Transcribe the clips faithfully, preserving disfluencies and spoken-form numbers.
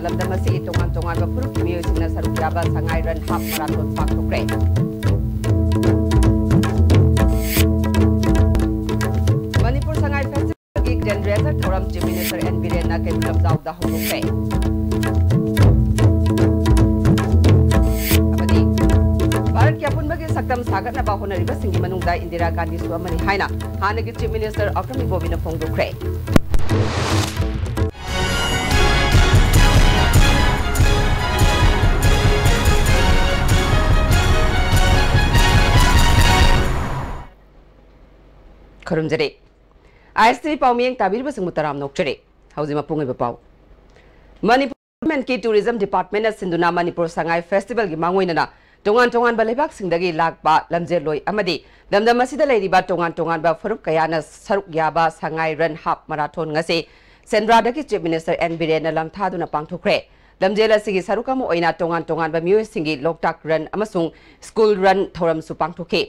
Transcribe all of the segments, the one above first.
ꯂꯝꯗꯝ ꯑꯁꯤꯒꯤ ꯇꯣꯉꯥꯟ ꯇꯣꯉꯥꯟꯕ ꯐꯨꯔꯨꯞꯀꯤ ꯃꯤꯑꯣꯏꯁꯤꯡꯅ ꯁꯔꯨꯛ ꯌꯥꯕ ꯁꯉꯥꯏ run half marathon ꯄꯥꯡꯊꯣꯛꯈ꯭ꯔꯦ꯫ Manipur Sangai ꯐꯦꯁꯇꯤꯚꯦꯜꯒꯤ ꯒ꯭ꯔꯦꯟ ꯔꯦꯖꯔ ꯊꯧꯔꯝ ꯆꯤꯐ ꯃꯤꯅꯤꯁꯇꯔ ꯑꯦꯟ ꯕꯤꯔꯦꯟꯅ ꯀꯩꯕꯨꯜ ꯂꯝꯖꯥꯎꯗ ꯍꯧꯗꯣꯛꯈ꯭ꯔꯦ꯫ ꯑꯃꯗꯤ ꯚꯥꯔꯠꯀꯤ ꯑꯄꯨꯟꯕꯒꯤ ꯁꯛꯇꯝ ꯁꯥꯒꯠꯅꯕ ꯍꯣꯠꯅꯔꯤꯕꯁꯤꯡꯒꯤ ꯃꯅꯨꯡꯗ ꯏꯟꯗꯤꯔꯥ ꯒꯥꯟꯙꯤꯁꯨ ꯑꯃꯅꯤ ꯍꯥꯏꯅ ꯍꯥꯟꯅꯒꯤ ꯆꯤꯐ ꯃꯤꯅꯤꯁꯇꯔ ꯑꯕ꯭ꯔꯥꯍꯥꯝ ꯏꯕꯣꯕꯤꯅ ꯐꯣꯡꯗꯣꯛꯈ꯭ꯔꯦ꯫ ꯈꯨꯔꯨꯝꯖꯔꯤ꯫ ꯑꯥꯏ ꯑꯦꯁ ꯇꯤ ꯚꯤ ꯄꯥꯎꯃꯤꯌꯦꯡ ꯇꯥꯕꯤꯔꯤꯕꯁꯤꯡꯕꯨ ꯇꯔꯥꯝꯅ ꯑꯣꯛꯆꯔꯤ꯫ ꯍꯧꯖꯤꯛ ꯃꯄꯨꯡ ꯑꯣꯏꯕ ꯄꯥꯎ꯫ ꯃꯅꯤꯄꯨꯔ ꯒꯚꯔꯟꯃꯦꯟꯠꯀꯤ ꯇꯨꯔꯤꯖꯝ ꯗꯤꯄꯥꯔꯠꯃꯦꯟꯠꯅ ꯁꯤꯟꯗꯨꯅ ꯃꯅꯤꯄꯨꯔ ꯁꯉꯥꯏ ꯐꯦꯁꯇꯤꯚꯦꯜꯒꯤ ꯃꯥꯡꯑꯣꯏꯅꯅ ꯇꯣꯉꯥꯟ ꯇꯣꯉꯥꯟꯕ ꯂꯩꯕꯥꯛꯁꯤꯡꯗꯒꯤ ꯂꯥꯛꯄ ꯂꯝꯖꯦꯜꯂꯣꯏ ꯑꯃꯗꯤ ꯂꯝꯗꯝ ꯑꯁꯤꯗ ꯂꯩꯔꯤꯕ ꯇꯣꯉꯥꯟ ꯇꯣꯉꯥꯟꯕ ꯐꯨꯔꯨꯞ ꯀꯌꯥꯅ ꯁꯔꯨꯛ ꯌꯥꯕ ꯁꯉꯥꯏ ꯔꯟ ꯍꯥꯐ ꯃꯔꯥꯊꯣꯟ ꯉꯁꯤ ꯁꯦꯟꯗ꯭ꯔꯥꯗꯒꯤ ꯆꯤꯐ ꯃꯤꯅꯤꯁꯇꯔ ꯑꯦꯟ ꯕꯤꯔꯦꯟꯅ ꯂꯝꯊꯥꯗꯨꯅ ꯄꯥꯡꯊꯣꯛꯈ꯭ꯔꯦ꯫ ꯂꯝꯖꯦꯜ ꯑꯁꯤꯒꯤ ꯁꯔꯨꯛ ꯑꯃ ꯑꯣꯏꯅ ꯇꯣꯉꯥꯟ ꯇꯣꯉꯥꯟꯕ ꯃꯤꯑꯣꯏꯁꯤꯡꯒꯤ ꯂꯣꯛꯇꯥꯛ ꯔꯟ ꯑꯃꯁꯨꯡ ꯁ꯭ꯀꯨꯜ ꯔꯟ ꯊꯧꯔꯝꯁꯨ ꯄꯥꯡꯊꯣꯛꯈꯤ꯫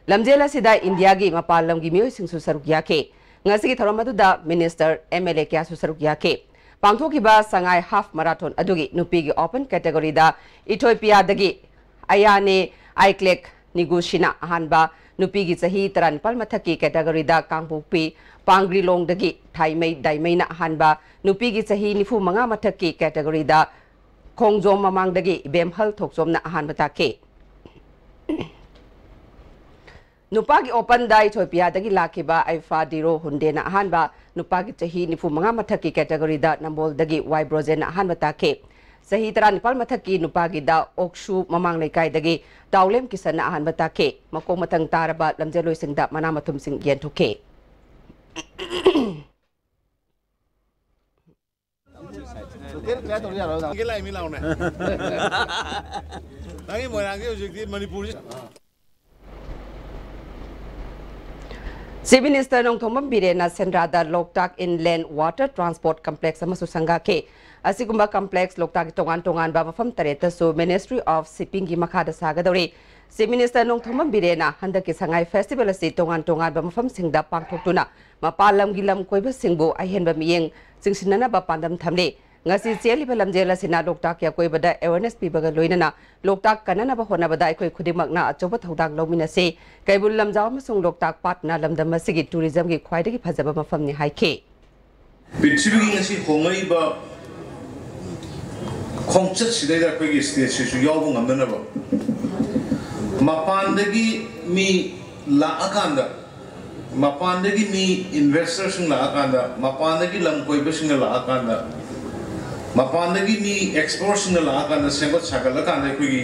ꯂꯝꯖꯦꯜ ꯑꯁꯤꯗ ꯏꯟꯗꯤꯌꯥꯒꯤ ꯃꯄꯥꯟ ꯂꯝꯒꯤ ꯃꯤꯑꯣꯏꯁꯤꯡꯁꯨ ꯁꯔꯨꯛ ꯌꯥꯈꯤ꯫ ꯉꯁꯤꯒꯤ ꯊꯧꯔꯝ ꯑꯗꯨꯗ ꯃꯤꯅꯤꯁꯇꯔ, ꯑꯦꯝ ꯑꯦꯜ ꯑꯦ ꯀꯌꯥꯁꯨ ꯁꯔꯨꯛ ꯌꯥꯈꯤ꯫ ꯄꯥꯡꯊꯣꯛꯈꯤꯕ ꯁꯉꯥꯏ ꯍꯥꯐ ꯃꯔꯥꯊꯣꯟ ꯑꯗꯨꯒꯤ ꯅꯨꯄꯤꯒꯤ ꯑꯣꯄꯟ ꯀꯦꯇꯦꯒꯣꯔꯤꯗ ꯏꯊꯣꯏꯄꯤꯌꯥꯗꯒꯤ ꯑꯌꯥꯅꯦ ꯑꯥꯏꯀ꯭ꯂꯦꯛ ꯅꯤꯒꯨꯁꯤꯅ ꯑꯍꯥꯟꯕ, ꯅꯨꯄꯤꯒꯤ ꯆꯍꯤ ꯇꯔꯥꯅꯤꯄꯥꯜ ꯃꯊꯛꯀꯤ ꯀꯦꯇꯦꯒꯣꯔꯤꯗ ꯀꯥꯡꯄꯣꯛꯄꯤ ꯄꯥꯡꯒ꯭ꯔꯤꯂꯣꯡꯗꯒꯤ ꯊꯥꯏꯃꯩ ꯗꯥꯏꯃꯩꯅ ꯑꯍꯥꯟꯕ, ꯅꯨꯄꯤꯒꯤ ꯆꯍꯤ ꯅꯤꯐꯨ ꯃꯉꯥ ꯃꯊꯛꯀꯤ ꯀꯦꯇꯦꯒꯣꯔꯤꯗ ꯈꯣꯡꯖꯣꯝ ꯃꯃꯥꯡꯗꯒꯤ ꯏꯕꯦꯝꯍꯜ ꯊꯣꯛꯆꯣꯝꯅ ꯑꯍꯥꯟꯕ ꯇꯥꯈꯤ꯫ ꯅꯨꯄꯥꯒꯤ ꯑꯣꯄꯟꯗ ꯏꯊꯣꯏꯄꯤꯌꯥꯗꯒꯤ ꯂꯥꯛꯈꯤꯕ ꯑꯩꯐꯥ ꯗꯤꯔꯣ ꯍꯨꯟꯗꯦꯅ ꯑꯍꯥꯟꯕ, ꯅꯨꯄꯥꯒꯤ ꯆꯍꯤ ꯅꯤꯐꯨ ꯃꯉꯥ ꯃꯊꯛꯀꯤ ꯀꯦꯇꯦꯒꯣꯔꯤꯗ ꯅꯝꯕꯣꯜꯗꯒꯤ ꯋꯥꯏ ꯕ꯭ꯔꯣꯖꯦꯟꯅ ꯑꯍꯥꯟꯕ ꯇꯥꯈꯤ꯫ ꯆꯍꯤ ꯇꯔꯥꯅꯤꯄꯥꯜ ꯃꯊꯛꯀꯤ ꯅꯨꯄꯥꯒꯤꯗ ꯑꯣꯛꯁꯨ ꯃꯃꯥꯡ ꯂꯩꯀꯥꯏꯗꯒꯤ ꯇꯥꯎꯂꯦꯝ ꯀꯤꯁꯟꯅ ꯑꯍꯥꯟꯕ ꯇꯥꯈꯤ꯫ ꯃꯈꯣꯡ ꯃꯊꯪ ꯇꯥꯔꯕ ꯂꯝꯖꯦꯜꯂꯣꯏꯁꯤꯡꯗ ꯃꯅꯥ ꯃꯊꯨꯝꯁꯤꯡ ꯌꯦꯟꯊꯣꯛꯈꯤ꯫ ꯅꯪꯒꯤ ꯂꯥꯏ ꯃꯤ ꯂꯥꯎꯅꯦ꯫ ꯅꯪꯒꯤ ꯃꯣꯏꯔꯥꯡꯒꯤ ꯍꯧꯖꯤꯛꯇꯤ ꯃꯅꯤꯄꯨꯔꯁꯤ ꯆꯤꯐ ꯃꯤꯅꯤꯁꯇꯔ ꯅꯣꯡꯊꯣꯝꯕꯝ ꯕꯤꯔꯦꯟꯅ ꯁꯦꯟꯗ꯭ꯔꯥꯗ ꯂꯣꯛꯇꯥꯛ ꯏꯟꯂꯦꯟ ꯋꯥꯇꯔ ꯇ꯭ꯔꯥꯟꯁꯄꯣꯔꯠ ꯀꯝꯄ꯭ꯂꯦꯛꯁ ꯑꯃꯁꯨ ꯁꯪꯒꯥꯈꯤ꯫ ꯑꯁꯤꯒꯨꯝꯕ ꯀꯝꯄ꯭ꯂꯦꯛꯁ ꯂꯣꯛꯇꯥꯛꯀꯤ ꯇꯣꯉꯥꯟ ꯇꯣꯉꯥꯟꯕ ꯃꯐꯝ ꯇꯔꯦꯠꯇꯁꯨ ꯃꯤꯅꯤꯁꯇ꯭ꯔꯤ ꯑꯣꯐ ꯁꯤꯞꯄꯤꯡꯒꯤ ꯃꯈꯥꯗ ꯁꯥꯒꯗꯧꯔꯤ꯫ ꯆꯤꯐ ꯃꯤꯅꯤꯁꯇꯔ ꯅꯣꯡꯊꯣꯝꯕꯝ ꯕꯤꯔꯦꯟꯅ ꯍꯟꯗꯛꯀꯤ ꯁꯉꯥꯏ ꯐꯦꯁꯇꯤꯚꯦꯜ ꯑꯁꯤ ꯇꯣꯉꯥꯟ ꯇꯣꯉꯥꯟꯕ ꯃꯐꯝꯁꯤꯡꯗ ꯄꯥꯡꯊꯣꯛꯇꯨꯅ ꯃꯄꯥꯟ ꯂꯝꯒꯤ ꯂꯝ ꯀꯣꯏꯕꯁꯤꯡꯕꯨ ꯑꯍꯦꯟꯕ ꯃꯤꯠꯌꯦꯡ ꯆꯤꯡꯁꯤꯟꯅꯅꯕ ꯄꯥꯟꯗꯝ ꯊꯝꯂꯤ꯫ ꯉꯁꯤ ꯆꯦꯜꯂꯤꯕ ꯂꯝꯖꯦꯜ ꯑꯁꯤꯅ ꯂꯣꯛꯇꯥꯛꯀꯤ ꯑꯀꯣꯏꯕꯗ awareness ꯄꯤꯕꯒ ꯂꯣꯏꯅꯅ ꯂꯣꯛꯇꯥꯛ ꯀꯟꯅꯅꯕ ꯍꯣꯠꯅꯕꯗ ꯑꯩꯈꯣꯏ ꯈꯨꯗꯤꯡꯃꯛꯅ ꯑꯆꯧꯕ ꯊꯧꯗꯥꯡ ꯂꯧꯃꯤꯟꯅꯁꯤ꯫ ꯀꯩꯕꯨꯜ ꯂꯝꯖꯥꯎ ꯑꯃꯁꯨꯡ ꯂꯣꯛꯇꯥꯛ ꯄꯥꯠꯅ ꯂꯝꯗꯝ ꯑꯁꯤꯒꯤ tourism ꯒꯤ ꯈ꯭ꯋꯥꯏꯗꯒꯤ ꯐꯖꯕ ꯃꯐꯝꯅꯤ ꯍꯥꯏꯈꯤ꯫ ꯄ꯭ꯔꯤꯊꯤꯕꯤꯒꯤ ꯉꯁꯤ ꯍꯣꯡꯂꯛꯏꯕ ꯈꯣꯡꯆꯠꯁꯤꯗꯩꯗ ꯑꯩꯈꯣꯏꯒꯤ state ꯁꯤꯁꯨ ꯌꯥꯎꯕ ꯉꯝꯅꯅꯕ ꯃꯄꯥꯟꯗꯒꯤ ꯃꯤ ꯂꯥꯛꯑꯀꯥꯟꯗ, ꯃꯄꯥꯟꯗꯒꯤ ꯃꯤ investor ꯁꯤꯡ ꯂꯥꯛꯑꯀꯥꯟꯗ, ꯃꯄꯥꯟꯗꯒꯤ ꯂꯝ ꯀꯣꯏꯕꯁꯤꯡꯅ ꯂꯥꯛꯑꯀꯥꯟꯗ, ꯃꯄꯥꯟꯗꯒꯤ ꯃꯤ expert ꯁꯤꯡꯅ ꯂꯥꯛꯑꯀꯥꯟꯗ, ꯁꯦꯝꯒꯠ ꯁꯥꯒꯠꯂꯀꯥꯟꯗ ꯑꯩꯈꯣꯏꯒꯤ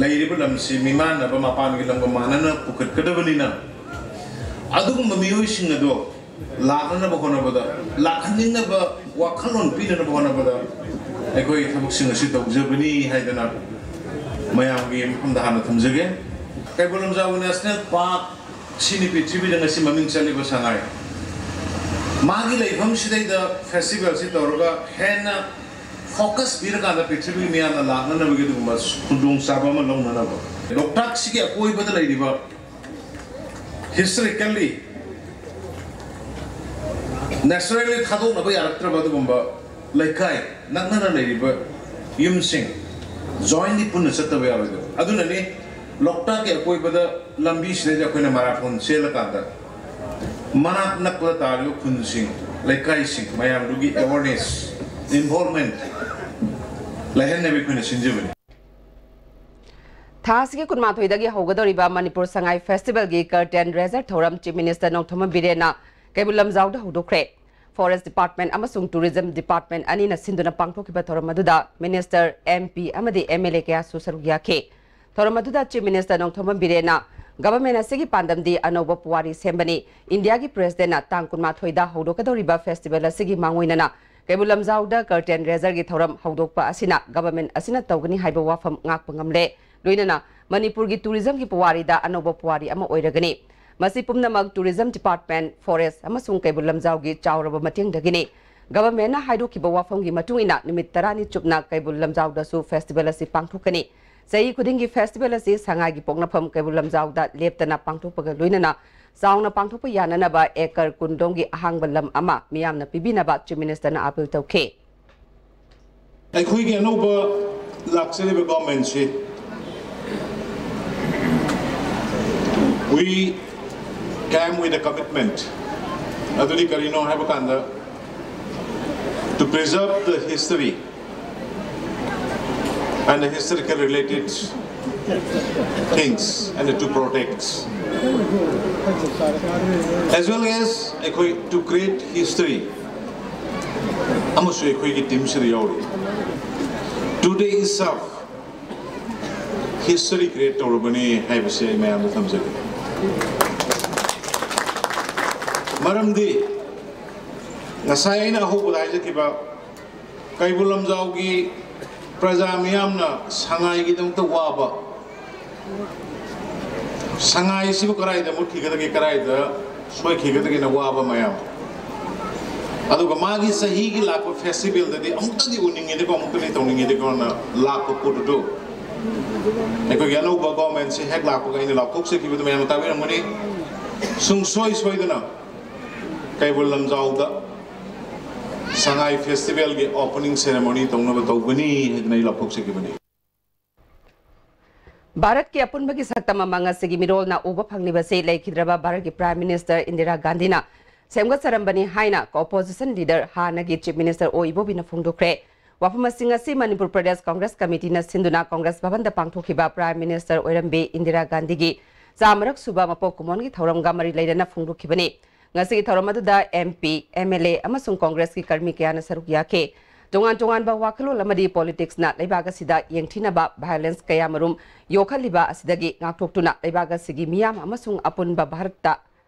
ꯂꯩꯔꯤꯕ ꯂꯝꯁꯤ ꯃꯤꯃꯥꯟꯅꯕ ꯃꯄꯥꯟꯒꯤ ꯂꯝꯒ ꯃꯥꯟꯅꯅ ꯄꯨꯈꯠꯀꯗꯕꯅꯤꯅ, ꯑꯗꯨꯒꯨꯝꯕ ꯃꯤꯑꯣꯏꯁꯤꯡ ꯑꯗꯣ ꯂꯥꯛꯅꯅꯕ ꯍꯣꯠꯅꯕꯗ, ꯂꯥꯛꯍꯟꯅꯤꯡꯅꯕ ꯋꯥꯈꯜꯂꯣꯟ ꯄꯤꯅꯅꯕ ꯍꯣꯠꯅꯕꯗ ꯑꯩꯈꯣꯏ ꯊꯕꯛꯁꯤꯡ ꯑꯁꯤ ꯇꯧꯖꯕꯅꯤ ꯍꯥꯏꯗꯅ ꯃꯌꯥꯝꯒꯤ ꯃꯐꯝꯗ ꯍꯥꯟꯅ ꯊꯝꯖꯒꯦ꯫ ꯀꯩꯕꯨꯜ ꯂꯝꯖꯥꯎ National Park ꯁꯤꯅꯤ ꯄ꯭ꯔꯤꯊꯤꯕꯤꯗ ꯉꯁꯤ ꯃꯃꯤꯡ ꯆꯠꯂꯤꯕ ꯁꯉꯥꯏ꯫ ꯃꯥꯒꯤ ꯂꯩꯐꯝꯁꯤꯗꯩꯗ festival ꯁꯤ ꯇꯧꯔꯒ ꯍꯦꯟꯅ focus ꯄꯤꯔꯀꯥꯟꯗ ꯄ꯭ꯔꯤꯊꯤꯕꯤꯒꯤ ꯃꯤꯌꯥꯝꯅ ꯂꯥꯛꯅꯅꯕꯒꯤ ꯑꯗꯨꯒꯨꯝꯕ ꯈꯨꯗꯣꯡꯆꯥꯕ ꯑꯃ ꯂꯧꯅꯅꯕ꯫ ꯂꯣꯛꯇꯥꯛꯁꯤꯒꯤ ꯑꯀꯣꯏꯕꯗ ꯂꯩꯔꯤꯕ historically, naturally ꯊꯥꯗꯣꯛꯅꯕ ꯌꯥꯔꯛꯇ꯭ꯔꯕ ꯑꯗꯨꯒꯨꯝꯕ ꯂꯩꯀꯥꯏ ꯅꯛꯅꯅ ꯂꯩꯔꯤꯕ ꯌꯨꯝꯁꯤꯡ jointly ꯄꯨꯟꯅ ꯆꯠꯇꯕ ꯌꯥꯔꯣꯏꯗꯕ꯫ ꯑꯗꯨꯅꯅꯤ ꯂꯣꯛꯇꯥꯛꯀꯤ ꯑꯀꯣꯏꯕꯗ ꯂꯝꯕꯤꯁꯤꯗꯩꯗ ꯑꯩꯈꯣꯏꯅ marathon ꯆꯦꯜꯂꯀꯥꯟꯗ ꯃꯅꯥꯛ ꯅꯛꯄꯗ ꯇꯥꯔꯤꯕ ꯈꯨꯟꯁꯤꯡ, ꯂꯩꯀꯥꯏꯁꯤꯡ ꯃꯌꯥꯝꯗꯨꯒꯤ awareness, involvement ꯂꯩꯍꯟꯅꯕ ꯑꯩꯈꯣꯏꯅ ꯁꯤꯟꯖꯕꯅꯤ꯫ ꯊꯥ ꯑꯁꯤꯒꯤ ꯀꯨꯟꯃꯥꯊꯣꯏꯗꯒꯤ ꯍꯧꯒꯗꯧꯔꯤꯕ ꯃꯅꯤꯄꯨꯔ ꯁꯉꯥꯏ festival ꯒꯤ curtain raiser ꯊꯧꯔꯝ Chief Minister ꯅꯣꯡꯊꯣꯝꯕꯝ ꯕꯤꯔꯦꯟꯅ ꯀꯩꯕꯨꯜ ꯂꯝꯖꯥꯎꯗ ꯍꯧꯗꯣꯛꯈ꯭ꯔꯦ꯫ Forest Department ꯑꯃꯁꯨꯡ Tourism Department ꯑꯅꯤꯅ ꯁꯤꯟꯗꯨꯅ ꯄꯥꯡꯊꯣꯛꯈꯤꯕ ꯊꯧꯔꯝ ꯑꯗꯨꯗ Minister, M P ꯑꯃꯗꯤ M L A ꯀꯌꯥꯁꯨ ꯁꯔꯨꯛ ꯌꯥꯈꯤ꯫ ꯊꯧꯔꯝ ꯑꯗꯨꯗ Chief Minister ꯅꯣꯡꯊꯣꯝꯕꯝ ꯕꯤꯔꯦꯟꯅ Government ꯑꯁꯤꯒꯤ ꯄꯥꯟꯗꯝꯗꯤ ꯑꯅꯧꯕ ꯄꯨꯋꯥꯔꯤ ꯁꯦꯝꯕꯅꯤ꯫ ꯏꯟꯗꯤꯌꯥꯒꯤ President ꯅ ꯇꯥꯡ ꯀꯨꯟꯃꯥꯊꯣꯏꯗ ꯍꯧꯗꯣꯛꯀꯗꯧꯔꯤꯕ festival ꯑꯁꯤꯒꯤ ꯃꯥꯡꯑꯣꯏꯅꯅ ꯀꯩꯕꯨꯜ ꯂꯝꯖꯥꯎꯗ curtain raiser ꯒꯤ ꯊꯧꯔꯝ ꯍꯧꯗꯣꯛꯄ ꯑꯁꯤꯅ Government ꯑꯁꯤꯅ ꯇꯧꯒꯅꯤ ꯍꯥꯏꯕ ꯋꯥꯐꯝ ꯉꯥꯛꯄ ꯉꯝꯂꯦ꯫ ꯂꯣꯏꯅꯅ ꯃꯅꯤꯄꯨꯔꯒꯤ tourism ꯒꯤ ꯄꯨꯋꯥꯔꯤꯗ ꯑꯅꯧꯕ ꯄꯨꯋꯥꯔꯤ ꯑꯃ ꯑꯣꯏꯔꯒꯅꯤ꯫ ꯃꯁꯤ ꯄꯨꯝꯅꯃꯛ Tourism Department, Forest ꯑꯃꯁꯨꯡ ꯀꯩꯕꯨꯜ ꯂꯝꯖꯥꯎꯒꯤ ꯆꯥꯎꯔꯕ ꯃꯇꯦꯡꯗꯒꯤꯅꯤ꯫ Government ꯅ ꯍꯥꯏꯗꯣꯛꯈꯤꯕ ꯋꯥꯐꯝꯒꯤ ꯃꯇꯨꯡ ꯏꯟꯅ ꯅꯨꯃꯤꯠ ꯇꯔꯥꯅꯤ ꯆꯨꯞꯅ ꯀꯩꯕꯨꯜ ꯂꯝꯖꯥꯎꯗꯁꯨ festival ꯑꯁꯤ ꯄꯥꯡꯊꯣꯛꯀꯅꯤ꯫ ꯆꯍꯤ ꯈꯨꯗꯤꯡꯒꯤ festival ꯑꯁꯤ ꯁꯉꯥꯏꯒꯤ ꯄꯣꯛꯅꯐꯝ ꯀꯩꯕꯨꯜ ꯂꯝꯖꯥꯎꯗ ꯂꯦꯞꯇꯅ ꯄꯥꯡꯊꯣꯛꯄꯒ ꯂꯣꯏꯅꯅ ꯆꯥꯎꯅ ꯄꯥꯡꯊꯣꯛꯄ ꯌꯥꯅꯅꯕ acre ꯀꯨꯟ ꯔꯣꯝꯒꯤ ꯑꯍꯥꯡꯕ ꯂꯝ ꯑꯃ ꯃꯤꯌꯥꯝꯅ ꯄꯤꯕꯤꯅꯕ Chief Minister ꯅ appeal ꯇꯧꯈꯤ꯫ ꯑꯩꯈꯣꯏꯒꯤ ꯑꯅꯧꯕ ꯂꯥꯛꯆꯔꯤꯕ ꯒꯣꯔꯃꯦꯟꯁꯤ, we came with a commitment. ꯑꯗꯨꯗꯤ ꯀꯔꯤꯅꯣ ꯍꯥꯏꯕ ꯀꯥꯟꯗ, to preserve the history and the historical related things and to protect, as well as ꯑꯩꯈꯣꯏ to create history ꯑꯃꯁꯨ ꯑꯩꯈꯣꯏꯒꯤ ꯇꯤꯝꯁꯤꯗ ꯌꯥꯎꯔꯤ꯫ Today itself history create ꯇꯧꯔꯕꯅꯤ ꯍꯥꯏꯕꯁꯦ ꯑꯩ ꯃꯌꯥꯝꯗ ꯊꯝꯖꯒꯦ꯫ ꯃꯔꯝꯗꯤ ꯉꯁꯥꯏ ꯑꯩꯅ ꯑꯍꯧꯕꯗ ꯍꯥꯏꯖꯈꯤꯕ, ꯀꯩꯕꯨꯜ ꯂꯝꯖꯥꯎꯒꯤ ꯄ꯭ꯔꯖꯥ ꯃꯤꯌꯥꯝꯅ ꯁꯉꯥꯏꯒꯤꯗꯃꯛꯇ ꯋꯥꯕ, ꯁꯉꯥꯏꯁꯤꯕꯨ ꯀꯗꯥꯏꯗ ꯃꯨꯠꯈꯤꯒꯗꯒꯦ, ꯀꯗꯥꯏꯗ ꯁꯣꯏꯈꯤꯒꯗꯒꯦꯅ ꯋꯥꯕ ꯃꯌꯥꯝ, ꯑꯗꯨꯒ ꯃꯥꯒꯤ ꯆꯍꯤꯒꯤ ꯂꯥꯛꯄ ꯐꯦꯁꯇꯤꯚꯦꯜꯗꯗꯤ ꯑꯃꯨꯛꯇꯗꯤ ꯎꯅꯤꯡꯉꯦꯗꯀꯣ, ꯑꯃꯨꯛꯇꯗꯤ ꯇꯧꯅꯤꯡꯉꯦꯗꯀꯣꯅ ꯂꯥꯛꯄ ꯄꯣꯠ ꯑꯗꯨ ꯑꯩꯈꯣꯏꯒꯤ ꯑꯅꯧꯕ ꯒꯣꯔꯃꯦꯟꯁꯤ ꯍꯦꯛ ꯂꯥꯛꯄꯒ ꯑꯩꯅ ꯂꯥꯎꯊꯣꯛꯆꯈꯤꯕꯗꯨ ꯃꯌꯥꯝꯅ ꯇꯥꯕꯤꯔꯝꯒꯅꯤ꯫ ꯁꯨꯡꯁꯣꯏ ꯁꯣꯏꯗꯅ ꯀꯩꯕꯨꯜ ꯂꯝꯖꯥꯎꯗ ꯁꯉꯥꯏ ꯐꯦꯁꯇꯤꯚꯦꯜꯒꯤ ꯑꯣꯄꯅꯤꯡ ꯁꯦꯔꯦꯃꯣꯅꯤ ꯇꯧꯅꯕ ꯇꯧꯒꯅꯤ ꯍꯥꯏꯗꯅ ꯑꯩ ꯂꯥꯎꯊꯣꯛꯆꯈꯤꯕꯅꯤ꯫ ꯚꯥꯔꯠꯀꯤ ꯑꯄꯨꯟꯕꯒꯤ ꯁꯛꯇꯝ ꯑꯃ ꯉꯁꯤꯒꯤ ꯃꯤꯔꯣꯜꯅ ꯎꯕ ꯐꯪꯂꯤꯕꯁꯤ ꯂꯩꯈꯤꯗ꯭ꯔꯕ ꯚꯥꯔꯠꯀꯤ Prime Minister ꯏꯟꯗꯤꯔꯥ ꯒꯥꯟꯙꯤꯅ ꯁꯦꯝꯒꯠꯆꯔꯝꯕꯅꯤ ꯍꯥꯏꯅ Opposition Leader ꯍꯥꯟꯅꯒꯤ Chief Minister ꯑꯣ ꯏꯕꯣꯕꯤꯅ ꯐꯣꯡꯗꯣꯛꯈ꯭ꯔꯦ꯫ ꯋꯥꯐꯝ ꯑꯁꯤ ꯉꯁꯤ ꯃꯅꯤꯄꯨꯔ ꯄ꯭ꯔꯗꯦꯁ ꯀꯪꯒ꯭ꯔꯦꯁ ꯀꯃꯤꯇꯤꯅ ꯁꯤꯟꯗꯨꯅ ꯀꯪꯒ꯭ꯔꯦꯁ ꯚꯕꯟꯗ ꯄꯥꯡꯊꯣꯛꯈꯤꯕ Prime Minister ꯑꯣꯏꯔꯝꯕꯤ ꯏꯟꯗꯤꯔꯥ ꯒꯥꯟꯙꯤꯒꯤ ꯆꯥꯃꯔꯛ ꯁꯨꯕ ꯃꯄꯣꯛ ꯀꯨꯝꯑꯣꯟꯒꯤ ꯊꯧꯔꯝꯒ ꯃꯔꯤ ꯂꯩꯅꯅ ꯐꯣꯡꯗꯣꯛꯈꯤꯕꯅꯤ꯫ ꯉꯁꯤꯒꯤ ꯊꯧꯔꯝ ꯑꯗꯨꯗ M P, M L A ꯑꯃꯁꯨꯡ ꯀꯪꯒ꯭ꯔꯦꯁꯀꯤ ꯀꯔꯃꯤ ꯀꯌꯥꯅ ꯁꯔꯨꯛ ꯌꯥꯈꯤ꯫ ꯇꯣꯉꯥꯟ ꯇꯣꯉꯥꯟꯕ ꯋꯥꯈꯜꯂꯣꯟ ꯑꯃꯗꯤ politicsꯅ ꯂꯩꯕꯥꯛ ꯑꯁꯤꯗ ꯌꯦꯡꯊꯤꯅꯕ violence ꯀꯌꯥꯃꯔꯨꯝ ꯌꯣꯛꯍꯜꯂꯤꯕ ꯑꯁꯤꯗꯒꯤ ꯉꯥꯛꯊꯣꯛꯇꯨꯅ ꯂꯩꯕꯥꯛ ꯑꯁꯤꯒꯤ ꯃꯤꯌꯥꯝ ꯑꯃꯁꯨꯡ ꯑꯄꯨꯟꯕ ꯚꯥꯔꯠꯇ,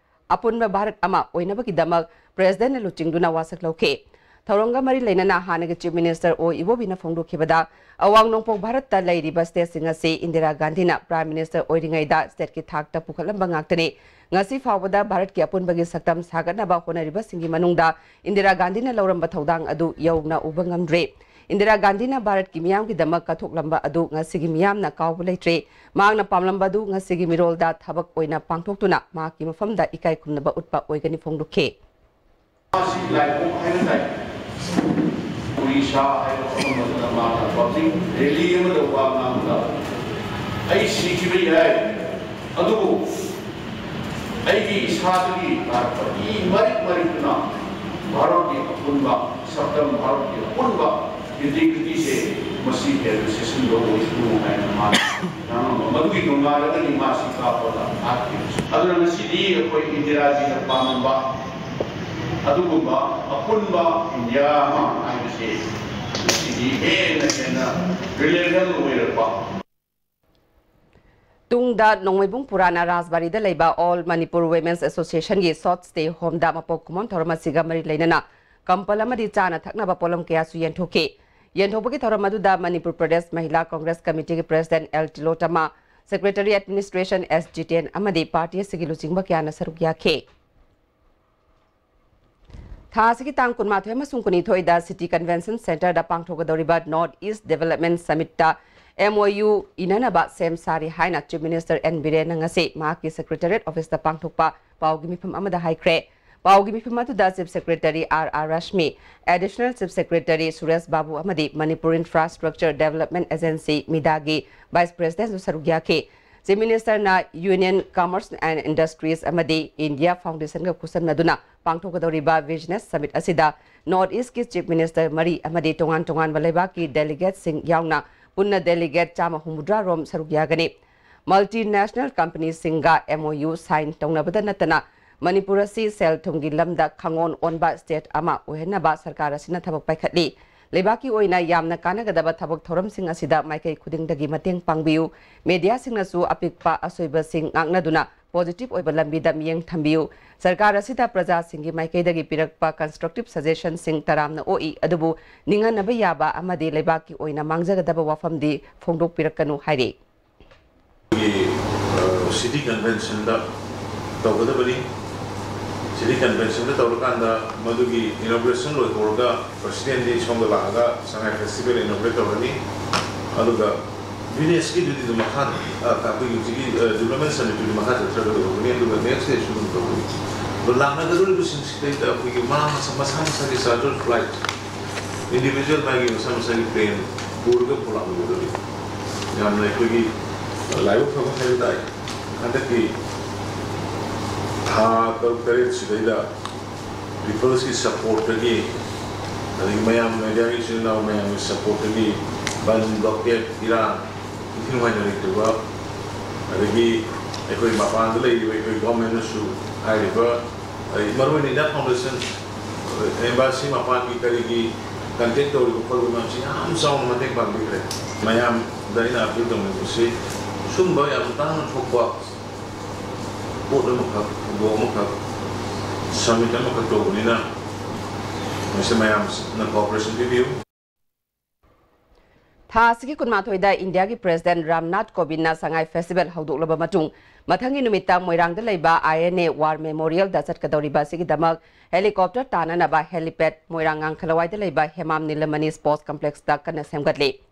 ꯑꯄꯨꯟꯕ ꯚꯥꯔꯠ ꯑꯃ ꯑꯣꯏꯅꯕꯒꯤꯗꯃꯛ Presidentꯅ ꯂꯨꯆꯤꯡꯗꯨꯅ ꯋꯥꯁꯛ ꯂꯧꯈꯤ꯫ ꯊꯧꯔꯝꯒ ꯃꯔꯤ ꯂꯩꯅꯅ ꯍꯥꯟꯅꯒꯤ Chief Minister ꯑꯣ ꯏꯕꯣꯕꯤꯅ ꯐꯣꯡꯗꯣꯛꯈꯤꯕꯗ, ꯑꯋꯥꯡ ꯅꯣꯡꯄꯣꯛ ꯚꯥꯔꯠꯇ ꯂꯩꯔꯤꯕ stateꯁꯤꯡ ꯑꯁꯤ ꯏꯟꯗꯤꯔꯥ ꯒꯥꯟꯙꯤꯅ Prime Minister ꯑꯣꯏꯔꯤꯉꯩꯗ stateꯀꯤ ꯊꯥꯛꯇ ꯄꯨꯈꯠꯂꯝꯕ ꯉꯥꯛꯇꯅꯤ꯫ ꯉꯁꯤ ꯐꯥꯎꯕꯗ ꯚꯥꯔꯠꯀꯤ ꯑꯄꯨꯟꯕꯒꯤ ꯁꯛꯇꯝ ꯁꯥꯒꯠꯅꯕ ꯍꯣꯠꯅꯔꯤꯕꯁꯤꯡꯒꯤ ꯃꯅꯨꯡꯗ ꯏꯟꯗꯤꯔꯥ ꯒꯥꯟꯙꯤꯅ ꯂꯧꯔꯝꯕ ꯊꯧꯗꯥꯡ ꯑꯗꯨ ꯌꯧꯅ ꯎꯕ ꯉꯝꯗ꯭ꯔꯤ꯫ ꯏꯟꯗꯤꯔꯥ ꯒꯥꯟꯙꯤꯅ ꯚꯥꯔꯠꯀꯤ ꯃꯤꯌꯥꯝꯒꯤꯗꯃꯛ ꯀꯠꯊꯣꯛꯂꯝꯕ ꯑꯗꯨ ꯉꯁꯤꯒꯤ ꯃꯤꯌꯥꯝꯅ ꯀꯥꯎꯕ ꯂꯩꯇ꯭ꯔꯤ꯫ ꯃꯍꯥꯛꯅ ꯄꯥꯝꯂꯝꯕ ꯑꯗꯨ ꯉꯁꯤꯒꯤ ꯃꯤꯔꯣꯜꯗ ꯊꯕꯛ ꯑꯣꯏꯅ ꯄꯥꯡꯊꯣꯛꯇꯨꯅ ꯃꯍꯥꯛꯀꯤ ꯃꯐꯝꯗ ꯏꯀꯥꯏ ꯈꯨꯝꯅꯕ ꯎꯠꯄ ꯑꯣꯏꯒꯅꯤ ꯐꯣꯡꯗꯣꯛꯈꯤ꯫ ꯃꯁꯤ ꯂꯥꯏꯕꯨꯡ ꯍꯥꯏꯅ ꯇꯥꯏ꯫ ꯎꯔꯤꯁꯥ ꯍꯥꯏꯕ ꯃꯐꯝ ꯑꯗꯨꯗ ꯃꯥꯅ ꯄꯕ꯭ꯂꯤꯛ ꯔꯦꯂꯤ ꯑꯃꯗ ꯋꯥ ꯉꯥꯡꯕꯗ, "ꯑꯩ ꯁꯤꯈꯤꯕ ꯌꯥꯏ, ꯑꯗꯨꯕꯨ ꯑꯩꯒꯤ ꯏꯁꯥꯗꯒꯤ ꯇꯥꯔꯛꯄ ꯏ ꯃꯔꯤꯛ ꯃꯔꯤꯛꯇꯨꯅ ꯚꯥꯔꯠꯀꯤ ꯑꯄꯨꯟꯕ ꯁꯛꯇꯝ, ꯚꯥꯔꯠꯀꯤ ꯑꯄꯨꯟꯕ ꯏꯟꯇꯤꯒ꯭ꯔꯤꯇꯤꯁꯦ ꯃꯁꯤ ꯍꯦꯟꯅ ꯆꯦꯛꯁꯤꯟꯕ ꯑꯣꯏꯁꯅꯨ" ꯍꯥꯏꯅ ꯃꯥꯅ ꯉꯥꯡꯉꯝꯕ꯫ ꯃꯗꯨꯒꯤ ꯅꯣꯡꯉꯥꯜꯂꯒꯅꯤ ꯃꯥꯁꯤ ꯀꯥꯞꯄꯒ ꯍꯥꯠꯈꯤꯕꯁꯦ꯫ ꯑꯗꯨꯅ ꯉꯁꯤꯗꯤ ꯑꯩꯈꯣꯏ ꯏꯟꯗꯤꯔꯥꯖꯤꯅ ꯄꯥꯝꯂꯝꯕ ꯑꯗꯨꯒꯨꯝꯕ ꯑꯄꯨꯟꯕ ꯏꯟꯗꯤꯌꯥ ꯑꯃ ꯍꯥꯏꯕꯁꯤ ꯉꯁꯤꯗꯤ ꯍꯦꯟꯅ ꯍꯦꯟꯅ ꯔꯤꯂꯦꯚꯦꯟ ꯑꯣꯏꯔꯛꯄ꯫ ꯇꯨꯡꯗ ꯅꯣꯡꯃꯩꯕꯨꯡ ꯄꯨꯔꯥꯅ ꯔꯥꯖꯕꯥꯔꯤꯗ ꯂꯩꯕ All Manipur Women's Associationꯒꯤ short stay homeꯗ ꯃꯄꯣꯛ ꯀꯨꯝꯑꯣꯟ ꯊꯧꯔꯝ ꯑꯁꯤꯒ ꯃꯔꯤ ꯂꯩꯅꯅ ꯀꯝꯄꯜ ꯑꯃꯗꯤ ꯆꯥꯅ ꯊꯛꯅꯕ ꯄꯣꯠꯂꯝ ꯀꯌꯥꯁꯨ ꯌꯦꯟꯊꯣꯛꯈꯤ꯫ ꯌꯦꯟꯊꯣꯛꯄꯒꯤ ꯊꯧꯔꯝ ꯑꯗꯨꯗ ꯃꯅꯤꯄꯨꯔ ꯄ꯭ꯔꯗꯦꯁ ꯃꯍꯤꯂꯥ ꯀꯪꯒ꯭ꯔꯦꯁ ꯀꯃꯤꯇꯤꯒꯤ president L Tilotama, secretary administration S Jiten ꯑꯃꯗꯤ ꯄꯥꯔꯇꯤ ꯑꯁꯤꯒꯤ ꯂꯨꯆꯤꯡꯕ ꯀꯌꯥꯅ ꯁꯔꯨꯛ ꯌꯥꯈꯤ꯫ ꯊꯥ ꯑꯁꯤꯒꯤ ꯇꯥꯡ ꯀꯨꯟꯃꯥꯊꯣꯏ ꯑꯃꯁꯨꯡ ꯀꯨꯟꯅꯤꯊꯣꯏꯗ City Convention Centreꯗ ꯄꯥꯡꯊꯣꯛꯀꯗꯧꯔꯤꯕ North East Development Summitꯇ M O U ꯏꯅꯅꯕ ꯁꯦꯝ ꯁꯥꯔꯤ ꯍꯥꯏꯅ Chief Minister ꯑꯦꯟ ꯕꯤꯔꯦꯟꯅ ꯉꯁꯤ ꯃꯍꯥꯛꯀꯤ Secretariat officeꯇ ꯄꯥꯡꯊꯣꯛꯄ ꯄꯥꯎꯒꯤ ꯃꯤꯐꯝ ꯑꯃꯗ ꯍꯥꯏꯈ꯭ꯔꯦ꯫ ꯄꯥꯎꯒꯤ ꯃꯤꯐꯝ ꯑꯗꯨꯗ Chief Secretary R R Rashmi, Additional Chief Secretary Suresh Babu ꯑꯃꯗꯤ Manipur Infrastructure Development Agency, MIDAꯒꯤ Vice Presidentꯁꯨ ꯁꯔꯨꯛ ꯌꯥꯈꯤ꯫ Chief Ministerꯅ Union Commerce and Industries ꯑꯃꯗꯤ India Foundationꯒ ꯈꯨꯠꯁꯝꯅꯗꯨꯅ ꯄꯥꯡꯊꯣꯛꯀꯗꯧꯔꯤꯕ Business Summit ꯑꯁꯤꯗ North Eastꯀꯤ Chief Minister ꯃꯔꯤ ꯑꯃꯗꯤ ꯇꯣꯉꯥꯟ ꯇꯣꯉꯥꯟꯕ ꯂꯩꯕꯥꯛꯀꯤ delegateꯁꯤꯡ ꯌꯥꯎꯅ ꯄꯨꯟꯅ delegate ꯆꯥꯝꯃ ꯍꯨꯝꯐꯨꯇꯔꯥ ꯔꯣꯝ ꯁꯔꯨꯛ ꯌꯥꯒꯅꯤ꯫ Multinational companyꯁꯤꯡꯒ M O U sign ꯇꯧꯅꯕꯗ ꯅꯠꯇꯅ ꯃꯅꯤꯄꯨꯔ ꯑꯁꯤ ꯁꯦꯜ ꯊꯨꯝꯒꯤ ꯂꯝꯗ ꯈꯪꯑꯣꯟ ꯑꯣꯟꯕ state ꯑꯃ ꯑꯣꯏꯍꯟꯅꯕ ꯁꯔꯀꯥꯔ ꯑꯁꯤꯅ ꯊꯕꯛ ꯄꯥꯏꯈꯠꯂꯤ꯫ ꯂꯩꯕꯥꯛꯀꯤ ꯑꯣꯏꯅ ꯌꯥꯝꯅ ꯀꯥꯟꯅꯒꯗꯕ ꯊꯕꯛ ꯊꯧꯔꯝꯁꯤꯡ ꯑꯁꯤꯗ ꯃꯥꯏꯀꯩ ꯈꯨꯗꯤꯡꯗꯒꯤ ꯃꯇꯦꯡ ꯄꯥꯡꯕꯤꯌꯨ꯫ Mediaꯁꯤꯡꯅꯁꯨ ꯑꯄꯤꯛꯄ ꯑꯁꯣꯏꯕꯁꯤꯡ ꯉꯥꯛꯅꯗꯨꯅ positive ꯑꯣꯏꯕ ꯂꯝꯕꯤꯗ ꯃꯤꯠꯌꯦꯡ ꯊꯝꯕꯤꯌꯨ꯫ ꯁꯔꯀꯥꯔ ꯑꯁꯤꯗ ꯄ꯭ꯔꯖꯥꯁꯤꯡꯒꯤ ꯃꯥꯏꯀꯩꯗꯒꯤ ꯄꯤꯔꯛꯄ constructive suggestionꯁꯤꯡ ꯇꯔꯥꯝꯅ ꯑꯣꯛꯏ, ꯑꯗꯨꯕꯨ ꯅꯤꯡꯍꯟꯅꯕ ꯌꯥꯕ ꯑꯃꯗꯤ ꯂꯩꯕꯥꯛꯀꯤ ꯑꯣꯏꯅ ꯃꯥꯡꯖꯒꯗꯕ ꯋꯥꯐꯝꯗꯤ ꯐꯣꯡꯗꯣꯛꯄꯤꯔꯛꯀꯅꯨ ꯍꯥꯏꯔꯤ꯫ ꯑꯩꯈꯣꯏꯒꯤ, ꯑ, City Conventionꯗ ꯇꯧꯒꯗꯕꯅꯤ꯫ City Conventionꯗ ꯇꯧꯔꯀꯥꯟꯗ ꯃꯗꯨꯒꯤ inauguration ꯂꯣꯏꯊꯣꯛꯑꯒ Presidentꯗꯤ ꯁꯣꯝꯗ ꯂꯥꯛꯑꯒ ꯁꯉꯥꯏ Festival inaugurate ꯇꯧꯔꯅꯤ꯫ ꯑꯗꯨꯒ villageꯀꯤꯗꯨꯗꯤ ꯑꯗꯨꯝ ꯃꯈꯥ, ꯑ, ꯑꯩꯈꯣꯏꯒꯤ ꯍꯧꯖꯤꯛꯀꯤ, ꯑ, development summitꯇꯨꯗꯤ ꯃꯈꯥ ꯆꯠꯊꯔꯒ ꯇꯧꯒꯅꯤ꯫ ꯑꯗꯨꯒ next dayꯁꯨ ꯑꯗꯨꯝ ꯇꯧꯒꯅꯤ꯫ ꯑꯗꯣ ꯂꯥꯛꯅꯒꯗꯧꯔꯤꯕꯁꯤꯡꯁꯤꯗꯩꯗ ꯑꯩꯈꯣꯏꯒꯤ ꯃꯥ ꯃꯁꯥ, ꯃꯁꯥ ꯃꯁꯥꯒꯤ charter flight Individual ꯃꯥꯒꯤ ꯃꯁꯥ ꯃꯁꯥꯒꯤ plan ꯄꯨꯔꯒ ꯄꯨꯔꯛꯂꯒꯗꯤ ꯌꯥꯝꯅ ꯑꯩꯈꯣꯏꯒꯤ ꯂꯥꯏꯕꯛ ꯐꯕ ꯍꯥꯏꯕ ꯇꯥꯏ꯫ ꯍꯟꯗꯛꯀꯤ ꯊꯥ ꯇꯔꯨꯛ ꯇꯔꯦꯠ ꯁꯤꯗꯩꯗ peopleꯁꯀꯤ supportꯇꯒꯤ, ꯑꯗꯒꯤ ꯃꯌꯥꯝ mediaꯒꯤ ꯏꯆꯤꯜ ꯏꯅꯥꯎ ꯃꯌꯥꯝꯒꯤ supportꯇꯒꯤ ꯕꯟ, blockade, ꯏꯔꯥꯡ ꯏꯟꯊꯤ ꯅꯨꯡꯉꯥꯏꯅ ꯂꯩꯇꯕ, ꯑꯗꯒꯤ ꯑꯩꯈꯣꯏ ꯃꯄꯥꯟꯗ ꯂꯩꯔꯤꯕ ꯑꯩꯈꯣꯏ governmentꯅꯁꯨ ꯍꯥꯏꯔꯤꯕ, ꯑꯩ ꯃꯔꯨꯑꯣꯏꯅ India Foundation, embassy ꯃꯄꯥꯟꯒꯤ ꯀꯔꯤꯒꯤ contact ꯇꯧꯔꯤꯕ ꯈꯣꯠꯂꯤꯕ ꯃꯌꯥꯝꯁꯤ ꯌꯥꯝ ꯆꯥꯎꯅ ꯃꯇꯦꯡ ꯄꯥꯡꯕꯤꯈ꯭ꯔꯦ꯫ ꯃꯌꯥꯝꯗ ꯑꯩꯅ appeal ꯇꯧꯅꯤꯡꯕꯁꯤ, ꯁꯨꯝꯕ ꯌꯥꯝ ꯇꯥꯡꯅ ꯊꯣꯛꯄ ꯄꯣꯠ ꯑꯃꯈꯛ, ꯊꯧꯗꯣꯛ ꯑꯃꯈꯛ, summit ꯑꯃꯈꯛ ꯇꯧꯕꯅꯤꯅ, ꯃꯁꯤ ꯃꯌꯥꯝꯅ cooperation ꯄꯤꯕꯤꯌꯨ꯫ ꯊꯥ ꯑꯁꯤꯒꯤ ꯀꯨꯟꯃꯥꯊꯣꯏꯗ ꯏꯟꯗꯤꯌꯥꯒꯤ ꯄ꯭ꯔꯦꯁꯤꯗꯦꯟꯠ ꯔꯥꯝꯅꯥꯊ ꯀꯣꯕꯤꯟꯗꯅ ꯁꯉꯥꯏ ꯐꯦꯁꯇꯤꯚꯦꯜ ꯍꯧꯗꯣꯛꯂꯕ ꯃꯇꯨꯡ, ꯃꯊꯪꯒꯤ ꯅꯨꯃꯤꯠꯇ ꯃꯣꯏꯔꯥꯡꯗ ꯂꯩꯕ ꯑꯥꯏ ꯑꯦꯟ ꯑꯦ ꯋꯥꯔ ꯃꯦꯃꯣꯔꯤꯌꯦꯜꯗ ꯆꯠꯀꯗꯧꯔꯤꯕ ꯑꯁꯤꯒꯤꯗꯃꯛ ꯍꯦꯂꯤꯀꯣꯞꯇꯔ ꯇꯥꯅꯅꯕ helipad ꯃꯣꯏꯔꯥꯡ ꯉꯥꯡꯈꯂꯋꯥꯏꯗ ꯂꯩꯕ ꯍꯦꯃꯥꯝ ꯅꯤꯂꯃꯅꯤ ꯁ꯭ꯄꯣꯔꯠꯁ ꯀꯝꯄ꯭ꯂꯦꯛꯁꯇ ꯀꯟꯅ ꯁꯦꯝꯒꯠꯂꯤ꯫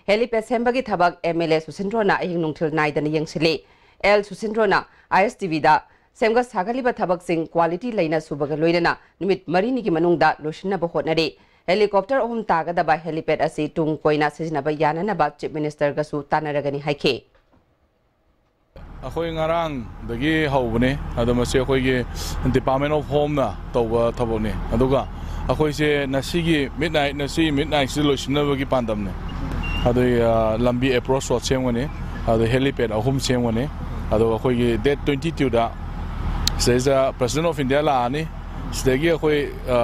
ꯍꯦꯂꯤꯄꯦꯗ ꯁꯦꯝꯕꯒꯤ ꯊꯕꯛ ꯑꯦꯝ ꯑꯦꯜ ꯑꯦ ꯁꯨꯁꯤꯟꯗ꯭ꯔꯣꯅ ꯑꯍꯤꯡ ꯅꯨꯡꯊꯤꯜ ꯅꯥꯏꯗꯅ ꯌꯦꯡꯁꯤꯜꯂꯤ꯫ ꯑꯦꯜ ꯁꯨꯁꯤꯟꯗ꯭ꯔꯣꯅ ꯑꯥꯏ ꯑꯦꯁ ꯇꯤ ꯚꯤꯗ ꯁꯦꯝꯒꯠ ꯁꯥꯒꯠꯂꯤꯕ ꯊꯕꯛꯁꯤꯡ quality ꯂꯩꯅ ꯁꯨꯕꯒ ꯂꯣꯏꯅꯅ ꯅꯨꯃꯤꯠ ꯃꯔꯤꯅꯤꯒꯤ ꯃꯅꯨꯡꯗ ꯂꯣꯏꯁꯤꯟꯅꯕ ꯍꯣꯠꯅꯔꯤ꯫ ꯍꯦꯂꯤꯀꯣꯞꯇꯔ ꯑꯍꯨꯝ ꯇꯥꯒꯗꯕ ꯍꯦꯂꯤꯄꯦꯗ ꯑꯁꯤ ꯇꯨꯡ ꯀꯣꯏꯅ ꯁꯤꯖꯤꯟꯅꯕ ꯌꯥꯅꯅꯕ ꯆꯤꯐ ꯃꯤꯅꯤꯁꯇꯔꯒꯁꯨ ꯇꯥꯟꯅꯔꯒꯅꯤ ꯍꯥꯏꯈꯤ꯫ ꯑꯩꯈꯣꯏ ꯉꯔꯥꯡꯗꯒꯤ ꯍꯧꯕꯅꯤ꯫ ꯑꯗꯣ ꯃꯁꯤ ꯑꯩꯈꯣꯏꯒꯤ Department of Homeꯅ ꯇꯧꯕ ꯊꯕꯛꯅꯤ꯫ ꯑꯗꯨꯒ ꯑꯩꯈꯣꯏꯁꯦ ꯉꯁꯤꯒꯤ midnight, ꯉꯁꯤ midnightꯁꯤꯗ ꯂꯣꯏꯁꯤꯟꯅꯕꯒꯤ ꯄꯥꯟꯗꯝꯅꯤ꯫ ꯑꯗꯨꯒꯤ, ꯑ, ꯂꯝꯕꯤ approach road ꯁꯦꯝꯒꯅꯤ, ꯑꯗꯨ helipad ꯑꯍꯨꯝ ꯁꯦꯝꯒꯅꯤ꯫ ꯑꯗꯨꯒ ꯑꯩꯈꯣꯏꯒꯤ date twenty twoꯗ ꯁꯤꯗꯩꯁꯤꯗ President of India ꯂꯥꯛꯑꯅꯤ꯫ ꯁꯤꯗꯒꯤ ꯑꯩꯈꯣꯏ, ꯑ,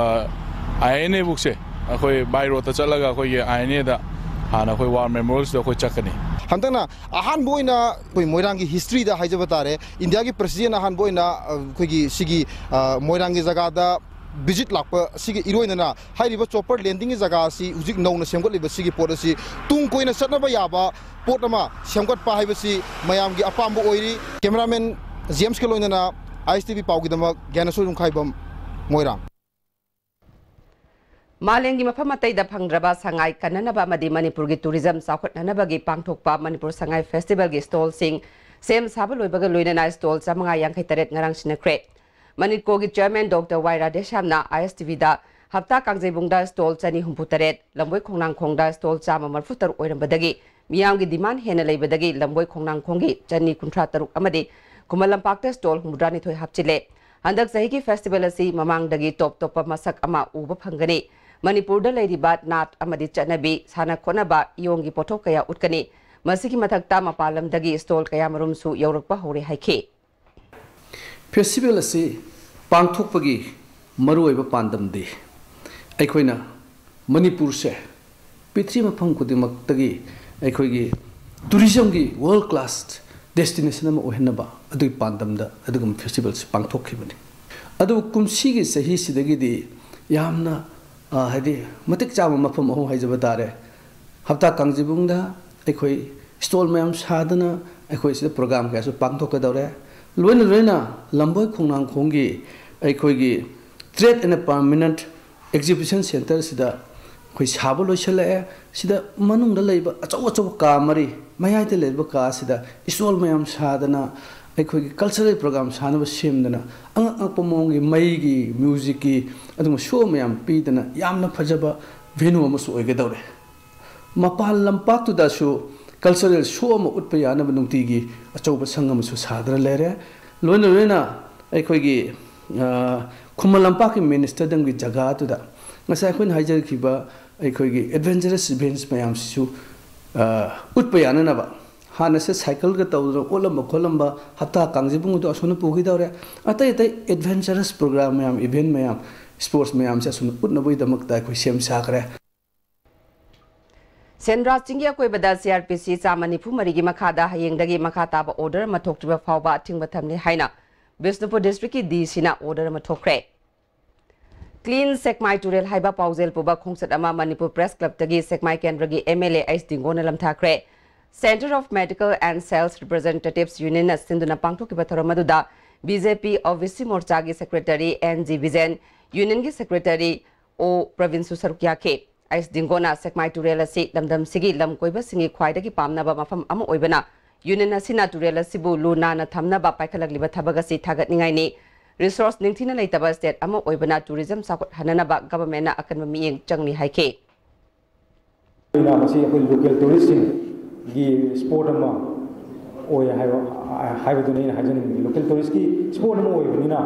ꯑꯥꯏ ꯑꯦꯟ ꯑꯦ ꯕꯨꯛꯁꯦ ꯑꯩꯈꯣꯏ by roadꯇ ꯆꯠꯂꯒ ꯑꯩꯈꯣꯏꯒꯤ ꯑꯥꯏ ꯑꯦꯟ ꯑꯦꯗ ꯍꯥꯟꯅ ꯑꯩꯈꯣꯏ War Memorialꯁꯤꯗ ꯑꯩꯈꯣꯏ ꯆꯠꯀꯅꯤ꯫ ꯍꯟꯗꯛꯅ ꯑꯍꯥꯟꯕ ꯑꯣꯏꯅ ꯑꯩꯈꯣꯏ ꯃꯣꯏꯔꯥꯡꯒꯤ historyꯗ ꯍꯥꯏꯖꯕ ꯇꯥꯔꯦ, ꯏꯟꯗꯤꯌꯥꯒꯤ presidentꯅ ꯑꯍꯥꯟꯕ ꯑꯣꯏꯅ, ꯑ, ꯑꯩꯈꯣꯏꯒꯤ ꯁꯤꯒꯤ, ꯑ, ꯃꯣꯏꯔꯥꯡꯒꯤ ꯖꯒꯥꯗ visit ꯂꯥꯛꯄ ꯑꯁꯤꯒꯤ ꯏꯔꯣꯏꯅꯅ ꯍꯥꯏꯔꯤꯕ chopper landingꯒꯤ ꯖꯒꯥ ꯑꯁꯤ ꯍꯧꯖꯤꯛ ꯅꯧꯅ ꯁꯦꯝꯒꯠꯂꯤꯕ ꯁꯤꯒꯤ ꯄꯣꯠ ꯑꯁꯤ ꯇꯨꯡ ꯀꯣꯏꯅ ꯆꯠꯅꯕ ꯌꯥꯕ ꯄꯣꯠ ꯑꯃ ꯁꯦꯝꯒꯠꯄ ꯍꯥꯏꯕꯁꯤ ꯃꯌꯥꯝꯒꯤ ꯑꯄꯥꯝꯕ ꯑꯣꯏꯔꯤ꯫ Cameraman Jamesꯀ ꯂꯣꯏꯅꯅ ꯑꯥꯏ ꯑꯦꯁ ꯇꯤ ꯚꯤ ꯄꯥꯎꯒꯤꯗꯃꯛ ꯒ꯭ꯌꯥꯅꯦꯁꯣꯔ ꯌꯨꯝꯈꯥꯏꯕꯝ, ꯃꯣꯏꯔꯥꯡ꯫ ꯃꯥꯂꯦꯝꯒꯤ ꯃꯐꯝ ꯑꯇꯩꯗ ꯐꯪꯗ꯭ꯔꯕ ꯁꯉꯥꯏ ꯀꯟꯅꯅꯕ ꯑꯃꯗꯤ ꯃꯅꯤꯄꯨꯔꯒꯤ tourism ꯆꯥꯎꯈꯠꯅꯅꯕꯒꯤ ꯄꯥꯡꯊꯣꯛꯄ ꯃꯅꯤꯄꯨꯔ ꯁꯉꯥꯏ ꯐꯦꯁꯇꯤꯚꯦꯜꯒꯤ stallꯁꯤꯡ ꯁꯦꯝ ꯁꯥꯕ ꯂꯣꯏꯕꯒ ꯂꯣꯏꯅꯅ stall ꯆꯥꯃꯉꯥ ꯌꯥꯡꯈꯩ ꯇꯔꯦꯠ ꯉꯔꯥꯡ ꯁꯤꯟꯅꯈ꯭ꯔꯦ꯫ ꯃꯅꯤꯞꯀꯣꯒꯤ chairman ꯗꯣꯛꯇꯔ ꯋꯥꯏ ꯔꯥꯙꯦꯁ꯭ꯌꯥꯝꯅ ꯑꯥꯏ ꯑꯦꯁ ꯇꯤ ꯚꯤꯗ ꯍꯞꯇꯥ ꯀꯥꯡꯖꯩꯕꯨꯡꯗ stall ꯆꯅꯤ ꯍꯨꯝꯐꯨ ꯇꯔꯦꯠ, ꯂꯝꯕꯣꯏ ꯈꯣꯡꯅꯥꯡꯈꯣꯡꯗ stall ꯆꯥꯝꯃ ꯃꯔꯤꯐꯨ ꯇꯔꯨꯛ ꯑꯣꯏꯔꯝꯕꯗꯒꯤ ꯃꯤꯌꯥꯝꯒꯤ demand ꯍꯦꯟꯅ ꯂꯩꯕꯗꯒꯤ ꯂꯝꯕꯣꯏ ꯈꯣꯡꯅꯥꯡꯈꯣꯡꯒꯤ ꯆꯅꯤ ꯀꯨꯟꯊ꯭ꯔꯥ ꯇꯔꯨꯛ ꯑꯃꯗꯤ ꯈꯨꯃꯟ ꯂꯝꯄꯥꯛꯇ stall ꯍꯨꯝꯐꯨꯇꯔꯥꯅꯤꯊꯣꯏ ꯍꯥꯞꯆꯤꯜꯂꯦ꯫ ꯍꯟꯗꯛ ꯆꯍꯤꯒꯤ festival ꯑꯁꯤ ꯃꯃꯥꯡꯗꯒꯤ ꯇꯣꯞ ꯇꯣꯞꯄ ꯃꯁꯛ ꯑꯃ ꯎꯕ ꯐꯪꯒꯅꯤ꯫ ꯃꯅꯤꯄꯨꯔꯗ ꯂꯩꯔꯤꯕ ꯅꯥꯠ ꯑꯃꯗꯤ ꯆꯠꯅꯕꯤ, ꯁꯥꯟꯅ ꯈꯣꯠꯅꯕ, ꯏꯌꯣꯡꯒꯤ ꯄꯣꯠꯊꯣꯛ ꯀꯌꯥ ꯎꯠꯀꯅꯤ꯫ ꯃꯁꯤꯒꯤ ꯃꯊꯛꯇ ꯃꯄꯥꯟ ꯂꯝꯗꯒꯤ stall ꯀꯌꯥꯃꯔꯨꯝꯁꯨ ꯌꯧꯔꯛꯄ ꯍꯧꯔꯦ ꯍꯥꯏꯈꯤ꯫ Festival ꯑꯁꯤ ꯄꯥꯡꯊꯣꯛꯄꯒꯤ ꯃꯔꯨꯑꯣꯏꯕ ꯄꯥꯟꯗꯝꯗꯤ ꯑꯩꯈꯣꯏꯅ ꯃꯅꯤꯄꯨꯔꯁꯦ ꯄ꯭ꯔꯤꯊꯤꯕꯤ ꯃꯐꯝ ꯈꯨꯗꯤꯡꯃꯛꯇꯒꯤ ꯑꯩꯈꯣꯏꯒꯤ tourismꯒꯤ world class destination ꯑꯃ ꯑꯣꯏꯍꯟꯅꯕ ꯑꯗꯨꯒꯤ ꯄꯥꯟꯗꯝꯗ ꯑꯗꯨꯒꯨꯝꯕ festivalꯁꯤ ꯄꯥꯡꯊꯣꯛꯈꯤꯕꯅꯤ꯫ ꯑꯗꯨꯕꯨ ꯀꯨꯝꯁꯤꯒꯤ ꯆꯍꯤꯁꯤꯗꯒꯤꯗꯤ ꯌꯥꯝꯅ, ꯑ, ꯍꯥꯏꯗꯤ ꯃꯇꯤꯛ ꯆꯥꯕ ꯃꯐꯝ ꯑꯍꯨꯝ ꯍꯥꯏꯖꯕ ꯇꯥꯔꯦ꯫ ꯍꯞꯇꯥ ꯀꯥꯡꯖꯩꯕꯨꯡꯗ ꯑꯩꯈꯣꯏ stall ꯃꯌꯥꯝ ꯁꯥꯗꯅ ꯑꯩꯈꯣꯏ ꯁꯤꯗ program ꯀꯌꯥꯁꯨ ꯄꯥꯡꯊꯣꯛꯀꯗꯧꯔꯦ꯫ ꯂꯣꯏꯅ ꯂꯣꯏꯅ ꯂꯝꯕꯣꯏ ꯈꯣꯡꯅꯥꯡꯈꯣꯡꯒꯤ ꯑꯩꯈꯣꯏꯒꯤ trade and permanent exhibition centreꯁꯤꯗ ꯑꯩꯈꯣꯏ ꯁꯥꯕ ꯂꯣꯏꯁꯤꯜꯂꯛꯑꯦ꯫ ꯁꯤꯗ ꯃꯅꯨꯡꯗ ꯂꯩꯕ ꯑꯆꯧ ꯑꯆꯧꯕ ꯀꯥ ꯃꯔꯤ, ꯃꯌꯥꯏꯗ ꯂꯩꯕ ꯀꯥ ꯑꯁꯤꯗ stall ꯃꯌꯥꯝ ꯁꯥꯗꯅ ꯑꯩꯈꯣꯏꯒꯤ cultural program ꯁꯥꯅꯕ ꯁꯦꯝꯗꯅ ꯑꯉꯛ ꯑꯉꯛꯄ ꯃꯑꯣꯡꯒꯤ ꯃꯩꯒꯤ, musicꯀꯤ ꯑꯗꯨꯒꯨꯝꯕ show ꯃꯌꯥꯝ ꯄꯤꯗꯅ ꯌꯥꯝꯅ ꯐꯖꯕ venue ꯑꯃꯁꯨ ꯑꯣꯏꯒꯗꯧꯔꯦ꯫ ꯃꯄꯥꯟ ꯂꯝꯄꯥꯛꯇꯨꯗꯁꯨ cultural show ꯑꯃ ꯎꯠꯄ ꯌꯥꯅꯕ ꯅꯨꯡꯇꯤꯒꯤ ꯑꯆꯧꯕ ꯁꯪ ꯑꯃꯁꯨ ꯁꯥꯗꯨꯅ ꯂꯩꯔꯦ꯫ ꯂꯣꯏꯅ ꯂꯣꯏꯅ ꯑꯩꯈꯣꯏꯒꯤ, ꯑ, ꯈꯨꯃꯟ ꯂꯝꯄꯥꯛꯀꯤ main stadia ꯒꯤ ꯖꯒꯥꯗꯨꯗ ꯉꯁꯥꯏ ꯑꯩꯈꯣꯏꯅ ꯍꯥꯏꯖꯈꯤꯕ ꯑꯩꯈꯣꯏꯒꯤ adventurous events ꯃꯌꯥꯝꯁꯤꯁꯨ, ꯑ, ꯎꯠꯄ ꯌꯥꯅꯅꯕ, ꯍꯥꯟꯅꯁꯦ cycleꯒ ꯇꯧꯗꯅ ꯑꯣꯠꯂꯝꯕ ꯈꯣꯠꯂꯝꯕ ꯍꯞꯇꯥ ꯀꯥꯡꯖꯩꯕꯨꯡ ꯑꯗꯨ ꯑꯁꯣꯝꯗ ꯄꯨꯈꯤꯗꯧꯔꯦ꯫ ꯑꯇꯩ ꯑꯇꯩ adventurous program ꯃꯌꯥꯝ, event ꯃꯌꯥꯝ, sports ꯃꯌꯥꯝꯁꯦ ꯑꯁꯣꯝꯗ ꯎꯠꯅꯕꯒꯤꯗꯃꯛꯇ ꯑꯩꯈꯣꯏ ꯁꯦꯝ ꯁꯥꯈ꯭ꯔꯦ꯫ ꯁꯦꯟꯗ꯭ꯔꯥ ꯆꯤꯡꯒꯤ ꯑꯀꯣꯏꯕꯗ CrPC ꯆꯥꯝꯃ ꯅꯤꯐꯨ ꯃꯔꯤꯒꯤ ꯃꯈꯥꯗ ꯍꯌꯦꯡꯗꯒꯤ ꯃꯈꯥ ꯇꯥꯕ order ꯑꯃ ꯊꯣꯛꯇ꯭ꯔꯤꯕ ꯐꯥꯎꯕ ꯑꯊꯤꯡꯕ ꯊꯝꯂꯤ ꯍꯥꯏꯅ ꯕꯤꯁꯅꯨꯄꯨꯔ districtꯀꯤ DCꯅ order ꯑꯃ ꯊꯣꯛꯈ꯭ꯔꯦ꯫ Clean ꯁꯦꯛꯃꯥꯏ ꯇꯨꯔꯦꯜ ꯍꯥꯏꯕ ꯄꯥꯎꯖꯦꯜ ꯄꯨꯕ ꯈꯣꯡꯆꯠ ꯑꯃ ꯃꯅꯤꯄꯨꯔ Press Clubꯇꯒꯤ ꯁꯦꯛꯃꯥꯏ ꯀꯦꯟꯗ꯭ꯔꯒꯤ MLA ꯑꯩꯆ ꯗꯤꯡꯒꯣꯅ ꯂꯝꯊꯥꯈ꯭ꯔꯦ꯫ Centre of Medical and Sales Representatives Unionꯅ ꯁꯤꯟꯗꯨꯅ ꯄꯥꯡꯊꯣꯛꯈꯤꯕ ꯊꯧꯔꯝ ꯑꯗꯨꯗ BJP OBC Morchaꯒꯤ Secretary N G ꯕꯤꯖꯦꯟ, Unionꯒꯤ Secretary O ꯄ꯭ꯔꯕꯤꯟꯁꯨ ꯁꯔꯨꯛ ꯌꯥꯈꯤ꯫ ꯑꯩꯆ ꯗꯤꯡꯒꯣꯅ ꯁꯦꯛꯃꯥꯏ ꯇꯨꯔꯦꯜ ꯑꯁꯤ ꯂꯝꯗꯝꯁꯤꯒꯤ ꯂꯝ ꯀꯣꯏꯕꯁꯤꯡꯒꯤ ꯈ꯭ꯋꯥꯏꯗꯒꯤ ꯄꯥꯝꯅꯕ ꯃꯐꯝ ꯑꯃ ꯑꯣꯏꯕꯅ, Union ꯑꯁꯤꯅ ꯇꯨꯔꯦꯜ ꯑꯁꯤꯕꯨ ꯂꯨ ꯅꯥꯟꯅ ꯊꯝꯅꯕ ꯄꯥꯏꯈꯠꯂꯛꯂꯤꯕ ꯊꯕꯛ ꯑꯁꯤ ꯊꯥꯒꯠꯅꯤꯡꯉꯥꯏꯅꯤ꯫ Resource ꯅꯤꯡꯊꯤꯅ ꯂꯩꯇꯕ state ꯑꯃ ꯑꯣꯏꯕꯅ tourism ꯆꯥꯎꯈꯠꯍꯟꯅꯅꯕ governmentꯅ ꯑꯀꯟꯕ ꯃꯤꯠꯌꯦꯡ ꯆꯪꯂꯤ ꯍꯥꯏꯈꯤ꯫ ꯑꯩꯅ ꯃꯁꯤ ꯑꯩꯈꯣꯏ local touristꯁꯤꯡꯒꯤ spot ꯑꯃ ꯑꯣꯏ ꯍꯥꯏꯕ ꯍꯥꯏꯕꯗꯨꯅꯤ ꯑꯩꯅ ꯍꯥꯏꯖꯅꯤꯡꯕꯗꯤ꯫ Local touristꯀꯤ spot ꯑꯃ ꯑꯣꯏꯕꯅꯤꯅ,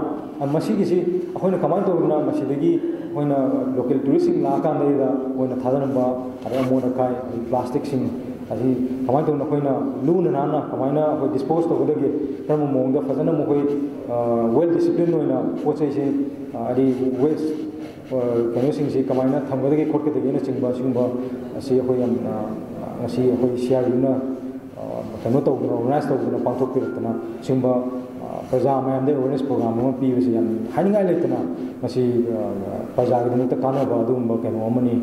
ꯃꯁꯤꯒꯤꯁꯤ ꯑꯩꯈꯣꯏꯅ ꯀꯃꯥꯏꯅ ꯇꯧꯗꯅ ꯃꯁꯤꯗꯒꯤ ꯑꯩꯈꯣꯏꯅ local touristꯁꯤꯡ ꯂꯥꯛꯑꯀꯥꯟꯗꯩꯗ ꯑꯩꯈꯣꯏꯅ ꯊꯥꯗꯔꯝꯕ ꯑꯗꯩ ꯑꯃꯣꯠ ꯑꯀꯥꯏ, ꯑꯗꯩ plasticꯁꯤꯡ ꯑꯁꯤ ꯀꯃꯥꯏꯅ ꯇꯧꯗꯅ ꯑꯩꯈꯣꯏꯅ ꯂꯨꯅ ꯅꯥꯟꯅ ꯀꯃꯥꯏꯅ ꯑꯩꯈꯣꯏ dispose ꯇꯧꯒꯗꯒꯦ, ꯀꯔꯝꯕ ꯃꯑꯣꯡꯗ ꯐꯖꯅ ꯃꯈꯣꯏ well discipline ꯑꯣꯏꯅ ꯄꯣꯠ ꯆꯩꯁꯦ, ꯍꯥꯏꯗꯤ waste ꯀꯩꯅꯣꯁꯤꯡꯁꯤ ꯀꯃꯥꯏꯅ ꯊꯝꯒꯗꯒꯦ ꯈꯣꯠꯀꯗꯒꯦꯅꯆꯤꯡꯕ ꯑꯁꯤꯒꯨꯝꯕ ꯑꯁꯤ ꯑꯩꯈꯣꯏ ꯌꯥꯝꯅ ꯉꯁꯤ ꯑꯩꯈꯣꯏ CRUꯅ ꯀꯩꯅꯣ ꯇꯧꯗꯅ, organize ꯇꯧꯗꯅ ꯄꯥꯡꯊꯣꯛꯄꯤꯔꯛꯇꯅ ꯁꯤꯒꯨꯝꯕ ꯄ꯭ꯔꯖꯥ ꯃꯌꯥꯝꯗ awareness program ꯑꯃ ꯄꯤꯕꯁꯤ ꯌꯥꯝ ꯍꯥꯏꯅꯤꯡꯉꯥꯏ ꯂꯩꯇꯅ ꯃꯁꯤ ꯄ꯭ꯔꯖꯥꯒꯤꯗꯃꯛꯇ ꯀꯥꯟꯅꯕ ꯑꯗꯨꯒꯨꯝꯕ ꯀꯩꯅꯣ ꯑꯃꯅꯤ,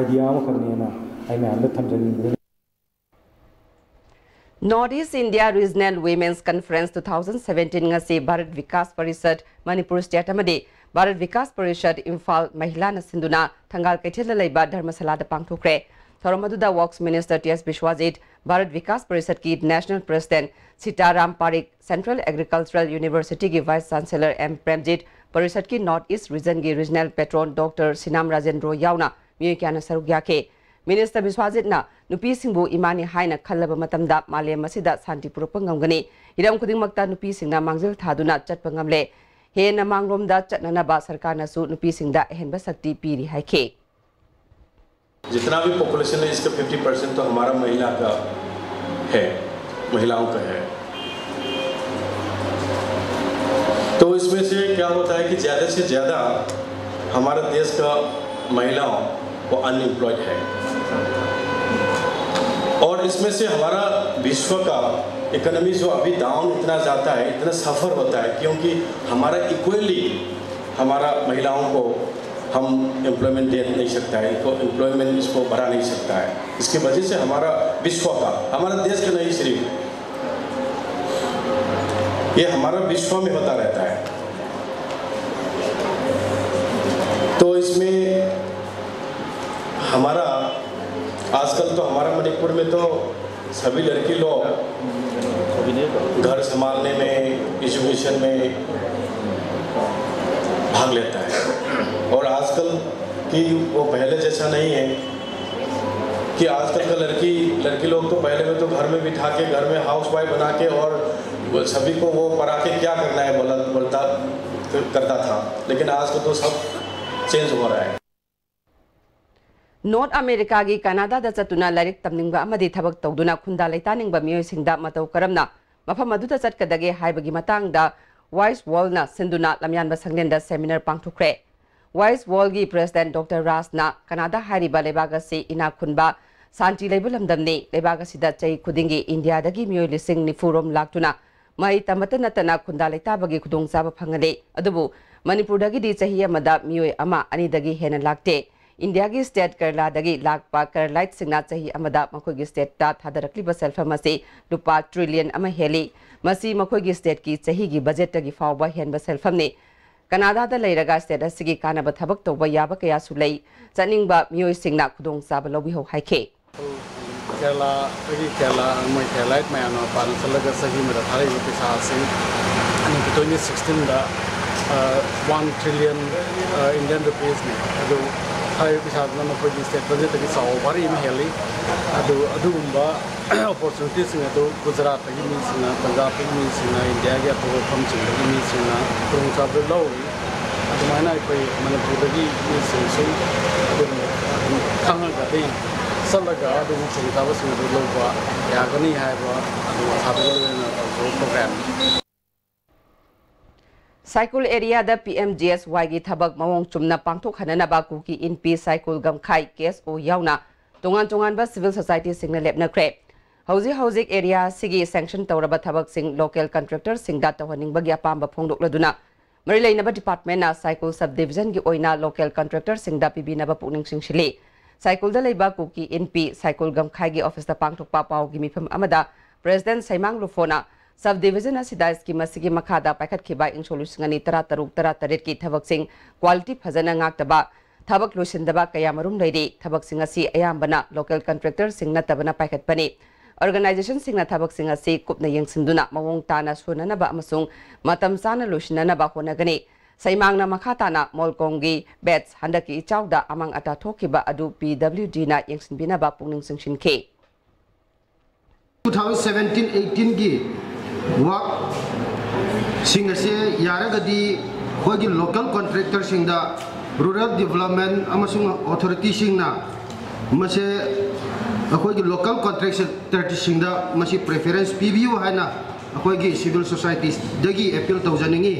idea ꯑꯃꯈꯛꯅꯦꯅ ꯑꯩ ꯃꯌꯥꯝꯗ ꯊꯝꯖꯅꯤꯡꯕꯅꯤ꯫ North East India Regional Women's Conference two thousand seventeen ꯉꯁꯤ ꯚꯥꯔꯠ ꯚꯤꯀꯥꯁ ꯄꯔꯤꯁꯗ ꯃꯅꯤꯄꯨꯔ state ꯑꯃꯗꯤ ꯚꯥꯔꯠ ꯚꯤꯀꯥꯁ ꯄꯔꯤꯁꯗ ꯏꯝꯐꯥꯜ ꯃꯍꯤꯂꯥꯅ ꯁꯤꯟꯗꯨꯅ ꯊꯪꯒꯥꯜ ꯀꯩꯊꯦꯜꯗ ꯂꯩꯕ ꯙꯔꯃꯁꯥꯂꯥꯗ ꯄꯥꯡꯊꯣꯛꯈ꯭ꯔꯦ꯫ ꯊꯧꯔꯝ ꯑꯗꯨꯗ Works Minister T S ꯕꯤꯁ꯭ꯋꯥꯖꯤꯠ, Bharat Vikas ꯄꯔꯤꯁꯗꯀꯤ National President ꯁꯤꯇꯥꯔꯥꯝ ꯄꯥꯔꯤꯛ, Central Agricultural Universityꯒꯤ Vice Chancellor M Premjit, ꯄꯔꯤꯁꯗꯀꯤ North East Regionꯒꯤ Regional Patron Doctor ꯁꯤꯅꯥꯝ Rajendro ꯌꯥꯎꯅ ꯃꯤꯑꯣꯏ ꯀꯌꯥꯅ ꯁꯔꯨꯛ ꯌꯥꯈꯤ꯫ Minister ꯕꯤꯁ꯭ꯋꯥꯖꯤꯠꯅ ꯅꯨꯄꯤꯁꯤꯡꯕꯨ ꯏꯃꯥꯅꯤ ꯍꯥꯏꯅ ꯈꯜꯂꯕ ꯃꯇꯝꯗ ꯃꯥꯂꯦꯝ ꯑꯁꯤꯗ ꯁꯥꯟꯇꯤ ꯄꯨꯔꯛꯄ ꯉꯝꯒꯅꯤ꯫ ꯍꯤꯔꯝ ꯈꯨꯗꯤꯡꯃꯛꯇ ꯅꯨꯄꯤꯁꯤꯡꯅ ꯃꯥꯡꯖꯤꯜ ꯊꯥꯗꯨꯅ ꯆꯠꯄ ꯉꯝꯂꯦ꯫ ꯍꯦꯟꯅ ꯃꯥꯡꯂꯣꯝꯗ ꯆꯠꯅꯅꯕ ꯁꯔꯀꯥꯔꯅꯁꯨ ꯅꯨꯄꯤꯁꯤꯡꯗ ꯑꯍꯦꯟꯕ ꯁꯛꯇꯤ ꯄꯤꯔꯤ ꯍꯥꯏꯈꯤ꯫ जितना भी पॉपुलेशन है, इसका फिफ्टी परसेंट तो हमारा महिला का है, महिलाओं का है। तो इसमें से क्या होता है कि ज़्यादा से ज़्यादा हमारे देश का महिलाओं वो अनएम्प्लॉयड है, और इसमें से हमारा विश्व का इकोनॉमी जो अभी डाउन इतना जाता है, इतना सफ़र होता है, क्योंकि हमारा इक्वली हमारा महिलाओं को हम एम्प्लॉयमेंट दे नहीं सकता है, इनको एम्प्लॉयमेंट इसको बढ़ा नहीं सकता है। इसकी वजह से हमारा विश्व का, हमारा देश का नहीं सिर्फ, ये हमारा विश्व में होता रहता है। तो इसमें हमारा आजकल तो हमारा मणिपुर में तो सभी लड़की लोग घर संभालने में, एजुकेशन में, भाग लेता है। और आजकल की वो पहले जैसा नहीं है कि आजकल का लड़की लड़की लोग तो पहले में तो घर में बिठा के, घर में हाउस वाइफ बना के और वो सभी को वो पढ़ा के क्या करना है बोला बोलता करता था, लेकिन आज को तो सब चेंज हो रहा है। North Americaꯒꯤ Canadaꯗ ꯆꯠꯇꯨꯅ ꯂꯥꯏꯔꯤꯛ ꯇꯝꯅꯤꯡꯕ ꯑꯃꯗꯤ ꯊꯕꯛ ꯇꯧꯗꯨꯅ ꯈꯨꯟꯗꯥ ꯂꯩꯇꯥꯅꯤꯡꯕ ꯃꯤꯑꯣꯏꯁꯤꯡꯗ ꯃꯇꯧ ꯀꯔꯝꯅ ꯃꯐꯝ ꯑꯗꯨꯗ ꯆꯠꯀꯗꯒꯦ ꯍꯥꯏꯕꯒꯤ ꯃꯇꯥꯡꯗ Wise Worldꯅ ꯁꯤꯟꯗꯨꯅ ꯂꯝꯌꯥꯟꯕ ꯁꯪꯂꯦꯟꯗ seminar ꯄꯥꯡꯊꯣꯛꯈ꯭ꯔꯦ꯫ Wise Worldꯒꯤ President Doctor Rajꯅ Canada ꯍꯥꯏꯔꯤꯕ ꯂꯩꯕꯥꯛ ꯑꯁꯤ ꯏꯅꯥꯛ ꯈꯨꯟꯕ, ꯁꯥꯟꯇꯤ ꯂꯩꯕ ꯂꯝꯗꯝꯅꯤ꯫ ꯂꯩꯕꯥꯛ ꯑꯁꯤꯗ ꯆꯍꯤ ꯈꯨꯗꯤꯡꯒꯤ ꯏꯟꯗꯤꯌꯥꯗꯒꯤ ꯃꯤꯑꯣꯏ ꯂꯤꯁꯤꯡ ꯅꯤꯐꯨ ꯔꯣꯝ ꯂꯥꯛꯇꯨꯅ ꯃꯍꯩ ꯇꯝꯕꯇ ꯅꯠꯇꯅ ꯈꯨꯟꯗꯥ ꯂꯩꯇꯥꯕꯒꯤ ꯈꯨꯗꯣꯡꯆꯥꯕ ꯐꯪꯍꯜꯂꯤ꯫ ꯑꯗꯨꯕꯨ ꯃꯅꯤꯄꯨꯔꯗꯒꯤꯗꯤ ꯆꯍꯤ ꯑꯃꯗ ꯃꯤꯑꯣꯏ ꯑꯃ ꯑꯅꯤꯗꯒꯤ ꯍꯦꯟꯅ ꯂꯥꯛꯇꯦ꯫ ꯏꯟꯗꯤꯌꯥꯒꯤ state ꯀꯦꯔꯂꯥꯗꯒꯤ ꯂꯥꯛꯄ ꯀꯦꯔꯂꯥꯏꯠꯁꯤꯡꯅ ꯆꯍꯤ ꯑꯃꯗ ꯃꯈꯣꯏꯒꯤ stateꯇ ꯊꯥꯗꯔꯛꯂꯤꯕ ꯁꯦꯜꯐꯝ ꯑꯁꯤ ꯂꯨꯄꯥ trillion ꯑꯃ ꯍꯦꯜꯂꯤ꯫ ꯃꯁꯤ ꯃꯈꯣꯏꯒꯤ stateꯀꯤ ꯆꯍꯤꯒꯤ budgetꯇꯒꯤ ꯐꯥꯎꯕ ꯍꯦꯟꯕ ꯁꯦꯜꯐꯝꯅꯤ꯫ ꯀꯅꯥꯗꯥꯗ ꯂꯩꯔꯒ state ꯑꯁꯤꯒꯤ ꯀꯥꯟꯅꯕ ꯊꯕꯛ ꯇꯧꯕ ꯌꯥꯕ ꯀꯌꯥꯁꯨ ꯂꯩ꯫ ꯆꯠꯅꯤꯡꯕ ꯃꯤꯑꯣꯏꯁꯤꯡꯅ ꯈꯨꯗꯣꯡꯆꯥꯕ ꯂꯧꯕꯤꯍꯧ ꯍꯥꯏꯈꯤ꯫ ꯀꯦꯔꯂꯥ ꯑꯩꯈꯣꯏꯒꯤ ꯀꯦꯔꯂꯥ ꯃꯣꯏ ꯀꯦꯔꯂꯥꯏꯠ ꯃꯌꯥꯝꯅ ꯃꯄꯥꯟꯗ ꯆꯠꯂꯒ ꯆꯍꯤ ꯑꯃꯗ ꯊꯥꯔꯛꯏꯕ ꯄꯩꯁꯥ ꯑꯁꯤ twenty sixteenꯗ one trillion Indian rupeesꯅꯤ꯫ ꯑꯗꯨ ꯊꯥꯔꯛꯏꯕ ꯄꯩꯁꯥꯗꯨꯅ ꯃꯈꯣꯏꯒꯤ state budgetꯇꯒꯤ ꯆꯥꯎꯕ ꯚꯥꯔꯤ ꯑꯃ ꯍꯦꯜꯂꯤ꯫ ꯑꯗꯨ ꯑꯗꯨꯒꯨꯝꯕ opportunityꯁꯤꯡ ꯑꯗꯨ ꯒꯨꯖꯔꯥꯠꯇꯒꯤ ꯃꯤꯁꯤꯡꯅ, ꯄꯟꯖꯥꯕꯇꯒꯤ ꯃꯤꯁꯤꯡꯅ, ꯏꯟꯗꯤꯌꯥꯒꯤ ꯑꯇꯣꯞꯄ ꯃꯐꯝꯁꯤꯡꯗꯒꯤ ꯃꯤꯁꯤꯡꯅ ꯈꯨꯗꯣꯡꯆꯥꯕꯗꯨ ꯂꯧꯔꯤ꯫ ꯑꯗꯨꯃꯥꯏꯅ ꯑꯩꯈꯣꯏ ꯃꯅꯤꯄꯨꯔꯗꯒꯤ ꯃꯤꯁꯤꯡꯁꯨ ꯑꯗꯨꯝ ꯈꯪꯉꯒꯗꯤ ꯆꯠꯂꯒ ꯑꯗꯨꯒꯤ ꯈꯨꯗꯣꯡꯆꯥꯕꯁꯤꯡ ꯑꯗꯨ ꯂꯧꯕ ꯌꯥꯒꯅꯤ ꯍꯥꯏꯕ ꯑꯗꯨ ꯑꯁꯥꯗꯨꯒ ꯂꯣꯏꯅꯅ ꯇꯧꯖꯕ programꯅꯤ꯫ ꯁꯥꯏꯀꯨꯜ areaꯗ P M G S Yꯒꯤ ꯊꯕꯛ ꯃꯑꯣꯡ ꯆꯨꯝꯅ ꯄꯥꯡꯊꯣꯛꯍꯟꯅꯅꯕ ꯀꯨꯀꯤ ꯏꯟꯄꯤ ꯁꯥꯏꯀꯨꯜ ꯒꯝꯈꯥꯏ K S O ꯌꯥꯎꯅ ꯇꯣꯉꯥꯟ ꯇꯣꯉꯥꯟꯕ civil societyꯁꯤꯡꯅ ꯂꯦꯞꯅꯈ꯭ꯔꯦ꯫ ꯍꯧꯖꯤꯛ ꯍꯧꯖꯤꯛ area ꯑꯁꯤꯒꯤ sanction ꯇꯧꯔꯕ ꯊꯕꯛꯁꯤꯡ local contractorꯁꯤꯡꯗ ꯇꯧꯍꯟꯅꯤꯡꯕꯒꯤ ꯑꯄꯥꯝꯕ ꯐꯣꯡꯗꯣꯛꯂꯗꯨꯅ ꯃꯔꯤ ꯂꯩꯅꯕ departmentꯅ ꯁꯥꯏꯀꯨꯜ sub divisionꯒꯤ ꯑꯣꯏꯅ local contractorꯁꯤꯡꯗ ꯄꯤꯕꯤꯅꯕ ꯄꯨꯛꯅꯤꯡ ꯆꯤꯡꯁꯤꯜꯂꯤ꯫ ꯁꯥꯏꯀꯨꯜꯗ ꯂꯩꯕ ꯀꯨꯀꯤ ꯏꯟꯄꯤ ꯁꯥꯏꯀꯨꯜ ꯒꯝꯈꯥꯏꯒꯤ officeꯇ ꯄꯥꯡꯊꯣꯛꯄ ꯄꯥꯎꯒꯤ ꯃꯤꯐꯝ ꯑꯃꯗ President ꯁꯩꯃꯥꯡ ꯂꯨꯐꯣꯅ sub division ꯑꯁꯤꯗ scheme ꯑꯁꯤꯒꯤ ꯃꯈꯥꯗ ꯄꯥꯏꯈꯠꯈꯤꯕ ꯏꯪꯁꯣꯛ ꯂꯤꯁꯤꯡ ꯑꯅꯤ ꯇꯔꯥ ꯇꯔꯨꯛ ꯇꯔꯥ ꯇꯔꯦꯠꯀꯤ ꯊꯕꯛꯁꯤꯡ quality ꯐꯖꯅ ꯉꯥꯛꯇꯕ, ꯊꯕꯛ ꯂꯣꯏꯁꯤꯟꯗꯕ ꯀꯌꯥ ꯃꯔꯨꯝ ꯂꯩꯔꯤ꯫ ꯊꯕꯛꯁꯤꯡ ꯑꯁꯤ ꯑꯌꯥꯝꯕꯅ local contractorꯁꯤꯡ ꯅꯠꯇꯕꯅ ꯄꯥꯏꯈꯠꯄꯅꯤ꯫ Organizationꯁꯤꯡꯅ ꯊꯕꯛꯁꯤꯡ ꯑꯁꯤ ꯀꯨꯞꯅ ꯌꯦꯡꯁꯤꯟꯗꯨꯅ ꯃꯑꯣꯡ ꯇꯥꯅ ꯁꯨꯅꯅꯕ ꯑꯃꯁꯨꯡ ꯃꯇꯝ ꯆꯥꯅ ꯂꯣꯏꯁꯤꯟꯅꯅꯕ ꯍꯣꯠꯅꯒꯅꯤ꯫ ꯁꯩꯃꯥꯡꯅ ꯃꯈꯥ ꯇꯥꯅ ꯃꯣꯜꯀꯣꯝꯒꯤ batch ꯍꯟꯗꯛꯀꯤ ꯏꯆꯥꯎꯗ ꯑꯃꯥꯡ ꯑꯇꯥ ꯊꯣꯛꯈꯤꯕ ꯑꯗꯨ P W Dꯅ ꯌꯦꯡꯁꯤꯟꯕꯤꯅꯕ ꯄꯨꯛꯅꯤꯡ ꯆꯤꯡꯁꯤꯟꯈꯤ꯫ Two thousand seventeen eighteenꯒꯤ workꯁꯤꯡ ꯑꯁꯤ ꯌꯥꯔꯒꯗꯤ ꯑꯩꯈꯣꯏꯒꯤ local contractorꯁꯤꯡꯗ, rural development ꯑꯃꯁꯨꯡ authorityꯁꯤꯡꯅ ꯃꯁꯦ ꯑꯩꯈꯣꯏꯒꯤ local contractorꯁꯤꯡꯗ ꯃꯁꯤ preference ꯄꯤꯕꯤꯌꯨ ꯍꯥꯏꯅ ꯑꯩꯈꯣꯏꯒꯤ civil societyꯗꯒꯤ appeal ꯇꯧꯖꯅꯤꯡꯏ꯫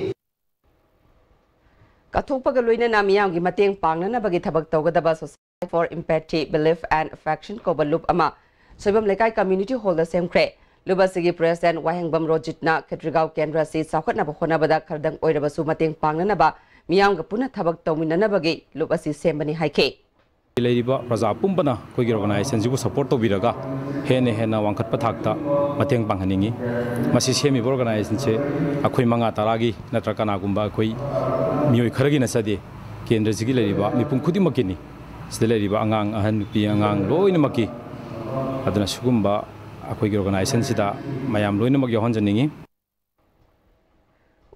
ꯀꯠꯊꯣꯛꯄꯒ ꯂꯣꯏꯅꯅ ꯃꯤꯌꯥꯝꯒꯤ ꯃꯇꯦꯡ ꯄꯥꯡꯅꯅꯕꯒꯤ ꯊꯕꯛ ꯇꯧꯒꯗꯕ Society for Empathy, Belief and Affection ꯀꯧꯕ ꯂꯨꯞ ꯑꯃ ꯁꯣꯏꯕꯝ ꯂꯩꯀꯥꯏ community hallꯗ ꯁꯦꯝꯈ꯭ꯔꯦ꯫ ꯂꯨꯞ ꯑꯁꯤꯒꯤ president ꯋꯥꯍꯦꯡꯕꯝ ꯔꯣꯖꯤꯠꯅ ꯈꯦꯇ꯭ꯔꯤꯒꯥꯎ ꯀꯦꯟꯗ꯭ꯔ ꯑꯁꯤ ꯆꯥꯎꯈꯠꯅꯕ ꯍꯣꯠꯅꯕꯗ ꯈꯔꯗꯪ ꯑꯣꯏꯔꯕꯁꯨ ꯃꯇꯦꯡ ꯄꯥꯡꯅꯅꯕ ꯃꯤꯌꯥꯝꯒ ꯄꯨꯟꯅ ꯊꯕꯛ ꯇꯧꯃꯤꯟꯅꯅꯕꯒꯤ ꯂꯨꯞ ꯑꯁꯤ ꯁꯦꯝꯕꯅꯤ ꯍꯥꯏꯈꯤ꯫ ꯂꯩꯔꯤꯕ ꯄ꯭ꯔꯖꯥ ꯄꯨꯝꯕꯅ ꯑꯩꯈꯣꯏꯒꯤ organizationꯁꯤꯕꯨ support ꯇꯧꯕꯤꯔꯒ ꯍꯦꯟꯅ ꯍꯦꯟꯅ ꯋꯥꯡꯈꯠꯄ ꯊꯥꯛꯇ ꯃꯇꯦꯡ ꯄꯥꯡꯍꯟꯅꯤꯡꯏ꯫ ꯃꯁꯤ ꯁꯦꯝꯃꯤꯕ organizationꯁꯦ ꯑꯩꯈꯣꯏ ꯃꯉꯥ ꯇꯔꯥꯒꯤ ꯅꯠꯇ꯭ꯔꯒ ꯀꯅꯥꯒꯨꯝꯕ ꯑꯩꯈꯣꯏ ꯃꯤꯑꯣꯏ ꯈꯔꯒꯤ ꯅꯠꯆꯗꯦ, ꯀꯦꯟꯗ꯭ꯔꯁꯤꯒꯤ ꯂꯩꯔꯤꯕ ꯃꯤꯄꯨꯝ ꯈꯨꯗꯤꯡꯃꯛꯀꯤꯅꯤ꯫ ꯁꯤꯗ ꯂꯩꯔꯤꯕ ꯑꯉꯥꯡ, ꯑꯍꯟ, ꯅꯨꯄꯤ, ꯑꯉꯥꯡ ꯂꯣꯏꯅꯃꯛꯀꯤ꯫ ꯑꯗꯨꯅ ꯁꯤꯒꯨꯝꯕ ꯑꯩꯈꯣꯏꯒꯤ organizationꯁꯤꯗ ꯃꯌꯥꯝ ꯂꯣꯏꯅꯃꯛ ꯌꯥꯎꯍꯟꯖꯅꯤꯡꯏ꯫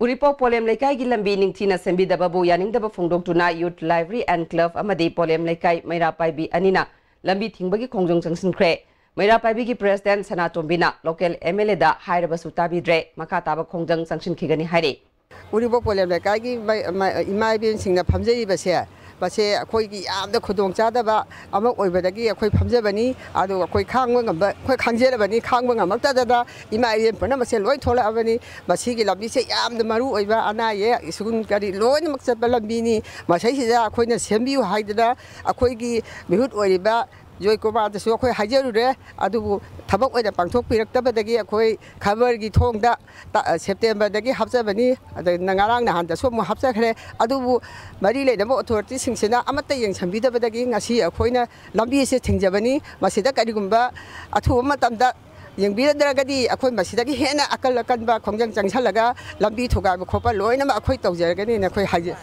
ꯎꯔꯤꯄꯣꯛ ꯄꯣꯂꯦꯝ ꯂꯩꯀꯥꯏꯒꯤ ꯂꯝꯕꯤ ꯅꯤꯡꯊꯤꯅ ꯁꯦꯝꯕꯤꯗꯕꯕꯨ ꯌꯥꯅꯤꯡꯗꯕ ꯐꯣꯡꯗꯣꯛꯇꯨꯅ Youth Library and Club ꯑꯃꯗꯤ ꯄꯣꯂꯦꯝ ꯂꯩꯀꯥꯏ ꯃꯩꯔꯥ ꯄꯥꯏꯕꯤ ꯑꯅꯤꯅ ꯂꯝꯕꯤ ꯊꯤꯡꯕꯒꯤ ꯈꯣꯡꯖꯪ ꯆꯪꯁꯤꯟꯈ꯭ꯔꯦ꯫ ꯃꯩꯔꯥ ꯄꯥꯏꯕꯤꯒꯤ president ꯁꯅꯥꯇꯣꯝꯕꯤꯅ local MLAꯗ ꯍꯥꯏꯔꯕꯁꯨ ꯇꯥꯕꯤꯗ꯭ꯔꯦ꯫ ꯃꯈꯥ ꯇꯥꯕ ꯈꯣꯡꯖꯪ ꯆꯪꯁꯤꯟꯈꯤꯒꯅꯤ ꯍꯥꯏꯔꯤ꯫ ꯎꯔꯤꯄꯣꯛ ꯄꯣꯂꯦꯝ ꯂꯩꯀꯥꯏꯒꯤ ꯃꯩ- ꯃꯩ- ꯏꯃꯥ ꯏꯕꯦꯟꯁꯤꯡꯅ ꯐꯝꯖꯔꯤꯕꯁꯦ, ꯃꯁꯦ ꯑꯩꯈꯣꯏꯒꯤ ꯌꯥꯝꯅ ꯈꯨꯗꯣꯡꯆꯥꯗꯕ ꯑꯃ ꯑꯣꯏꯕꯗꯒꯤ ꯑꯩꯈꯣꯏ ꯐꯝꯖꯕꯅꯤ꯫ ꯑꯗꯨ ꯑꯩꯈꯣꯏ ꯈꯥꯡꯕ ꯉꯝꯕ, ꯑꯩꯈꯣꯏ ꯈꯥꯡꯖꯔꯕꯅꯤ, ꯈꯥꯡꯕ ꯉꯝꯃꯛꯇꯗꯅ ꯏꯃꯥ ꯏꯕꯦꯟ ꯄꯨꯝꯅꯃꯛꯁꯦ ꯂꯣꯏ ꯊꯣꯛꯂꯛꯑꯕꯅꯤ꯫ ꯃꯁꯤꯒꯤ ꯂꯝꯕꯤꯁꯦ ꯌꯥꯝꯅ ꯃꯔꯨ ꯑꯣꯏꯕ, ꯑꯅꯥ ꯑꯌꯦꯛ, ꯁ꯭ꯀꯨꯜ ꯀꯔꯤ ꯂꯣꯏꯅꯃꯛ ꯆꯠꯄ ꯂꯝꯕꯤꯅꯤ꯫ ꯃꯁꯤꯁꯤꯗ ꯑꯩꯈꯣꯏꯅ ꯁꯦꯝꯕꯤꯌꯨ ꯍꯥꯏꯗꯅ ꯑꯩꯈꯣꯏꯒꯤ ꯃꯤꯍꯨꯠ ꯑꯣꯏꯔꯤꯕ ꯖꯣꯏꯀꯨꯃꯥꯔꯗꯁꯨ ꯑꯩꯈꯣꯏ ꯍꯥꯏꯖꯔꯨꯔꯦ, ꯑꯗꯨꯕꯨ ꯊꯕꯛ ꯑꯣꯏꯅ ꯄꯥꯡꯊꯣꯛꯄꯤꯔꯛꯇꯕꯗꯒꯤ ꯑꯩꯈꯣꯏ ꯈꯕꯔꯒꯤ ꯊꯣꯡꯗ ꯇ- ꯁꯦꯞꯇꯦꯝꯕꯔꯗꯒꯤ ꯍꯥꯞꯆꯕꯅꯤ꯫ ꯑꯗ ꯉꯔꯥꯡ ꯅꯍꯥꯟꯗꯁꯨ ꯑꯃꯨꯛ ꯍꯥꯞꯆꯈ꯭ꯔꯦ꯫ ꯑꯗꯨꯕꯨ ꯃꯔꯤ ꯂꯩꯅꯕ ꯑꯣꯊꯣꯔꯤꯇꯤꯁꯤꯡꯁꯤꯅ ꯑꯃꯠꯇ ꯌꯦꯡꯁꯤꯟꯕꯤꯗꯕꯗꯒꯤ ꯉꯁꯤ ꯑꯩꯈꯣꯏꯅ ꯂꯝꯕꯤ ꯑꯁꯤ ꯊꯤꯡꯖꯕꯅꯤ꯫ ꯃꯁꯤꯗ ꯀꯔꯤꯒꯨꯝꯕ ꯑꯊꯨꯕ ꯃꯇꯝꯗ ꯌꯦꯡꯕꯤꯔꯗ꯭ꯔꯒꯗꯤ ꯑꯩꯈꯣꯏ ꯃꯁꯤꯗꯒꯤ ꯍꯦꯟꯅ ꯑꯀꯜ ꯑꯀꯟꯕ ꯈꯣꯡꯖꯪ ꯆꯪꯁꯤꯜꯂꯒ ꯂꯝꯕꯤ ꯊꯨꯒꯥꯏꯕ ꯈꯣꯠꯄ ꯂꯣꯏꯅꯃꯛ ꯑꯩꯈꯣꯏ ꯇꯧꯖꯔꯒꯅꯤꯅ ꯑꯩꯈꯣꯏ ꯍꯥꯏꯖꯩ꯫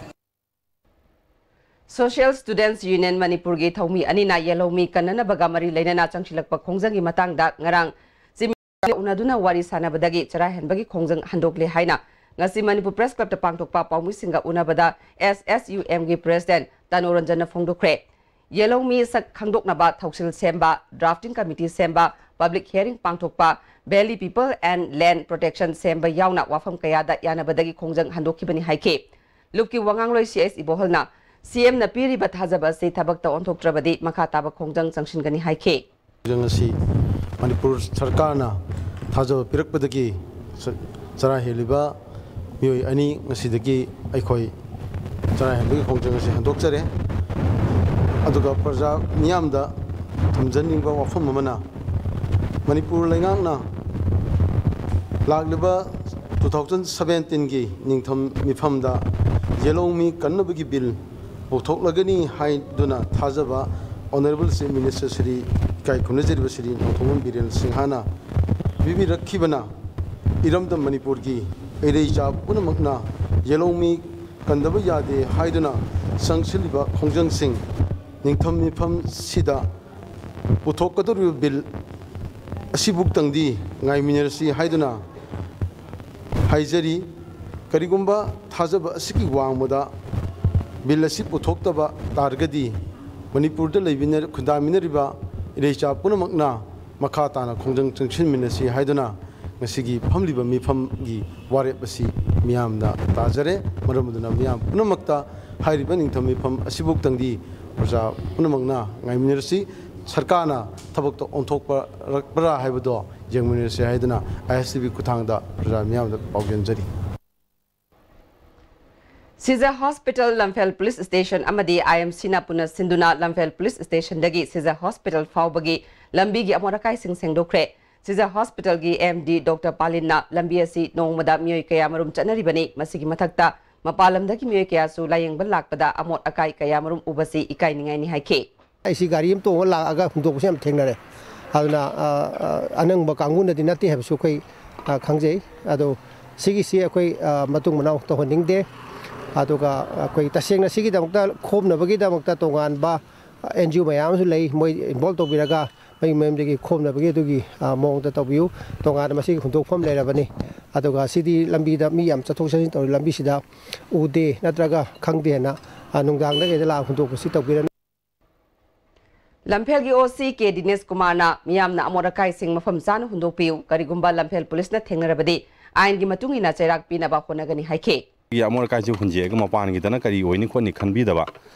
Social Students Union ꯃꯅꯤꯄꯨꯔꯒꯤ ꯊꯧꯃꯤ ꯑꯅꯤꯅ ꯌꯦꯜꯍꯧꯃꯤ ꯀꯟꯅꯅꯕꯒ ꯃꯔꯤ ꯂꯩꯅꯅ ꯆꯪꯁꯤꯜꯂꯛꯄ ꯈꯣꯡꯖꯪꯒꯤ ꯃꯇꯥꯡꯗ ꯉꯔꯥꯡ ꯆꯤꯃꯤ ꯎꯅꯗꯨꯅ ꯋꯥꯔꯤ ꯁꯥꯟꯅꯕꯗꯒꯤ ꯆꯔꯥ ꯍꯦꯟꯕꯒꯤ ꯈꯣꯡꯖꯪ ꯍꯟꯗꯣꯛꯂꯦ ꯍꯥꯏꯅ ꯉꯁꯤ ꯃꯅꯤꯄꯨꯔ ꯄ꯭ꯔꯦꯁ ꯀ꯭ꯂꯕꯇ ꯄꯥꯡꯊꯣꯛꯄ ꯄꯥꯎꯃꯤꯁꯤꯡꯒ ꯎꯅꯕꯗ ꯑꯦꯁ ꯑꯦꯁ ꯌꯨ ꯑꯦꯝꯒꯤ ꯄ꯭ꯔꯦꯁꯤꯗꯦꯟꯠ ꯇꯅꯣ ꯔꯟꯖꯟꯅ ꯐꯣꯡꯗꯣꯛꯈ꯭ꯔꯦ꯫ ꯌꯦꯜꯍꯧꯃꯤ ꯁꯛ ꯈꯪꯗꯣꯛꯅꯕ ꯊꯧꯁꯤꯜ ꯁꯦꯝꯕ, ꯗ꯭ꯔꯥꯐꯇꯤꯡ ꯀꯃꯤꯇꯤ ꯁꯦꯝꯕ, ꯄꯕ꯭ꯂꯤꯛ ꯍꯤꯌꯥꯔꯤꯡ ꯄꯥꯡꯊꯣꯛꯄ, Valley People and Land Protection ꯁꯦꯝꯕ ꯌꯥꯎꯅ ꯋꯥꯐꯝ ꯀꯌꯥꯗ ꯌꯥꯅꯕꯗꯒꯤ ꯈꯣꯡꯖꯪ ꯍꯟꯗꯣꯛꯈꯤꯕꯅꯤ ꯍꯥꯏꯈꯤ꯫ ꯂꯨꯞꯀꯤ ꯋꯥꯉꯥꯡꯂꯣꯏ ꯁꯤ ꯑꯦꯁ ꯏꯕꯣꯍꯜꯅ ꯁꯤ ꯑꯦꯝꯅ ꯄꯤꯔꯤꯕ ꯊꯥꯖꯕ ꯑꯁꯤ ꯊꯕꯛꯇ ꯑꯣꯟꯊꯣꯛꯇ꯭ꯔꯕꯗꯤ ꯃꯈꯥ ꯇꯥꯕ ꯈꯣꯡꯖꯪ ꯆꯪꯁꯤꯟꯒꯅꯤ ꯍꯥꯏꯈꯤ꯫ ꯈꯣꯡꯖꯪ ꯑꯁꯤ ꯃꯅꯤꯄꯨꯔ ꯁꯔꯀꯥꯔꯅ ꯊꯥꯖꯕ ꯄꯤꯔꯛꯄꯗꯒꯤ ꯆ-, ꯆꯔꯥ ꯍꯦꯜꯂꯤꯕ ꯃꯤꯑꯣꯏ ꯑꯅꯤ ꯉꯁꯤꯗꯒꯤ ꯑꯩꯈꯣꯏ ꯆꯔꯥ ꯍꯦꯟꯕꯒꯤ ꯈꯣꯡꯖꯪ ꯑꯁꯤ ꯍꯟꯗꯣꯛꯆꯔꯦ꯫ ꯑꯗꯨꯒ ꯄ꯭ꯔꯖꯥ ꯃꯤꯌꯥꯝꯗ ꯊꯝꯖꯅꯤꯡꯕ ꯋꯥꯐꯝ ꯑꯃꯅ, ꯃꯅꯤꯄꯨꯔ ꯂꯩꯉꯥꯛꯅ ꯂꯥꯛꯂꯤꯕ two thousand seventeen ꯒꯤ ꯅꯤꯡꯊꯝ ꯃꯤꯐꯝꯗ ꯌꯦꯜꯍꯧꯃꯤ ꯀꯟꯅꯕꯒꯤ ꯕꯤꯜ ꯄꯨꯊꯣꯛꯂꯒꯅꯤ ꯍꯥꯏꯗꯨꯅ ꯊꯥꯖꯕ Honourable Chief Minister ꯁ꯭ꯔꯤ ꯏꯀꯥꯏ ꯈꯨꯝꯅꯖꯔꯤꯕ ꯁ꯭ꯔꯤ ꯅꯣꯡꯊꯣꯝꯕꯝ ꯕꯤꯔꯦꯟ ꯁꯤꯡꯍꯅ ꯄꯤꯕꯤꯔꯛꯈꯤꯕꯅ ꯏꯔꯝꯗꯝ ꯃꯅꯤꯄꯨꯔꯒꯤ ꯏꯔꯩꯆꯥ ꯄꯨꯝꯅꯃꯛꯅ ꯌꯦꯜꯍꯧꯃꯤ ꯀꯟꯗꯕ ꯌꯥꯗꯦ ꯍꯥꯏꯗꯨꯅ ꯆꯪꯁꯤꯜꯂꯤꯕ ꯈꯣꯡꯖꯪꯁꯤꯡ ꯅꯤꯡꯊꯝ ꯃꯤꯐꯝꯁꯤꯗ ꯄꯨꯊꯣꯛꯀꯗꯧꯔꯤꯕ ꯕꯤꯜ ꯑꯁꯤꯕꯨꯛꯇꯪꯗꯤ ꯉꯥꯏꯃꯤꯟꯅꯔꯁꯤ ꯍꯥꯏꯗꯨꯅ ꯍꯥꯏꯖꯔꯤ꯫ ꯀꯔꯤꯒꯨꯝꯕ ꯊꯥꯖꯕ ꯑꯁꯤꯒꯤ ꯋꯥꯡꯃꯗ ꯕꯤꯜ ꯑꯁꯤ ꯄꯨꯊꯣꯛꯇꯕ ꯇꯥꯔꯒꯗꯤ ꯃꯅꯤꯄꯨꯔꯗ ꯂꯩꯃꯤꯟꯅ-, ꯈꯨꯟꯗꯥꯃꯤꯟꯅꯔꯤꯕ ꯏꯔꯩꯆꯥ ꯄꯨꯝꯅꯃꯛꯅ ꯃꯈꯥ ꯇꯥꯅ ꯈꯣꯡꯖꯪ ꯆꯪꯁꯤꯟꯃꯤꯟꯅꯁꯤ ꯍꯥꯏꯗꯨꯅ ꯉꯁꯤꯒꯤ ꯐꯝꯂꯤꯕ ꯃꯤꯐꯝꯒꯤ ꯋꯥꯔꯦꯞ ꯑꯁꯤ ꯃꯤꯌꯥꯝꯗ ꯇꯥꯖꯔꯦ꯫ ꯃꯔꯝ ꯑꯗꯨꯅ ꯃꯤꯌꯥꯝ ꯄꯨꯝꯅꯃꯛꯇ ꯍꯥꯏꯔꯤꯕ ꯅꯤꯡꯊꯝ ꯃꯤꯐꯝ ꯑꯁꯤꯕꯨꯛꯇꯪꯗꯤ ꯄ꯭ꯔꯖꯥ ꯄꯨꯝꯅꯃꯛꯅ ꯉꯥꯏꯃꯤꯟꯅꯔꯁꯤ꯫ ꯁꯔꯀꯥꯔꯅ ꯊꯕꯛꯇ ꯑꯣꯟꯊꯣꯛꯄꯔꯛꯄ꯭ꯔꯥ ꯍꯥꯏꯕꯗꯣ ꯌꯦꯡꯃꯤꯟꯅꯔꯁꯤ ꯍꯥꯏꯗꯨꯅ ꯑꯥꯏ ꯑꯦꯁ ꯇꯤ ꯚꯤ ꯈꯨꯠꯊꯥꯡꯗ ꯄ꯭ꯔꯖꯥ ꯃꯤꯌꯥꯝꯗ ꯄꯥꯎꯖꯦꯟꯖꯔꯤ꯫ ꯁꯤꯖ ꯍꯣꯁꯄꯤꯇꯥꯜ, ꯂꯝꯐꯦꯜ ꯄꯨꯂꯤꯁ ꯁ꯭ꯇꯦꯁꯟ ꯑꯃꯗꯤ ꯑꯥꯏ ꯑꯦꯝ ꯁꯤꯅ ꯄꯨꯟꯅ ꯁꯤꯟꯗꯨꯅ ꯂꯝꯐꯦꯜ ꯄꯨꯂꯤꯁ ꯁ꯭ꯇꯦꯁꯟꯗꯒꯤ ꯁꯤꯖ ꯍꯣꯁꯄꯤꯇꯥꯜ ꯐꯥꯎꯕꯒꯤ ꯂꯝꯕꯤꯒꯤ ꯑꯃꯣꯠ ꯑꯀꯥꯏꯁꯤꯡ ꯁꯦꯡꯗꯣꯛꯈ꯭ꯔꯦ꯫ ꯁꯤꯖ ꯍꯣꯁꯄꯤꯇꯥꯜꯒꯤ ꯑꯦꯝ ꯗꯤ ꯗꯣꯛꯇꯔ ꯄꯥꯂꯤꯟꯅ ꯂꯝꯕꯤ ꯑꯁꯤ ꯅꯣꯡꯃꯗ ꯃꯤꯑꯣꯏ ꯀꯌꯥ ꯃꯔꯨꯝ ꯆꯠꯅꯔꯤꯕꯅꯤ꯫ ꯃꯁꯤꯒꯤ ꯃꯊꯛꯇ ꯃꯄꯥꯟ ꯂꯝꯗꯒꯤ ꯃꯤꯑꯣꯏ ꯀꯌꯥꯁꯨ ꯂꯥꯌꯦꯡꯕ ꯂꯥꯛꯄꯗ ꯑꯃꯣꯠ ꯑꯀꯥꯏ ꯀꯌꯥ ꯃꯔꯨꯝ ꯎꯕꯁꯤ ꯏꯀꯥꯏꯅꯤꯡꯉꯥꯏꯅꯤ ꯍꯥꯏꯈꯤ꯫ ꯑꯩꯁꯤ ꯒꯥꯔꯤ ꯑꯃ ꯇꯣꯡꯉ ꯂꯥꯛꯑꯒ ꯍꯨꯟꯗꯣꯛꯄꯁꯦ ꯌꯥꯝ ꯊꯦꯡꯅꯔꯦ꯫ ꯑꯗꯨꯅ, ꯑ, ꯑ, ꯑꯅꯪꯕ ꯀꯥꯡꯕꯨꯅꯗꯤ ꯅꯠꯇꯦ ꯍꯥꯏꯕꯁꯨ ꯑꯩꯈꯣꯏ, ꯑ, ꯈꯪꯖꯩ꯫ ꯑꯗꯣ ꯁꯤꯒꯤꯁꯤ ꯑꯩꯈꯣꯏ, ꯑ, ꯃꯇꯨꯡ ꯃꯅꯥꯎ ꯇꯧꯍꯟꯅꯤꯡꯗꯦ꯫ ꯑꯗꯨꯒ ꯑꯩꯈꯣꯏ ꯇꯁꯦꯡꯅ ꯁꯤꯒꯤꯗꯃꯛꯇ ꯈꯣꯝꯅꯕꯒꯤꯗꯃꯛꯇ ꯇꯣꯉꯥꯟꯕ ꯑꯦꯟ ꯖꯤ ꯑꯣ ꯃꯌꯥꯝ ꯑꯃꯁꯨ ꯂꯩ, ꯃꯣꯏ ꯏꯟꯚꯣꯜꯕ ꯇꯧꯕꯤꯔꯒ ꯃꯌꯨꯝ ꯃꯌꯨꯝꯗꯒꯤ ꯈꯣꯝꯅꯕꯒꯤ ꯑꯗꯨꯒꯤ, ꯑ, ꯃꯑꯣꯡꯗ ꯇꯧꯕꯤꯌꯨ꯫ ꯇꯣꯉꯥꯟꯅ ꯃꯁꯤꯒꯤ ꯍꯨꯟꯗꯣꯛꯐꯝ ꯂꯩꯔꯕꯅꯤ꯫ ꯑꯗꯨꯒ ꯁꯤꯗꯤ ꯂꯝꯕꯤꯗ ꯃꯤ ꯌꯥꯝ ꯆꯠꯊꯣꯛ ꯆꯠꯁꯤꯟ ꯇꯧꯔꯤ, ꯂꯝꯕꯤꯁꯤꯗ ꯎꯗꯦ ꯅꯠꯇ꯭ꯔꯒ ꯈꯪꯗꯦꯅ, ꯑ, ꯅꯨꯡꯗꯥꯡꯗ ꯀꯩꯗ ꯂꯥꯛꯑ ꯍꯨꯟꯗꯣꯛꯄꯁꯤ ꯇꯧꯕꯤꯔꯅꯨ꯫ ꯂꯝꯐꯦꯜꯒꯤ ꯑꯣ ꯁꯤ ꯀꯦ ꯗꯤꯅꯦꯁ ꯀꯨꯃꯥꯔꯅ ꯃꯤꯌꯥꯝꯅ ꯑꯃꯣꯠ ꯑꯀꯥꯏꯁꯤꯡ ꯃꯐꯝ ꯆꯥꯅ ꯍꯨꯟꯗꯣꯛꯄꯤꯌꯨ, ꯀꯔꯤꯒꯨꯝꯕ ꯂꯝꯐꯦꯜ ꯄꯨꯂꯤꯁꯅ ꯊꯦꯡꯅꯔꯕꯗꯤ ꯑꯥꯏꯟꯒꯤ ꯃꯇꯨꯡ ꯏꯟꯅ ꯆꯩꯔꯥꯛ ꯄꯤꯅꯕ ꯍꯣꯠꯅꯒꯅꯤ ꯍꯥꯏꯈꯤ꯫ ꯑꯃꯣꯠ ꯑꯀꯥꯏꯁꯤ ꯍꯨꯟꯖꯦꯛꯑꯒ ꯃꯄꯥꯟꯒꯤꯗꯅ ꯀꯔꯤ ꯑꯣꯏꯅꯤ ꯈꯣꯠꯅꯤ ꯈꯟꯕꯤꯗꯕ,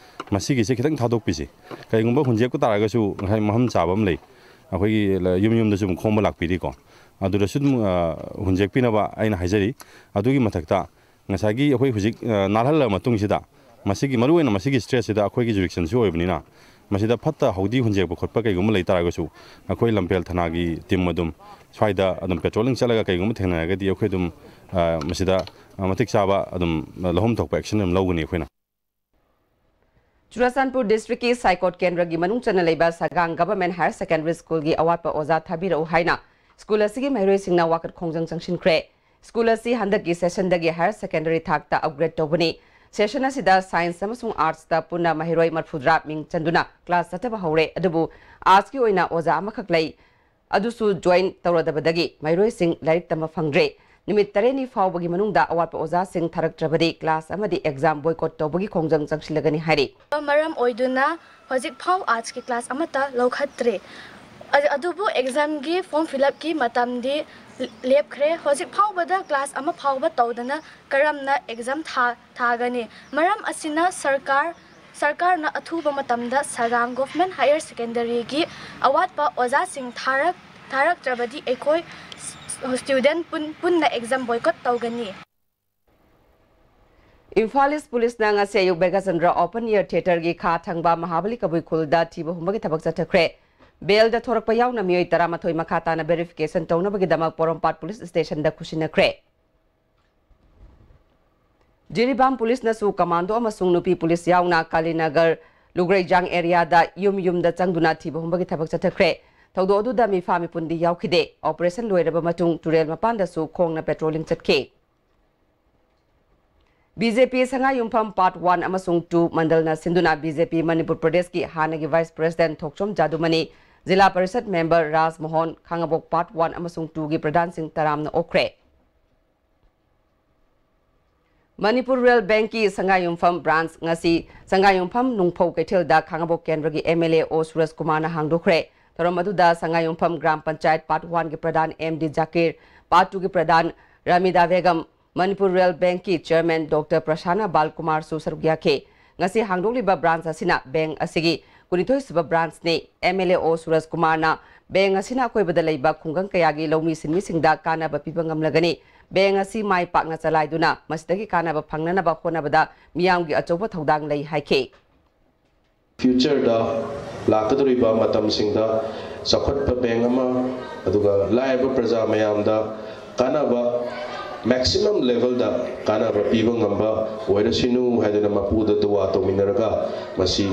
ꯃꯁꯤꯒꯤꯁꯦ ꯈꯤꯇꯪ ꯊꯥꯗꯣꯛꯄꯤꯁꯤ꯫ ꯀꯔꯤꯒꯨꯝꯕ ꯍꯨꯟꯖꯦꯛꯄ ꯇꯥꯔꯒꯁꯨ ꯉꯁꯥꯏ ꯃꯐꯝ ꯆꯥꯕ ꯑꯃ ꯂꯩ, ꯑꯩꯈꯣꯏꯒꯤ ꯂ-, ꯌꯨꯝ ꯌꯨꯝꯗꯁꯨ ꯑꯗꯨꯝ ꯈꯣꯝꯕ ꯂꯥꯛꯄꯤꯔꯤꯀꯣ, ꯑꯗꯨꯗꯁꯨ ꯑꯗꯨꯝ, ꯑ, ꯍꯨꯟꯖꯦꯛꯄꯤꯅꯕ ꯑꯩꯅ ꯍꯥꯏꯖꯔꯤ꯫ ꯑꯗꯨꯒꯤ ꯃꯊꯛꯇ ꯉꯁꯥꯏꯒꯤ ꯑꯩꯈꯣꯏ ꯍꯧꯖꯤꯛ, ꯑ, ꯅꯥꯜꯍꯜꯂꯕ ꯃꯇꯨꯡꯁꯤꯗ, ꯃꯁꯤꯒꯤ ꯃꯔꯨꯑꯣꯏꯅ ꯃꯁꯤꯒꯤ ꯁ꯭ꯇ꯭ꯔꯦꯁꯁꯤꯗ ꯑꯩꯈꯣꯏꯒꯤ ꯖꯨꯔꯤꯁꯗꯤꯛꯁꯟꯁꯨ ꯑꯣꯏꯕꯅꯤꯅ, ꯃꯁꯤꯗ ꯐꯠꯇ ꯍꯥꯎꯗꯤ ꯍꯨꯟꯖꯦꯛꯄ ꯈꯣꯠꯄ ꯀꯩꯒꯨꯝꯕ ꯂꯩ ꯇꯥꯔꯒꯁꯨ, ꯑꯩꯈꯣꯏ ꯂꯝꯐꯦꯜ ꯊꯅꯥꯒꯤ ꯇꯤꯝ ꯑꯗꯨꯝ ꯁ꯭ꯋꯥꯏꯗ ꯑꯗꯨꯝ ꯄꯦꯇ꯭ꯔꯣꯂꯤꯡ ꯆꯠꯂꯒ ꯀꯩꯒꯨꯝꯕ ꯊꯦꯡꯅꯔꯒꯗꯤ ꯑꯩꯈꯣꯏ ꯑꯗꯨꯝ, ꯑ, ꯃꯁꯤꯗ, ꯑ, ꯃꯇꯤꯛ ꯆꯥꯕ ꯑꯗꯨꯝ ꯂꯧꯐꯝ ꯊꯣꯛꯄ ꯑꯦꯛꯁꯟ ꯑꯗꯨꯝ ꯂꯧꯒꯅꯤ ꯑꯩꯈꯣꯏꯅ꯫ ꯆꯨꯔꯥꯆꯥꯟꯄꯨꯔ ꯗꯤꯁꯇ꯭ꯔꯤꯛꯀꯤ ꯁꯥꯏꯀꯣꯠ ꯀꯦꯟꯗ꯭ꯔꯒꯤ ꯃꯅꯨꯡ ꯆꯟꯅ ꯂꯩꯕ ꯁꯒꯥꯡ ꯒꯚꯔꯟꯃꯦꯟꯠ ꯍꯥꯌꯔ ꯁꯦꯀꯦꯟꯗꯔꯤ ꯁ꯭ꯀꯨꯜꯒꯤ ꯑꯋꯥꯠꯄ ꯑꯣꯖꯥ ꯊꯥꯕꯤꯔꯛꯎ ꯍꯥꯏꯅ ꯁ꯭ꯀꯨꯜ ꯑꯁꯤꯒꯤ ꯃꯍꯩꯔꯣꯏꯁꯤꯡꯅ ꯋꯥꯀꯠ ꯈꯣꯡꯖꯪ ꯆꯪꯁꯤꯟꯈ꯭ꯔꯦ꯫ ꯁ꯭ꯀꯨꯜ ꯑꯁꯤ ꯍꯟꯗꯛꯀꯤ ꯁꯦꯁꯟꯗꯒꯤ ꯍꯥꯌꯔ ꯁꯦꯀꯦꯟꯗꯔꯤ ꯊꯥꯛꯇ ꯑꯞꯒ꯭ꯔꯦꯗ ꯇꯧꯕꯅꯤ꯫ ꯁꯦꯁꯟ ꯑꯁꯤꯗ ꯁꯥꯏꯟꯁ ꯑꯃꯁꯨꯡ ꯑꯥꯔꯠꯁꯇ ꯄꯨꯟꯅ ꯃꯍꯩꯔꯣꯏ ꯃꯔꯤꯐꯨꯇꯔꯥ ꯃꯤꯡ ꯆꯟꯗꯨꯅ ꯀ꯭ꯂꯥꯁ ꯆꯠꯊꯕ ꯍꯧꯔꯦ, ꯑꯗꯨꯕꯨ ꯑꯥꯔꯠꯁꯀꯤ ꯑꯣꯏꯅ ꯑꯣꯖꯥ ꯑꯃꯈꯛ ꯂꯩ꯫ ꯑꯗꯨꯁꯨ ꯖꯣꯏꯟ ꯇꯧꯔꯗꯕꯗꯒꯤ ꯃꯍꯩꯔꯣꯏꯁꯤꯡ ꯂꯥꯏꯔꯤꯛ ꯇꯝꯕ ꯐꯪꯗ꯭ꯔꯦ꯫ ꯅꯨꯃꯤꯠ ꯇꯔꯦꯠꯅꯤ ꯐꯥꯎꯕꯒꯤ ꯃꯅꯨꯡꯗ ꯑꯋꯥꯠꯄ ꯑꯣꯖꯥꯁꯤꯡ ꯊꯥꯔꯛꯇ꯭ꯔꯕꯗꯤ ꯀ꯭ꯂꯥꯁ ꯑꯃꯗꯤ ꯑꯦꯛꯖꯥꯝ ꯕꯣꯏꯀꯣꯠ ꯇꯧꯕꯒꯤ ꯈꯣꯡꯖꯪ ꯆꯪꯁꯤꯜꯂꯒꯅꯤ ꯍꯥꯏꯔꯤ꯫ ꯃꯔꯝ ꯑꯣꯏꯗꯨꯅ ꯍꯧꯖꯤꯛ ꯐꯥꯎ ꯑꯥꯔꯠꯁꯀꯤ ꯀ꯭ꯂꯥꯁ ꯑꯃꯠꯇ ꯂꯧꯈꯠꯇ꯭ꯔꯤ꯫ ꯑ-, ꯑꯗꯨꯕꯨ ꯑꯦꯛꯖꯥꯝꯒꯤ ꯐꯣꯔꯝ ꯐꯤꯜ ꯑꯞꯀꯤ ꯃꯇꯝꯗꯤ ꯂꯦꯞꯈ꯭ꯔꯦ꯫ ꯍꯧꯖꯤꯛ ꯐꯥꯎꯕꯗ ꯀ꯭ꯂꯥꯁ ꯑꯃ ꯐꯥꯎꯕ ꯇꯧꯗꯅ ꯀꯔꯝꯅ ꯑꯦꯛꯖꯥꯝ ꯊꯥ-, ꯊꯥꯒꯅꯤ? ꯃꯔꯝ ꯑꯁꯤꯅ ꯁꯔꯀꯥꯔ, ꯁꯔꯀꯥꯔꯅ ꯑꯊꯨꯕ ꯃꯇꯝꯗ ꯁꯒꯥꯡ ꯒꯣꯚꯔꯟꯃꯦꯟꯠ ꯍꯥꯌꯔ ꯁꯦꯀꯦꯟꯗꯔꯤꯒꯤ ꯑꯋꯥꯠꯄ ꯑꯣꯖꯥꯁꯤꯡ ꯊꯥꯔꯛ-, ꯊꯥꯔꯛꯇ꯭ꯔꯕꯗꯤ ꯑꯩꯈꯣꯏ ꯁ꯭ꯇꯨꯗꯦꯟꯠ ꯄꯨꯟ-, ꯄꯨꯟꯅ ꯑꯦꯛꯖꯥꯝ ꯕꯣꯏꯀꯣꯠ ꯇꯧꯒꯅꯤ꯫ ꯏꯝꯐꯥꯜ ꯏꯁ ꯄꯨꯂꯤꯁꯅ ꯉꯁꯤ ꯑꯌꯨꯛ ꯕꯦꯒꯆꯟꯗ꯭ꯔ ꯑꯣꯄꯟ ꯑꯦꯌꯔ ꯊꯤꯌꯦꯇꯔꯒꯤ ꯈꯥ ꯊꯪꯕ ꯃꯍꯥꯕꯂꯤ ꯀꯕꯨꯏ ꯈꯨꯜꯗ ꯊꯤꯕ ꯍꯨꯝꯕꯒꯤ ꯊꯕꯛ ꯆꯠꯊꯈ꯭ꯔꯦ꯫ ꯕꯦꯜꯗ ꯊꯣꯔꯛꯄ ꯌꯥꯎꯅ ꯃꯤꯑꯣꯏ ꯇꯔꯥꯃꯥꯊꯣꯏ ꯃꯈꯥ ꯇꯥꯅ ꯚꯦꯔꯤꯐꯤꯀꯦꯁꯟ ꯇꯧꯅꯕꯒꯤꯗꯃꯛ ꯄꯣꯔꯣꯝꯄꯥꯠ ꯄꯨꯂꯤꯁ ꯁ꯭ꯇꯦꯁꯟꯗ ꯈꯨꯠꯁꯤꯟꯅꯈ꯭ꯔꯦ꯫ ꯖꯤꯔꯤꯕꯥꯝ ꯄꯨꯂꯤꯁꯅꯁꯨ ꯀꯃꯥꯟꯗꯣ ꯑꯃꯁꯨꯡ ꯅꯨꯄꯤ ꯄꯨꯂꯤꯁ ꯌꯥꯎꯅ ꯀꯥꯂꯤꯅꯒꯔ ꯂꯨꯒ꯭ꯔꯩꯖꯥꯡ ꯑꯦꯔꯤꯌꯥꯗ ꯌꯨꯝ ꯌꯨꯝꯗ ꯆꯪꯗꯨꯅ ꯊꯤꯕ ꯍꯨꯝꯕꯒꯤ ꯊꯕꯛ ꯆꯠꯊꯈ꯭ꯔꯦ꯫ ꯊꯧꯗꯣꯛ ꯑꯗꯨꯗ ꯃꯤꯐꯥ ꯃꯤꯄꯨꯟꯗꯤ ꯌꯥꯎꯈꯤꯗꯦ꯫ ꯑꯣꯄꯔꯦꯁꯟ ꯂꯣꯏꯔꯕ ꯃꯇꯨꯡ ꯇꯨꯔꯦꯜ ꯃꯄꯥꯟꯗꯁꯨ ꯈꯣꯡꯅ ꯄꯦꯇ꯭ꯔꯣꯂꯤꯡ ꯆꯠꯈꯤ꯫ ꯕꯤ ꯖꯦ ꯄꯤ ꯁꯉꯥꯏꯌꯨꯝꯐꯝ ꯄꯥꯔꯠ ꯋꯥꯟ ꯑꯃꯁꯨꯡ ꯇꯨ ꯃꯟꯗꯜꯅ ꯁꯤꯟꯗꯨꯅ ꯕꯤ ꯖꯦ ꯄꯤ ꯃꯅꯤꯄꯨꯔ ꯄ꯭ꯔꯗꯦꯁꯀꯤ ꯍꯥꯟꯅꯒꯤ ꯚꯥꯏꯁ ꯄ꯭ꯔꯦꯁꯤꯗꯦꯟꯠ ꯊꯣꯛꯆꯣꯝ ꯖꯥꯗꯨꯃꯅꯤ, ꯖꯤꯂꯥ ꯄꯔꯤꯁꯗ ꯃꯦꯝꯕꯔ ꯔꯥꯖ ꯃꯣꯍꯟ, ꯈꯥꯉꯕꯣꯛ ꯄꯥꯔꯠ ꯋꯥꯟ ꯑꯃꯁꯨꯡ ꯇꯨꯒꯤ ꯄ꯭ꯔꯙꯥꯟꯁꯤꯡ ꯇꯔꯥꯝꯅ ꯑꯣꯛꯈ꯭ꯔꯦ꯫ ꯃꯅꯤꯄꯨꯔ ꯔꯨꯔꯦꯜ ꯕꯦꯡꯛꯀꯤ ꯁꯉꯥꯏꯌꯨꯝꯐꯝ ꯕ꯭ꯔꯥꯟꯆ ꯉꯁꯤ ꯁꯉꯥꯏꯌꯨꯝꯐꯝ ꯅꯨꯡꯐꯧ ꯀꯩꯊꯦꯜꯗ ꯈꯥꯉꯕꯣꯛ ꯀꯦꯟꯗ꯭ꯔꯒꯤ ꯑꯦꯝ ꯑꯦꯜ ꯑꯦ ꯑꯣ ꯁꯨꯔꯖ ꯀꯨꯃꯥꯔꯅ ꯍꯥꯡꯗꯣꯛꯈ꯭ꯔꯦ꯫ ꯊꯧꯔꯝ ꯑꯗꯨꯗ ꯁꯉꯥꯏꯌꯨꯝꯐꯝ ꯒ꯭ꯔꯥꯝ ꯄꯟꯆꯥꯌꯠ ꯄꯥꯔꯠ ꯋꯥꯟꯒꯤ ꯄ꯭ꯔꯙꯥꯟ ꯑꯦꯝ ꯗꯤ ꯖꯥꯀꯤꯔ, ꯄꯥꯔꯠ ꯇꯨꯒꯤ ꯄ꯭ꯔꯙꯥꯟ ꯔꯥꯃꯤꯗꯥ ꯕꯦꯒꯝ, ꯃꯅꯤꯄꯨꯔ ꯔꯨꯔꯦꯜ ꯕꯦꯡꯛꯀꯤ ꯆꯦꯌꯔꯃꯦꯟ ꯗꯣꯛꯇꯔ ꯄ꯭ꯔꯁꯥꯟꯅ ꯕꯥꯜ ꯀꯨꯃꯥꯔꯁꯨ ꯁꯔꯨꯛ ꯌꯥꯈꯤ꯫ ꯉꯁꯤ ꯍꯥꯡꯗꯣꯛꯂꯤꯕ ꯕ꯭ꯔꯥꯟꯆ ꯑꯁꯤꯅ ꯕꯦꯡꯛ ꯑꯁꯤꯒꯤ ꯀꯨꯟꯅꯤꯊꯣꯏ ꯁꯨꯕ ꯕ꯭ꯔꯥꯟꯆꯅꯤ꯫ ꯑꯦꯝ ꯑꯦꯜ ꯑꯦ ꯑꯣ ꯁꯨꯔꯖ ꯀꯨꯃꯥꯔꯅ ꯕꯦꯡꯛ ꯑꯁꯤꯅ ꯑꯀꯣꯏꯕꯗ ꯂꯩꯕ ꯈꯨꯡꯒꯪ ꯀꯌꯥꯒꯤ ꯂꯧꯃꯤ ꯁꯤꯟꯃꯤꯁꯤꯡꯗ ꯀꯥꯟꯅꯕ ꯄꯤꯕ ꯉꯝꯂꯒꯅꯤ꯫ ꯕꯦꯡꯛ ꯑꯁꯤ ꯃꯥꯏ ꯄꯥꯛꯅ ꯆꯂꯥꯏꯗꯨꯅ ꯃꯁꯤꯗꯒꯤ ꯀꯥꯟꯅꯕ ꯐꯪꯅꯅꯕ ꯍꯣꯠꯅꯕꯗ ꯃꯤꯌꯥꯝꯒꯤ ꯑꯆꯧꯕ ꯊꯧꯗꯥꯡ ꯂꯩ ꯍꯥꯏꯈꯤ꯫ ꯐ꯭ꯌꯨꯆꯔꯗ ꯂꯥꯛꯀꯗꯧꯔꯤꯕ ꯃꯇꯝꯁꯤꯡꯗ ꯆꯥꯎꯈꯠꯄ ꯕꯦꯡꯛ ꯑꯃ, ꯑꯗꯨꯒ ꯂꯥꯏꯔꯕ ꯄ꯭ꯔꯖꯥ ꯃꯌꯥꯝꯗ ꯀꯥꯟꯅꯕ, ꯃꯦꯛꯁꯤꯃꯝ ꯂꯦꯚꯦꯜꯗ ꯀꯥꯟꯅꯕ ꯄꯤꯕ ꯉꯝꯕ ꯑꯣꯏꯔꯁꯅꯨ ꯍꯥꯏꯗꯨꯅ ꯃꯄꯨꯗ ꯗꯨꯋꯥ ꯇꯧꯃꯤꯟꯅꯔꯒ ꯃꯁꯤ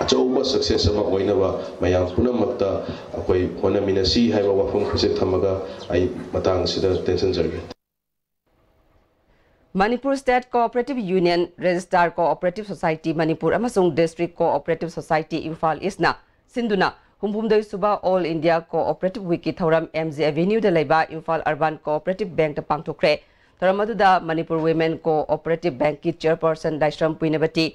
ꯑꯆꯧꯕ ꯁꯛꯁꯦꯁ ꯑꯃ ꯑꯣꯏꯅꯕ ꯃꯌꯥꯝ ꯄꯨꯝꯅꯃꯛꯇ ꯑꯩꯈꯣꯏ ꯍꯣꯠꯅꯃꯤꯟꯅꯁꯤ ꯍꯥꯏꯕ ꯋꯥꯐꯝ ꯈꯔꯁꯦ ꯊꯝꯃꯒ ꯑꯩ ꯃꯇꯥꯡꯁꯤꯗ ꯇꯦꯟꯁꯤꯟꯖꯔꯒꯦ꯫ Manipur state cooperative union, registrar cooperative society Manipur ꯑꯃꯁꯨꯡ ꯗꯤꯁꯇ꯭ꯔꯤꯛ ꯀꯣꯑꯣꯄꯔꯦꯇꯤꯚ ꯁꯣꯁꯥꯏꯇꯤ ꯏꯝꯐꯥꯜ ꯏꯁꯅ ꯁꯤꯟꯗꯨꯅ ꯍꯨꯝꯐꯨꯍꯨꯝꯗꯣꯏ ꯁꯨꯕ ꯑꯣꯜ ꯏꯟꯗꯤꯌꯥ ꯀꯣꯑꯣꯄꯔꯦꯇꯤꯚ ꯋꯤꯛꯀꯤ ꯊꯧꯔꯝ ꯑꯦꯝ ꯖꯤ ꯑꯦꯚꯦꯅ꯭ꯌꯨꯗ ꯂꯩꯕ ꯏꯝꯐꯥꯜ ꯑꯔꯕꯥꯟ ꯀꯣꯑꯣꯄꯔꯦꯇꯤꯚ ꯕꯦꯡꯛꯇ ꯄꯥꯡꯊꯣꯛꯈ꯭ꯔꯦ꯫ ꯊꯧꯔꯝ ꯑꯗꯨꯗ ꯃꯅꯤꯄꯨꯔ ꯋꯤꯃꯦꯟ ꯀꯣꯑꯣꯄꯔꯦꯇꯤꯚ ꯕꯦꯡꯛꯀꯤ ꯆꯦꯌꯔꯄꯔꯁꯟ ꯗꯥꯏꯁ꯭ꯔꯝ ꯄꯨꯏꯅꯕꯇꯤ,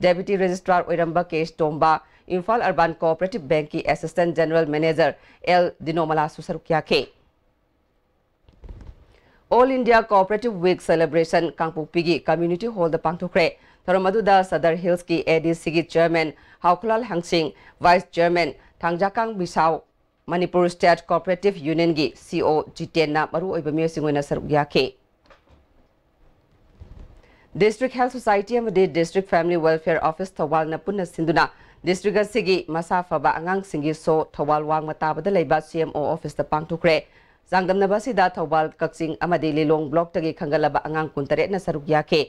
ꯗꯦꯄ꯭ꯌꯨꯇꯤ ꯔꯦꯖꯤꯁꯇ꯭ꯔꯥꯔ ꯑꯣꯏꯔꯝꯕ K S Tomba, Imphal urban cooperative ꯕꯦꯡꯛꯀꯤ ꯑꯦꯁꯤꯁꯇꯦꯟꯠ ꯖꯦꯅꯔꯦꯜ ꯃꯦꯅꯦꯖꯔ ꯑꯦꯜ ꯗꯤꯅꯣꯃꯂꯥꯁꯨ ꯁꯔꯨꯛ ꯌꯥꯈꯤ꯫ All India cooperative week celebration ꯀꯥꯡꯄꯣꯛꯄꯤꯒꯤ ꯀꯝꯃ꯭ꯌꯨꯅꯤꯇꯤ ꯍꯣꯜꯗ ꯄꯥꯡꯊꯣꯛꯈ꯭ꯔꯦ꯫ ꯊꯧꯔꯝ ꯑꯗꯨꯗ ꯁꯗꯔ ꯍꯤꯜꯁꯀꯤ ꯑꯦ ꯗꯤ ꯁꯤꯒꯤ ꯆꯦꯌꯔꯃꯦꯟ ꯍꯥꯎꯈꯨꯂꯥꯜ ꯍꯪꯁꯤꯡ, vice chairman Thangjakang Bisao, Manipur state cooperative ꯌꯨꯅꯤꯌꯟꯒꯤ ꯁꯤ ꯏ ꯑꯣ ꯖꯤꯇꯦꯟꯅ ꯃꯔꯨꯑꯣꯏꯕ ꯃꯤꯑꯣꯏꯁꯤꯡ ꯑꯣꯏꯅ ꯁꯔꯨꯛ ꯌꯥꯈꯤ꯫ ꯗꯤꯁꯇ꯭ꯔꯤꯛ ꯍꯦꯜꯊ ꯁꯣꯁꯥꯏꯇꯤ ꯑꯃꯗꯤ ꯗꯤꯁꯇ꯭ꯔꯤꯛ ꯐꯦꯃꯤꯂꯤ ꯋꯦꯜꯐꯤꯌꯔ ꯑꯣꯐꯤꯁ ꯊꯧꯕꯥꯜꯅ ꯄꯨꯟꯅ ꯁꯤꯟꯗꯨꯅ ꯗꯤꯁꯇ꯭ꯔꯤꯛ ꯑꯁꯤꯒꯤ ꯃꯁꯥ ꯐꯕ ꯑꯉꯥꯡꯁꯤꯡꯒꯤ ꯁꯣ ꯊꯧꯕꯥꯜ ꯋꯥꯡꯃ ꯇꯥꯕꯗ ꯂꯩꯕ ꯁꯤ ꯑꯦꯝ ꯑꯣ ꯑꯣꯐꯤꯁꯇ ꯄꯥꯡꯊꯣꯛꯈ꯭ꯔꯦ꯫ ꯆꯥꯡꯗꯝꯅꯕ ꯑꯁꯤꯗ ꯊꯧꯕꯥꯜ, ꯀꯛꯆꯤꯡ ꯑꯃꯗꯤ ꯂꯤꯂꯣꯡ ꯕ꯭ꯂꯣꯛꯇꯒꯤ ꯈꯟꯒꯠꯂꯕ ꯑꯉꯥꯡ ꯀꯨꯟꯇꯔꯦꯠꯅ ꯁꯔꯨꯛ ꯌꯥꯈꯤ꯫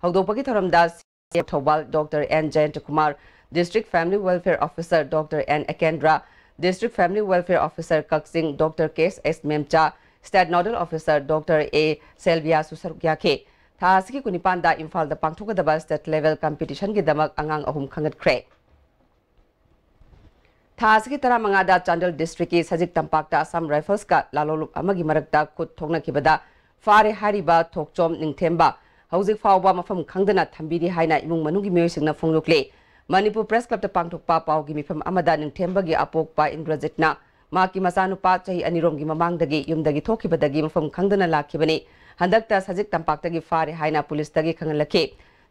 ꯍꯧꯗꯣꯛꯄꯒꯤ ꯊꯧꯔꯝꯗ C M Thoubal doctor N Jayantakumar, district family welfare officer doctor N Ekendra, district family welfare officer Kakching doctor K S Memcha, state nodal officer doctor A ꯁꯦꯜꯕꯤꯌꯥꯁꯨ ꯁꯔꯨꯛ ꯌꯥꯈꯤ꯫ ꯊꯥ ꯑꯁꯤꯒꯤ ꯀꯨꯟꯅꯤꯄꯥꯟꯗ ꯏꯝꯐꯥꯜꯗ ꯄꯥꯡꯊꯣꯛꯀꯗꯕ ꯁ꯭ꯇꯦꯠ ꯂꯦꯚꯦꯜ ꯀꯝꯄꯤꯇꯤꯁꯟꯒꯤꯗꯃꯛ ꯑꯉꯥꯡ ꯑꯍꯨꯝ ꯈꯟꯒꯠꯈ꯭ꯔꯦ꯫ ꯊꯥ ꯑꯁꯤꯒꯤ ꯇꯔꯥꯃꯉꯥꯗ ꯆꯥꯟꯗꯦꯜ ꯗꯤꯁꯇ꯭ꯔꯤꯛꯀꯤ ꯁꯖꯤꯛ ꯇꯝꯄꯥꯛꯇ ꯑꯁꯥꯝ ꯔꯥꯏꯐꯜꯁꯀ ꯂꯥꯂꯣꯡꯂꯨꯞ ꯑꯃꯒꯤ ꯃꯔꯛꯇ ꯈꯨꯠ ꯊꯣꯛꯅꯈꯤꯕꯗ ꯐꯥꯔꯦ ꯍꯥꯏꯔꯤꯕ ꯊꯣꯛꯆꯣꯝ ꯅꯤꯡꯊꯦꯝꯕ, ꯍꯧꯖꯤꯛ ꯐꯥꯎꯕ ꯃꯐꯝ ꯈꯪꯗꯅ ꯊꯝꯕꯤꯔꯤ ꯍꯥꯏꯅ ꯏꯃꯨꯡ ꯃꯅꯨꯡꯒꯤ ꯃꯤꯑꯣꯏꯁꯤꯡꯅ ꯐꯣꯡꯗꯣꯛꯂꯤ꯫ ꯃꯅꯤꯄꯨꯔ ꯄ꯭ꯔꯦꯁ ꯀ꯭ꯂꯕꯇ ꯄꯥꯡꯊꯣꯛꯄ ꯄꯥꯎꯒꯤ ꯃꯤꯐꯝ ꯑꯃꯗ ꯅꯤꯡꯊꯦꯝꯕꯒꯤ ꯑꯄꯣꯛꯄ ꯏꯟꯗ꯭ꯔꯖꯤꯠꯅ ꯃꯍꯥꯛꯀꯤ ꯃꯆꯥꯅꯨꯄꯥ ꯆꯍꯤ ꯑꯅꯤꯔꯣꯝꯒꯤ ꯃꯃꯥꯡꯗꯒꯤ ꯌꯨꯝꯗꯒꯤ ꯊꯣꯛꯈꯤꯕꯗꯒꯤ ꯃꯐꯝ ꯈꯪꯗꯅ ꯂꯥꯛꯈꯤꯕꯅꯤ꯫ ꯍꯟꯗꯛꯇ ꯁꯖꯤꯛ ꯇꯝꯄꯥꯛꯇꯒꯤ ꯐꯥꯔꯦ ꯍꯥꯏꯅ ꯄꯨꯂꯤꯁꯇꯒꯤ ꯈꯪꯍꯜꯂꯛꯈꯤ꯫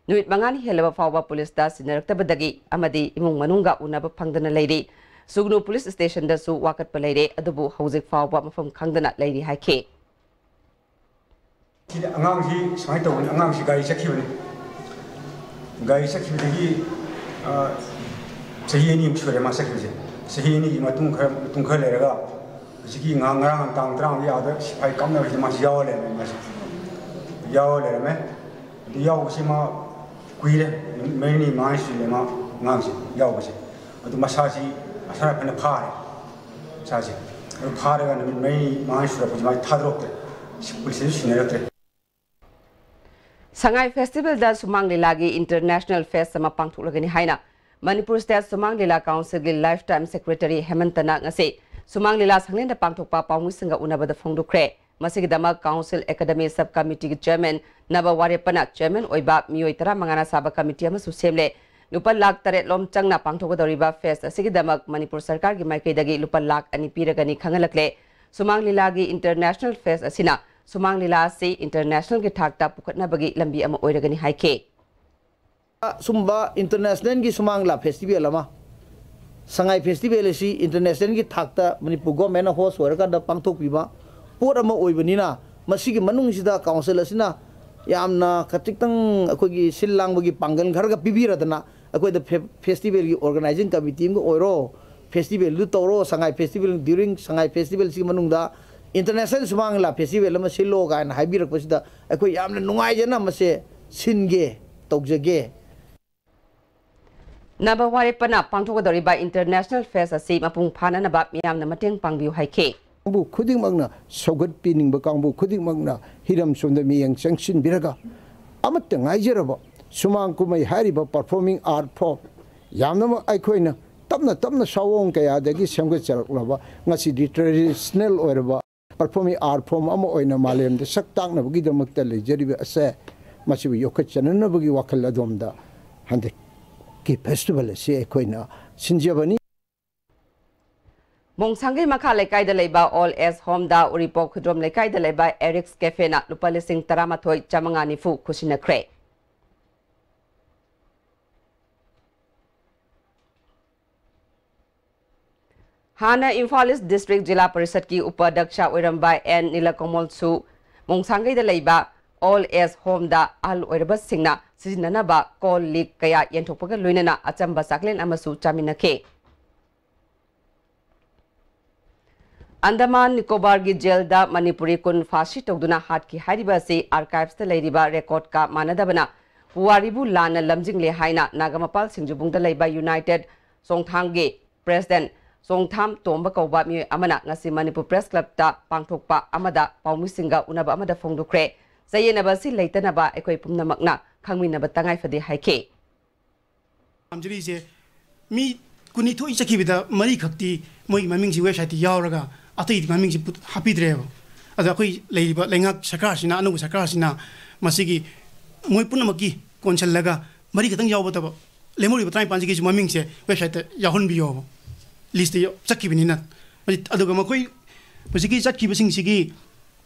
ꯅꯨꯃꯤꯠ ꯃꯉꯥꯅꯤ ꯍꯦꯜꯂꯕ ꯐꯥꯎꯕ ꯄꯨꯂꯤꯁꯇ ꯁꯤꯟꯅꯔꯛꯇꯕꯗꯒꯤ ꯑꯃꯗꯤ ꯏꯃꯨꯡ ꯃꯅꯨꯡꯒ ꯎꯅꯕ ꯐꯪꯗꯅ ꯂꯩꯔꯤ꯫ ꯁꯨꯒꯅꯨ ꯄꯨꯂꯤꯁ ꯁ꯭ꯇꯦꯁꯟꯗꯁꯨ ꯋꯥꯀꯠꯄ ꯂꯩꯔꯦ, ꯑꯗꯨꯕꯨ ꯍꯧꯖꯤꯛ ꯐꯥꯎꯕ ꯃꯐꯝ ꯈꯪꯗꯅ ꯂꯩꯔꯤ ꯍꯥꯏꯈꯤ꯫ ꯁꯤꯗ ꯑꯉꯥꯡꯁꯤ ꯁꯨꯃꯥꯏꯅ ꯇꯧꯕꯅꯤ, ꯑꯉꯥꯡꯁꯤ ꯒꯥꯔꯤ ꯆꯠꯈꯤꯕꯅꯤ꯫ ꯒꯥꯔꯤ ꯆꯠꯈꯤꯕꯗꯒꯤ, ꯑ, ꯆꯍꯤ ꯑꯅꯤꯃꯨꯛ ꯁꯨꯔꯦ ꯃꯥ ꯆꯠꯈꯤꯕꯁꯦ꯫ ꯆꯍꯤ ꯑꯅꯤꯒꯤ ꯃꯇꯨꯡ ꯈꯔ, ꯃꯇꯨꯡ ꯈꯔ ꯂꯩꯔꯒ ꯍꯧꯖꯤꯛꯀꯤ ꯉꯍꯥꯛ ꯉꯔꯥꯡ ꯇꯥꯡ ꯇꯔꯥꯃꯉꯥꯒꯤ ꯑꯥꯗ ꯁꯤꯐꯥꯏ ꯀꯥꯞꯅꯕꯁꯤꯗ ꯃꯥꯁꯤ ꯌꯥꯎꯔ ꯂꯩꯔꯝꯃꯦ꯫ ꯃꯥꯁꯤ ꯌꯥꯎꯔ ꯂꯩꯔꯝꯃꯦ꯫ ꯑꯗꯨ ꯌꯥꯎꯕꯁꯤ ꯃꯥ ꯀꯨꯏꯔꯦ, ꯅꯨꯃꯤꯠ ꯃꯔꯤꯅꯤ ꯃꯉꯥꯅꯤ ꯁꯨꯔꯦ ꯃꯥ ꯑꯉꯥꯡꯁꯦ ꯌꯥꯎꯕꯁꯦ꯫ ꯑꯗꯨ ꯃꯁꯥꯁꯤ ꯑꯁꯥꯔ ꯐꯅ ꯐꯥꯔꯦ꯫ ꯃꯁꯥꯁꯦ ꯑꯗꯨ ꯐꯥꯔꯒ ꯅꯨꯃꯤꯠ ꯃꯔꯤꯅꯤ ꯃꯉꯥꯅꯤ ꯁꯨꯔꯛꯄꯁꯤ ꯃꯥꯁꯤ ꯊꯥꯗꯣꯔꯛꯇ꯭ꯔꯦ꯫ ꯁꯤ ꯄꯨꯂꯤꯁꯇꯁꯨ ꯁꯤꯟꯅꯔꯛꯇ꯭ꯔꯦ꯫ ꯁꯉꯥꯏ ꯐꯦꯁꯇꯤꯚꯦꯜꯗ ꯁꯨꯃꯥꯡ ꯂꯤꯂꯥꯒꯤ ꯏꯟꯇꯔꯅꯦꯁꯅꯦꯜ ꯐꯦꯁ ꯑꯃ ꯄꯥꯡꯊꯣꯛꯂꯒꯅꯤ ꯍꯥꯏꯅ ꯃꯅꯤꯄꯨꯔ ꯁ꯭ꯇꯦꯠ ꯁꯨꯃꯥꯡ ꯂꯤꯂꯥ ꯀꯥꯎꯟꯁꯤꯜꯒꯤ ꯂꯥꯏꯐ ꯇꯥꯏꯝ ꯁꯦꯀ꯭ꯔꯦꯇꯔꯤ ꯍꯦꯃꯟꯇꯅ ꯉꯁꯤ ꯁꯨꯃꯥꯡ ꯂꯤꯂꯥ ꯁꯪꯂꯦꯟꯗ ꯄꯥꯡꯊꯣꯛꯄ ꯄꯥꯎꯃꯤꯁꯤꯡꯒ ꯎꯅꯕꯗ ꯐꯣꯡꯗꯣꯛꯈ꯭ꯔꯦ꯫ ꯃꯁꯤꯒꯤꯗꯃꯛ ꯀꯥꯎꯟꯁꯤꯜ ꯑꯦꯀꯥꯗꯃꯤ ꯁꯕ ꯀꯃꯤꯇꯤꯒꯤ ꯆꯦꯌꯔꯃꯦꯟ ꯅꯕ ꯋꯥꯔꯦꯞꯄꯅ ꯆꯦꯌꯔꯃꯦꯟ ꯑꯣꯏꯕ ꯃꯤꯑꯣꯏ ꯇꯔꯥꯃꯉꯥꯅ ꯁꯥꯕ ꯀꯃꯤꯇꯤ ꯑꯃꯁꯨ ꯁꯦꯝꯂꯦ꯫ ꯂꯨꯄꯥ ꯂꯥꯈ ꯇꯔꯦꯠ ꯂꯣꯝ ꯆꯪꯅ ꯄꯥꯡꯊꯣꯛꯀꯗꯧꯔꯤꯕ ꯐꯦꯁ ꯑꯁꯤꯒꯤꯗꯃꯛ ꯃꯅꯤꯄꯨꯔ ꯁꯔꯀꯥꯔꯒꯤ ꯃꯥꯏꯀꯩꯗꯒꯤ ꯂꯨꯄꯥ ꯂꯥꯈ ꯑꯅꯤ ꯄꯤꯔꯒꯅꯤ ꯈꯪꯍꯜꯂꯛꯂꯦ꯫ ꯁꯨꯃꯥꯡ ꯂꯤꯂꯥꯒꯤ ꯏꯟꯇꯔꯅꯦꯁꯅꯦꯜ ꯐꯦꯁ ꯑꯁꯤꯅ ꯁꯨꯃꯥꯡ ꯂꯤꯂꯥ ꯑꯁꯤ ꯏꯟꯇꯔꯅꯦꯁꯅꯦꯜꯒꯤ ꯊꯥꯛꯇ ꯄꯨꯈꯠꯅꯕꯒꯤ ꯂꯝꯕꯤ ꯑꯃ ꯑꯣꯏꯔꯒꯅꯤ ꯍꯥꯏꯈꯤ꯫ ꯁꯨꯝꯕ ꯏꯟꯇꯔꯅꯦꯁꯅꯦꯜꯒꯤ ꯁꯨꯃꯥꯡ ꯂꯤꯂꯥ ꯐꯦꯁꯇꯤꯚꯦꯜ ꯑꯃ, ꯁꯉꯥꯏ ꯐꯦꯁꯇꯤꯚꯦꯜ ꯑꯁꯤ ꯏꯟꯇꯔꯅꯦꯁꯅꯦꯜꯒꯤ ꯊꯥꯛꯇ ꯃꯅꯤꯄꯨꯔ ꯒꯣꯔꯃꯦꯟꯅ ꯍꯣꯁ ꯑꯣꯏꯔꯀꯥꯟꯗ ꯄꯥꯡꯊꯣꯛꯄꯤꯕ ꯄꯣꯠ ꯑꯃ ꯑꯣꯏꯕꯅꯤꯅ, ꯃꯁꯤꯒꯤ ꯃꯅꯨꯡꯁꯤꯗ ꯀꯥꯎꯟꯁꯤꯜ ꯑꯁꯤꯅ ꯌꯥꯝꯅ ꯈꯖꯤꯛꯇꯪ ꯑꯩꯈꯣꯏꯒꯤ ꯁꯤꯜ ꯂꯥꯡꯕꯒꯤ ꯄꯥꯡꯒꯜ ꯈꯔꯒ ꯄꯤꯕꯤꯔꯗꯅ, ꯑꯩꯈꯣꯏꯗ ꯐꯦ-, ꯐꯦꯁꯇꯤꯚꯦꯜꯒꯤ ꯑꯣꯔꯒꯅꯥꯏꯖꯤꯡ ꯀꯃꯤꯇꯤ ꯑꯃꯒ ꯑꯣꯏꯔꯣ, ꯐꯦꯁꯇꯤꯚꯦꯜꯗꯨ ꯇꯧꯔꯣ, ꯁꯉꯥꯏ ꯐꯦꯁꯇꯤꯚꯦꯜ, during ꯁꯉꯥꯏ ꯐꯦꯁꯇꯤꯚꯦꯜꯁꯤꯒꯤ ꯃꯅꯨꯡꯗ ꯏꯟꯇꯔꯅꯦꯁꯅꯦꯜ ꯁꯨꯃꯥꯡ ꯂꯤꯂꯥ ꯐꯦꯁꯇꯤꯚꯦꯜ ꯑꯃ ꯁꯤꯜꯂꯣ ꯀꯥꯏꯅ ꯍꯥꯏꯕꯤꯔꯛꯄꯁꯤꯗ ꯑꯩꯈꯣꯏ ꯌꯥꯝꯅ ꯅꯨꯡꯉꯥꯏꯖꯅ ꯃꯁꯦ ꯁꯤꯟꯒꯦ, ꯇꯧꯖꯒꯦ꯫ ꯅꯕ ꯋꯥꯔꯦꯞꯄꯅ ꯄꯥꯡꯊꯣꯛꯀꯗꯧꯔꯤꯕ ꯏꯟꯇꯔꯅꯦꯁꯅꯦꯜ ꯐꯦꯁ ꯑꯁꯤ ꯃꯄꯨꯡ ꯐꯥꯅꯅꯕ ꯃꯤꯌꯥꯝꯅ ꯃꯇꯦꯡ ꯄꯥꯡꯕꯤꯌꯨ ꯍꯥꯏꯈꯤ꯫ ꯀꯥꯡꯕꯨ ꯈꯨꯗꯤꯡꯃꯛꯅ, ꯁꯧꯒꯠꯄꯤꯅꯤꯡꯕ ꯀꯥꯡꯕꯨ ꯈꯨꯗꯤꯡꯃꯛꯅ ꯍꯤꯔꯝ ꯁꯣꯝꯗ ꯃꯤꯠꯌꯦꯡ ꯆꯪꯁꯤꯟꯕꯤꯔꯒ, ꯑꯃꯠꯇ ꯉꯥꯏꯖꯔꯕ ꯁꯨꯃꯥꯡ ꯀꯨꯝꯍꯩ ꯍꯥꯏꯔꯤꯕ performing art form ꯌꯥꯝꯅꯃꯛ ꯑꯩꯈꯣꯏꯅ ꯇꯞꯅ ꯇꯞꯅ ꯁꯥꯑꯣꯡ ꯀꯌꯥꯗꯒꯤ ꯁꯦꯝꯒꯠꯆꯔꯛꯂꯕ, ꯉꯁꯤꯗꯤ traditional ꯑꯣꯏꯔꯕ performing art form ꯑꯃ ꯑꯣꯏꯅ ꯃꯥꯂꯦꯝꯗ ꯁꯛ ꯇꯥꯛꯅꯕꯒꯤꯗꯃꯛꯇ ꯂꯩꯖꯔꯤꯕ ꯑꯁꯦ, ꯃꯁꯤꯕꯨ ꯌꯣꯛꯈꯠꯆꯅꯅꯕꯒꯤ ꯋꯥꯈꯜ ꯑꯗꯣꯝꯗ ꯍꯟꯗꯛꯀꯤ ꯐꯦꯁꯇꯤꯚꯦꯜ ꯑꯁꯤ ꯑꯩꯈꯣꯏꯅ ꯁꯤꯟꯖꯕꯅꯤ꯫ ꯃꯣꯡꯁꯥꯡꯒꯩ ꯃꯈꯥ ꯂꯩꯀꯥꯏꯗ ꯂꯩꯕ ꯑꯣꯜ ꯑꯦꯖ ꯍꯣꯝꯗ ꯎꯔꯤꯄꯣꯛ ꯈꯨꯗ꯭ꯔꯣꯝ ꯂꯩꯀꯥꯏꯗ ꯂꯩꯕ ꯑꯦꯔꯤꯛꯁ ꯀꯦꯐꯦꯅ ꯂꯨꯄꯥ ꯂꯤꯁꯤꯡ ꯇꯔꯥꯃꯥꯊꯣꯏ ꯆꯥꯃꯉꯥ ꯅꯤꯐꯨ ꯈꯨꯠꯁꯤꯟꯅꯈ꯭ꯔꯦ꯫ ꯍꯥꯟꯅ ꯏꯝꯐꯥꯜ ꯏꯁ ꯗꯤꯁꯇ꯭ꯔꯤꯛ ꯖꯤꯂꯥ ꯄꯔꯤꯁꯠꯀꯤ ꯎꯄꯥꯙ꯭ꯌꯛꯁ ꯑꯣꯏꯔꯝꯕ ꯑꯦꯟ ꯅꯤꯂꯀꯃꯜꯁꯨ ꯃꯣꯡꯁꯥꯡꯒꯩꯗ ꯂꯩꯕ ꯑꯣꯜ ꯑꯦꯖ ꯍꯣꯝꯗ ꯑꯍꯜ ꯑꯣꯏꯔꯕꯁꯤꯡꯅ ꯁꯤꯖꯤꯟꯅꯅꯕ ꯀꯣꯜ ꯂꯤꯛ ꯀꯌꯥ ꯌꯦꯟꯊꯣꯛꯄꯒ ꯂꯣꯏꯅꯅ ꯑꯆꯝꯕ ꯆꯥꯛꯂꯦꯟ ꯑꯃꯁꯨ ꯆꯥꯃꯤꯟꯅꯈꯤ꯫ ꯑꯟꯗꯃꯥꯟ ꯅꯤꯀꯣꯕꯥꯔꯒꯤ ꯖꯦꯜꯗ ꯃꯅꯤꯄꯨꯔꯤ ꯀꯨꯟ ꯐꯥꯁꯤ ꯇꯧꯗꯨꯅ ꯍꯥꯠꯈꯤ ꯍꯥꯏꯔꯤꯕ ꯑꯁꯤ ꯑꯥꯔꯀꯥꯏꯚꯁꯇ ꯂꯩꯔꯤꯕ ꯔꯦꯀꯣꯔꯗꯀ ꯃꯥꯟꯅꯗꯕꯅ ꯄꯨꯋꯥꯔꯤꯕꯨ ꯂꯥꯟꯅ ꯂꯝꯖꯤꯡꯂꯦ ꯍꯥꯏꯅ ꯅꯥꯒꯥꯃꯄꯥꯜ ꯁꯤꯡꯖꯨꯕꯨꯡꯗ ꯂꯩꯕ ꯌꯨꯅꯥꯏꯇꯦꯗ ꯆꯣꯡꯊꯥꯝꯒꯤ ꯄ꯭ꯔꯦꯁꯤꯗꯦꯟꯠ ꯆꯣꯡꯊꯥꯝ ꯇꯣꯝꯕ ꯀꯧꯕ ꯃꯤꯑꯣꯏ ꯑꯃꯅ ꯉꯁꯤ ꯃꯅꯤꯄꯨꯔ ꯄ꯭ꯔꯦꯁ ꯀ꯭ꯂꯕꯇ ꯄꯥꯡꯊꯣꯛꯄ ꯑꯃꯗ ꯄꯥꯎꯃꯤꯁꯤꯡꯒ ꯎꯅꯕ ꯑꯃꯗ ꯐꯣꯡꯗꯣꯛꯈ꯭ꯔꯦ꯫ ꯆꯌꯦꯠꯅꯕ ꯑꯁꯤ ꯂꯩꯇꯅꯕ ꯑꯩꯈꯣꯏ ꯄꯨꯝꯅꯃꯛꯅ ꯈꯪꯃꯤꯟꯅꯕ ꯇꯉꯥꯏ ꯐꯗꯦ ꯍꯥꯏꯈꯤ꯫ ꯄꯥꯝꯖꯔꯤꯁꯦ, ꯃꯤ ꯀꯨꯟꯅꯤꯊꯣꯏ ꯆꯠꯈꯤꯕꯗ ꯃꯔꯤꯈꯛꯇꯤ ꯃꯣꯏꯒꯤ ꯃꯃꯤꯡꯁꯤ ꯋꯦꯕꯁꯥꯏꯠꯇ ꯌꯥꯎꯔꯒ ꯑꯇꯩꯗꯤ ꯃꯃꯤꯡꯁꯤ ꯄꯨ-, ꯍꯥꯞꯄꯤꯗ꯭ꯔꯦꯕ꯫ ꯑꯗꯣ ꯑꯩꯈꯣꯏ ꯂꯩꯔꯤꯕ ꯂꯩꯉꯥꯛ ꯁꯔꯀꯥꯔꯁꯤꯅ, ꯑꯅꯧꯕ ꯁꯔꯀꯥꯔꯁꯤꯅ ꯃꯁꯤꯒꯤ ꯃꯣꯏ ꯄꯨꯝꯅꯃꯛꯀꯤ ꯀꯣꯟꯁꯤꯜꯂꯒ ꯃꯔꯤꯈꯛꯇꯪ ꯌꯥꯎꯕ ꯅꯠꯇꯕ, ꯂꯦꯝꯍꯧꯔꯤꯕ ꯇꯔꯥꯅꯤꯄꯥꯟꯁꯤꯒꯤꯁꯨ ꯃꯃꯤꯡꯁꯦ ꯋꯦꯕꯁꯥꯏꯠꯇ ꯌꯥꯎꯍꯟꯕꯤꯌꯣꯕ, ꯂꯤꯁꯇ ꯌꯥꯎ-, ꯆꯠꯈꯤꯕꯅꯤꯅ꯫ ꯑꯗꯨꯒ ꯃꯈꯣꯏ ꯍꯧꯖꯤꯛꯀꯤ ꯆꯠꯈꯤꯕꯁꯤꯡꯁꯤꯒꯤ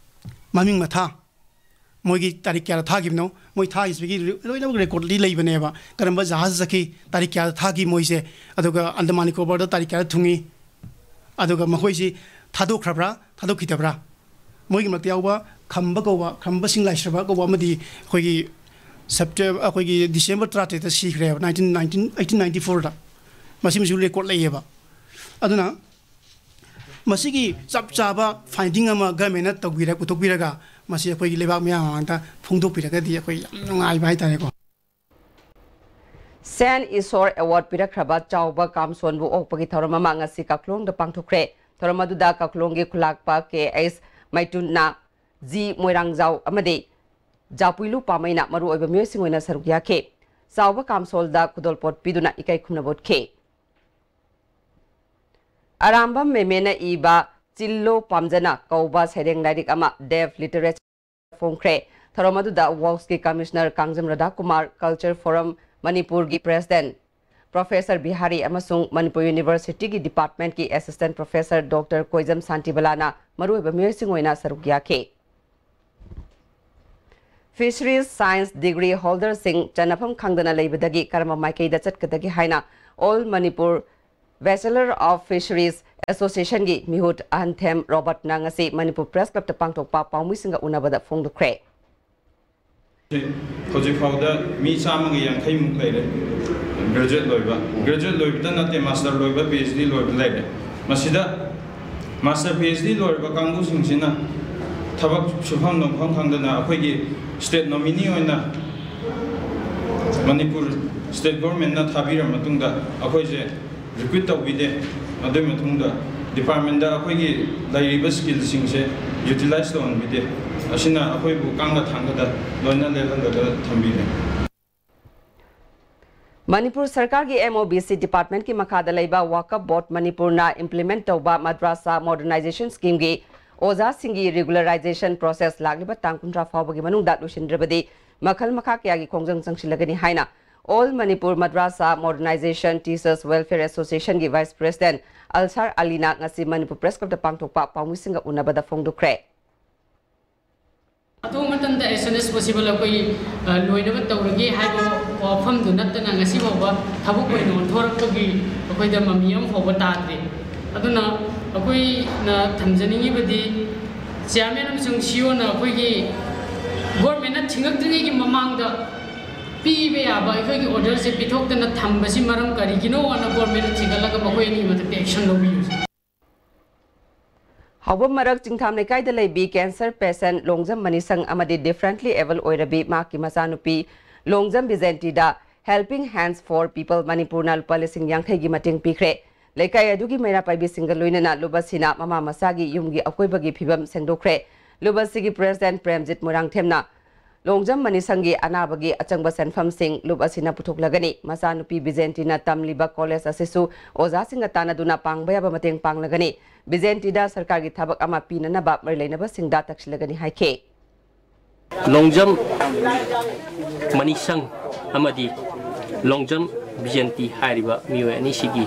ꯃꯃꯤꯡ ꯃꯊꯥ, ꯃꯣꯏꯒꯤ ꯇꯥꯔꯤꯛ ꯀꯌꯥꯗ ꯊꯥꯈꯤꯕꯅꯣ, ꯃꯣꯏ ꯊꯥꯈꯤꯕꯒꯤ ꯂꯣꯏꯅꯃꯛ ꯔꯦꯀꯣꯔꯗꯇꯤ ꯂꯩꯕꯅꯦꯕ, ꯀꯔꯝꯕ ꯖꯍꯥꯖ ꯆꯠꯈꯤ, ꯇꯥꯔꯤꯛ ꯀꯌꯥꯗ ꯊꯥꯈꯤ ꯃꯣꯏꯁꯦ, ꯑꯗꯨꯒ ꯑꯟꯗꯃꯥꯟ ꯅꯤꯀꯣꯕꯔꯗ ꯇꯥꯔꯤꯛ ꯀꯌꯥꯗ ꯊꯨꯡꯉꯤ, ꯑꯗꯨꯒ ꯃꯈꯣꯏꯁꯤ ꯊꯥꯗꯣꯛꯈ꯭ꯔꯕ꯭ꯔꯥ, ꯊꯥꯗꯣꯛꯈꯤꯗꯕ꯭ꯔꯥ? ꯃꯣꯏꯒꯤ ꯃꯔꯛꯇ ꯌꯥꯎꯕ ꯈꯝꯕ ꯀꯧꯕ, ꯈꯝꯕ ꯁꯤꯡꯂꯥꯏꯁ꯭ꯔꯕ ꯀꯧꯕ ꯑꯃꯗꯤ ꯑꯩꯈꯣꯏꯒꯤ ꯁꯦꯞꯇꯦꯝ-, ꯑꯩꯈꯣꯏꯒꯤ ꯗꯤꯁꯦꯝꯕꯔ ꯇꯔꯥꯇꯔꯦꯠꯇ ꯁꯤꯈ꯭ꯔꯦꯕ, nineteen nineteen, eighteen ninety fourꯗ꯫ ꯃꯁꯤꯃꯁꯨ ꯔꯦꯀꯣꯔꯗ ꯂꯩꯌꯦꯕ꯫ ꯑꯗꯨꯅ ꯃꯁꯤꯒꯤ ꯆꯞ ꯆꯥꯕ ꯐꯥꯏꯟꯗꯤꯡ ꯑꯃ ꯒꯚꯔꯟꯃꯦꯟꯅ ꯇꯧꯕꯤꯔ-, ꯄꯨꯊꯣꯛꯄꯤꯔꯒ ꯃꯁꯤ ꯑꯩꯈꯣꯏꯒꯤ ꯂꯩꯕꯥꯛ ꯃꯤꯌꯥꯝ ꯃꯃꯥꯡꯗ ꯐꯣꯡꯗꯣꯛꯄꯤꯔꯒꯗꯤ ꯑꯩꯈꯣꯏ ꯌꯥꯝ ꯅꯨꯡꯉꯥꯏꯕ ꯍꯥꯏꯇꯥꯔꯦꯀꯣ꯫ ꯁꯦꯟ ꯏꯁꯣꯔ ꯑꯦꯋꯥꯔꯗ ꯄꯤꯔꯛꯈ꯭ꯔꯕ ꯆꯥꯎꯕ ꯀꯥꯝꯁꯣꯟꯕꯨ ꯑꯣꯛꯄꯒꯤ ꯊꯧꯔꯝ ꯑꯃ ꯉꯁꯤ ꯀꯥꯈꯂꯣꯡꯗ ꯄꯥꯡꯊꯣꯛꯈ꯭ꯔꯦ꯫ ꯊꯧꯔꯝ ꯑꯗꯨꯗ ꯀꯥꯈꯂꯣꯡꯒꯤ ꯈꯨꯂꯥꯛꯄ ꯀꯦ ꯑꯩꯁ ꯃꯩꯇꯨꯅ, ꯖꯤ ꯃꯣꯏꯔꯥꯡꯖꯥꯎ ꯑꯃꯗꯤ ꯖꯥꯄꯨꯏꯂꯨ ꯄꯥꯃꯩꯅ ꯃꯔꯨꯑꯣꯏꯕ ꯃꯤꯑꯣꯏꯁꯤꯡ ꯑꯣꯏꯅ ꯁꯔꯨꯛ ꯌꯥꯈꯤ꯫ ꯆꯥꯎꯕ ꯀꯥꯝꯁꯣꯜꯗ ꯈꯨꯗꯣꯜꯄꯣꯠ ꯄꯤꯗꯨꯅ ꯏꯀꯥꯏ ꯈꯨꯝꯅꯕ ꯎꯠꯈꯤ꯫ ꯑꯔꯥꯝꯕꯝ ꯃꯦꯃꯦꯅ ꯏꯕ ꯆꯤꯜꯂꯣ ꯄꯥꯝꯖꯅ ꯀꯧꯕ ꯁꯩꯔꯦꯡ ꯂꯥꯏꯔꯤꯛ ꯑꯃ ꯗꯦꯐ ꯂꯤꯇꯔꯦꯆꯔ ꯐꯣꯡꯈ꯭ꯔꯦ꯫ ꯊꯧꯔꯝ ꯑꯗꯨꯗ ꯋꯣꯛꯁꯀꯤ ꯀꯃꯤꯁꯅꯔ ꯀꯥꯡꯖꯝ ꯔꯥꯙꯥꯀꯨꯃꯥꯔ, ꯀꯜꯆꯔ ꯐꯣꯔꯝ ꯃꯅꯤꯄꯨꯔꯒꯤ ꯄ꯭ꯔꯦꯁꯤꯗꯦꯟꯠ ꯄ꯭ꯔꯣꯐꯦꯁꯔ ꯕꯤꯍꯥꯔꯤ ꯑꯃꯁꯨꯡ ꯃꯅꯤꯄꯨꯔ ꯌꯨꯅꯤꯚꯔꯁꯤꯇꯤꯒꯤ ꯗꯤꯄꯥꯔꯠꯃꯦꯟꯠꯀꯤ ꯑꯦꯁꯤꯁꯇꯦꯟꯠ ꯄ꯭ꯔꯣꯐꯦꯁꯔ ꯗꯣꯛꯇꯔ ꯀꯣꯏꯖꯝ ꯁꯥꯟꯇꯤꯕꯂꯥꯅ ꯃꯔꯨꯑꯣꯏꯕ ꯃꯤꯑꯣꯏꯁꯤꯡ ꯑꯣꯏꯅ ꯁꯔꯨꯛ ꯌꯥꯈꯤ꯫ ꯐꯤꯁꯔꯤꯖ ꯁꯥꯏꯟꯁ ꯗꯤꯒ꯭ꯔꯤ ꯍꯣꯜꯗꯔꯁꯤꯡ ꯆꯟꯅꯐꯝ ꯈꯪꯗꯅ ꯂꯩꯕꯗꯒꯤ ꯀꯔꯝꯕ ꯃꯥꯏꯀꯩꯗ ꯆꯠꯀꯗꯒꯦ ꯍꯥꯏꯅ All Manipur Bachelor of Fisheries Associationꯒꯤ ꯃꯤꯍꯨꯠ ꯑꯍꯟꯊꯦꯝ ꯔꯣꯕꯔꯠꯅ ꯉꯁꯤ ꯃꯅꯤꯄꯨꯔ ꯄ꯭ꯔꯦꯁ ꯀ꯭ꯂꯕꯇ ꯄꯥꯡꯊꯣꯛꯄ ꯄꯥꯎꯃꯤꯁꯤꯡꯒ ꯎꯅꯕꯗ ꯐꯣꯡꯗꯣꯛꯈ꯭ꯔꯦ꯫ ꯍꯧꯖꯤꯛ ꯐꯥꯎꯗ ꯃꯤ ꯆꯥꯝꯃꯒ ꯌꯥꯡꯈꯩꯃꯨꯛ ꯂꯩꯔꯦ ꯒ꯭ꯔꯦꯖꯨꯑꯦꯠ ꯂꯣꯏꯕ꯫ ꯒ꯭ꯔꯦꯖꯨꯑꯦꯠ ꯂꯣꯏꯕꯇ ꯅꯠꯇꯦ, ꯃꯥꯁꯇꯔ ꯂꯣꯏꯕ, ꯄꯤ ꯑꯩꯆ ꯗꯤ ꯂꯣꯏꯕ ꯂꯩꯔꯦ꯫ ꯃꯁꯤꯗ ꯃꯥꯁꯇꯔ, ꯄꯤ ꯑꯩꯆ ꯗꯤ ꯂꯣꯏꯔꯕ ꯀꯥꯡꯕꯨꯁꯤꯡꯁꯤꯅ ꯊꯕꯛ ꯁꯨꯐꯝ ꯅꯣꯝꯐꯝ ꯈꯪꯗꯅ ꯑꯩꯈꯣꯏꯒꯤ ꯁ꯭ꯇꯦꯠ ꯅꯣꯃꯤꯅꯤ ꯑꯣꯏꯅ ꯃꯅꯤꯄꯨꯔ ꯁ꯭ꯇꯦꯠ ꯒꯣꯔꯃꯦꯟꯅ ꯊꯥꯕꯤꯔ ꯃꯇꯨꯡꯗ ꯑꯩꯈꯣꯏꯁꯦ ꯔꯤꯀ꯭ꯔꯨꯠ ꯇꯧꯕꯤꯗꯦ꯫ ꯑꯗꯨꯒꯤ ꯃꯇꯨꯡꯗ ꯗꯤꯄꯥꯔꯠꯃꯦꯟꯗ ꯑꯩꯈꯣꯏꯒꯤ ꯂꯩꯔꯤꯕ ꯁ꯭ꯀꯤꯜꯁꯤꯡꯁꯦ ꯌꯨꯇꯤꯂꯥꯏꯁ ꯇꯧꯍꯟꯕꯤꯗꯦ꯫ ꯑꯁꯤꯅ ꯑꯩꯈꯣꯏꯕꯨ ꯀꯥꯡꯒ ꯊꯥꯡꯒꯗ ꯂꯣꯏꯅ ꯂꯦꯜꯍꯜꯂꯒ ꯊꯝꯕꯤꯔꯦ꯫ ꯃꯅꯤꯄꯨꯔ ꯁꯔꯀꯥꯔꯒꯤ M O B C ꯗꯤꯄꯥꯔꯠꯃꯦꯟꯠꯀꯤ ꯃꯈꯥꯗ ꯂꯩꯕ ꯋꯥꯀꯐ ꯕꯣꯔꯗ ꯃꯅꯤꯄꯨꯔꯅ ꯏꯝꯄ꯭ꯂꯤꯃꯦꯟꯠ ꯇꯧꯕ ꯃꯗ꯭ꯔꯥꯁꯥ ꯃꯣꯗꯔꯅꯥꯏꯖꯦꯁꯟ ꯁ꯭ꯀꯤꯝꯒꯤ ꯑꯣꯖꯥꯁꯤꯡꯒꯤ ꯔꯤꯒꯨꯂꯔꯥꯏꯖꯦꯁꯟ ꯄ꯭ꯔꯣꯁꯦꯁ ꯂꯥꯛꯂꯤꯕ ꯇꯥꯡ ꯀꯨꯟꯊ꯭ꯔꯥ ꯐꯥꯎꯕꯒꯤ ꯃꯅꯨꯡꯗ ꯂꯣꯏꯁꯤꯟꯗ꯭ꯔꯕꯗꯤ ꯃꯈꯜ ꯃꯈꯥ ꯀꯌꯥꯒꯤ ꯈꯣꯡꯖꯪ ꯆꯪꯁꯤꯜꯂꯒꯅꯤ ꯍꯥꯏꯅ All Manipur Madrasa Modernization Teachers Welfare Associationꯒꯤ ꯚꯥꯏꯁ ꯄ꯭ꯔꯦꯁꯤꯗꯦꯟꯠ ꯑꯜꯁꯥꯔ ꯑꯂꯤꯅ ꯉꯁꯤ ꯃꯅꯤꯄꯨꯔ ꯄ꯭ꯔꯦꯁ ꯀ꯭ꯂꯕꯇ ꯄꯥꯡꯊꯣꯛꯄ ꯄꯥꯎꯃꯤꯁꯤꯡꯒ ꯎꯅꯕꯗ ꯐꯣꯡꯗꯣꯛꯈ꯭ꯔꯦ꯫ ꯑꯊꯨꯕ ꯃꯇꯝꯗ as soon as possible ꯑꯩꯈꯣꯏ, ꯑ, ꯂꯣꯏꯅꯕ ꯇꯧꯔꯒꯦ ꯍꯥꯏꯕ ꯋꯥꯐꯝꯗꯨ ꯅꯠꯇꯅ ꯉꯁꯤ ꯐꯥꯎꯕ ꯊꯕꯛ ꯑꯣꯏꯅ ꯑꯣꯟꯊꯣꯔꯛꯄꯒꯤ ꯑꯩꯈꯣꯏꯗ ꯃꯃꯤ ꯑꯃ ꯐꯥꯎꯕ ꯇꯥꯗ꯭ꯔꯤ꯫ ꯑꯗꯨꯅ ꯑꯩꯈꯣꯏꯅ ꯊꯝꯖꯅꯤꯡꯉꯤꯕꯗꯤ ꯆꯤꯌꯥꯔꯃꯦꯟ ꯑꯃꯁꯨꯡ ꯁꯤ ꯏ ꯑꯣꯅ ꯑꯩꯈꯣꯏꯒꯤ ꯒꯣꯔꯃꯦꯟꯅ ꯊꯤꯡꯉꯛꯇ꯭ꯔꯤꯉꯩꯒꯤ ꯃꯃꯥꯡꯗ ꯄꯤꯕ ꯌꯥꯕ ꯑꯩꯈꯣꯏꯒꯤ ꯑꯣꯔꯗꯔꯁꯦ ꯄꯤꯊꯣꯛꯇꯅ ꯊꯝꯕꯁꯤ ꯃꯔꯝ ꯀꯔꯤꯒꯤꯅꯣ ꯍꯥꯏꯅ ꯒꯣꯔꯃꯦꯟꯅ ꯊꯤꯒꯠꯂꯒ ꯃꯈꯣꯏ ꯑꯅꯤꯒꯤ ꯃꯊꯛꯇ ꯑꯦꯛꯁꯟ ꯂꯧꯕꯤꯌꯨ꯫ ꯍꯥꯎꯕꯝ ꯃꯔꯛ ꯆꯤꯡꯊꯥꯝ ꯂꯩꯀꯥꯏꯗ ꯂꯩꯕꯤ ꯀꯦꯟꯁꯔ ꯄꯦꯁꯦꯟꯠ ꯂꯣꯡꯖꯝ ꯃꯅꯤꯁꯪ ꯑꯃꯗꯤ ꯗꯤꯐꯔꯦꯟꯠꯂꯤ ꯑꯦꯕꯜ ꯑꯣꯏꯔꯕꯤ ꯃꯍꯥꯛꯀꯤ ꯃꯆꯥꯅꯨꯄꯤ Longjam ꯕꯤꯖꯦꯟꯇꯤꯗ Helping Hands for People ꯃꯅꯤꯄꯨꯔꯅ ꯂꯨꯄꯥ ꯂꯤꯁꯤꯡ ꯌꯥꯡꯈꯩꯒꯤ ꯃꯇꯦꯡ ꯄꯤꯈ꯭ꯔꯦ꯫ ꯂꯩꯀꯥꯏ ꯑꯗꯨꯒꯤ ꯃꯩꯔꯥ ꯄꯥꯏꯕꯤꯁꯤꯡꯒ ꯂꯣꯏꯅꯅ ꯂꯨꯞ ꯑꯁꯤꯅ ꯃꯃꯥ ꯃꯆꯥꯒꯤ ꯌꯨꯝꯒꯤ ꯑꯀꯣꯏꯕꯒꯤ ꯐꯤꯕꯝ ꯁꯦꯡꯗꯣꯛꯈ꯭ꯔꯦ꯫ ꯂꯨꯞ ꯑꯁꯤꯒꯤ ꯄ꯭ꯔꯦꯁꯤꯗꯦꯟꯠ ꯄ꯭ꯔꯦꯝꯖꯤꯠ ꯃꯣꯏꯔꯥꯡꯊꯦꯝꯅ ꯂꯣꯡꯖꯝ ꯃꯅꯤꯁꯪꯒꯤ ꯑꯅꯥꯕꯒꯤ ꯑꯆꯪꯕ ꯁꯦꯟꯐꯝꯁꯤꯡ ꯂꯨꯞ ꯑꯁꯤꯅ ꯄꯨꯊꯣꯛꯂꯒꯅꯤ꯫ ꯃꯆꯥꯅꯨꯄꯤ ꯕꯤꯖꯦꯟꯇꯤꯅ ꯇꯝꯂꯤꯕ ꯀꯣꯂꯦꯖ ꯑꯁꯤꯁꯨ ꯑꯣꯖꯥꯁꯤꯡꯒ ꯇꯥꯟꯅꯗꯨꯅ ꯄꯥꯡꯕ ꯌꯥꯕ ꯃꯇꯦꯡ ꯄꯥꯡꯂꯒꯅꯤ꯫ ꯕꯤꯖꯦꯟꯇꯤꯗ ꯁꯔꯀꯥꯔꯒꯤ ꯊꯕꯛ ꯑꯃ ꯄꯤꯅꯅꯕ ꯃꯔꯤ ꯂꯩꯅꯕꯁꯤꯡꯗ ꯇꯛꯁꯤꯜꯂꯒꯅꯤ ꯍꯥꯏꯈꯤ꯫ ꯂꯣꯡꯖꯝ ꯃꯅꯤꯁꯪ ꯑꯃꯗꯤ ꯂꯣꯡꯖꯝ ꯕꯤꯖꯦꯟꯇꯤ ꯍꯥꯏꯔꯤꯕ ꯃꯤꯑꯣꯏ ꯑꯅꯤꯁꯤꯒꯤ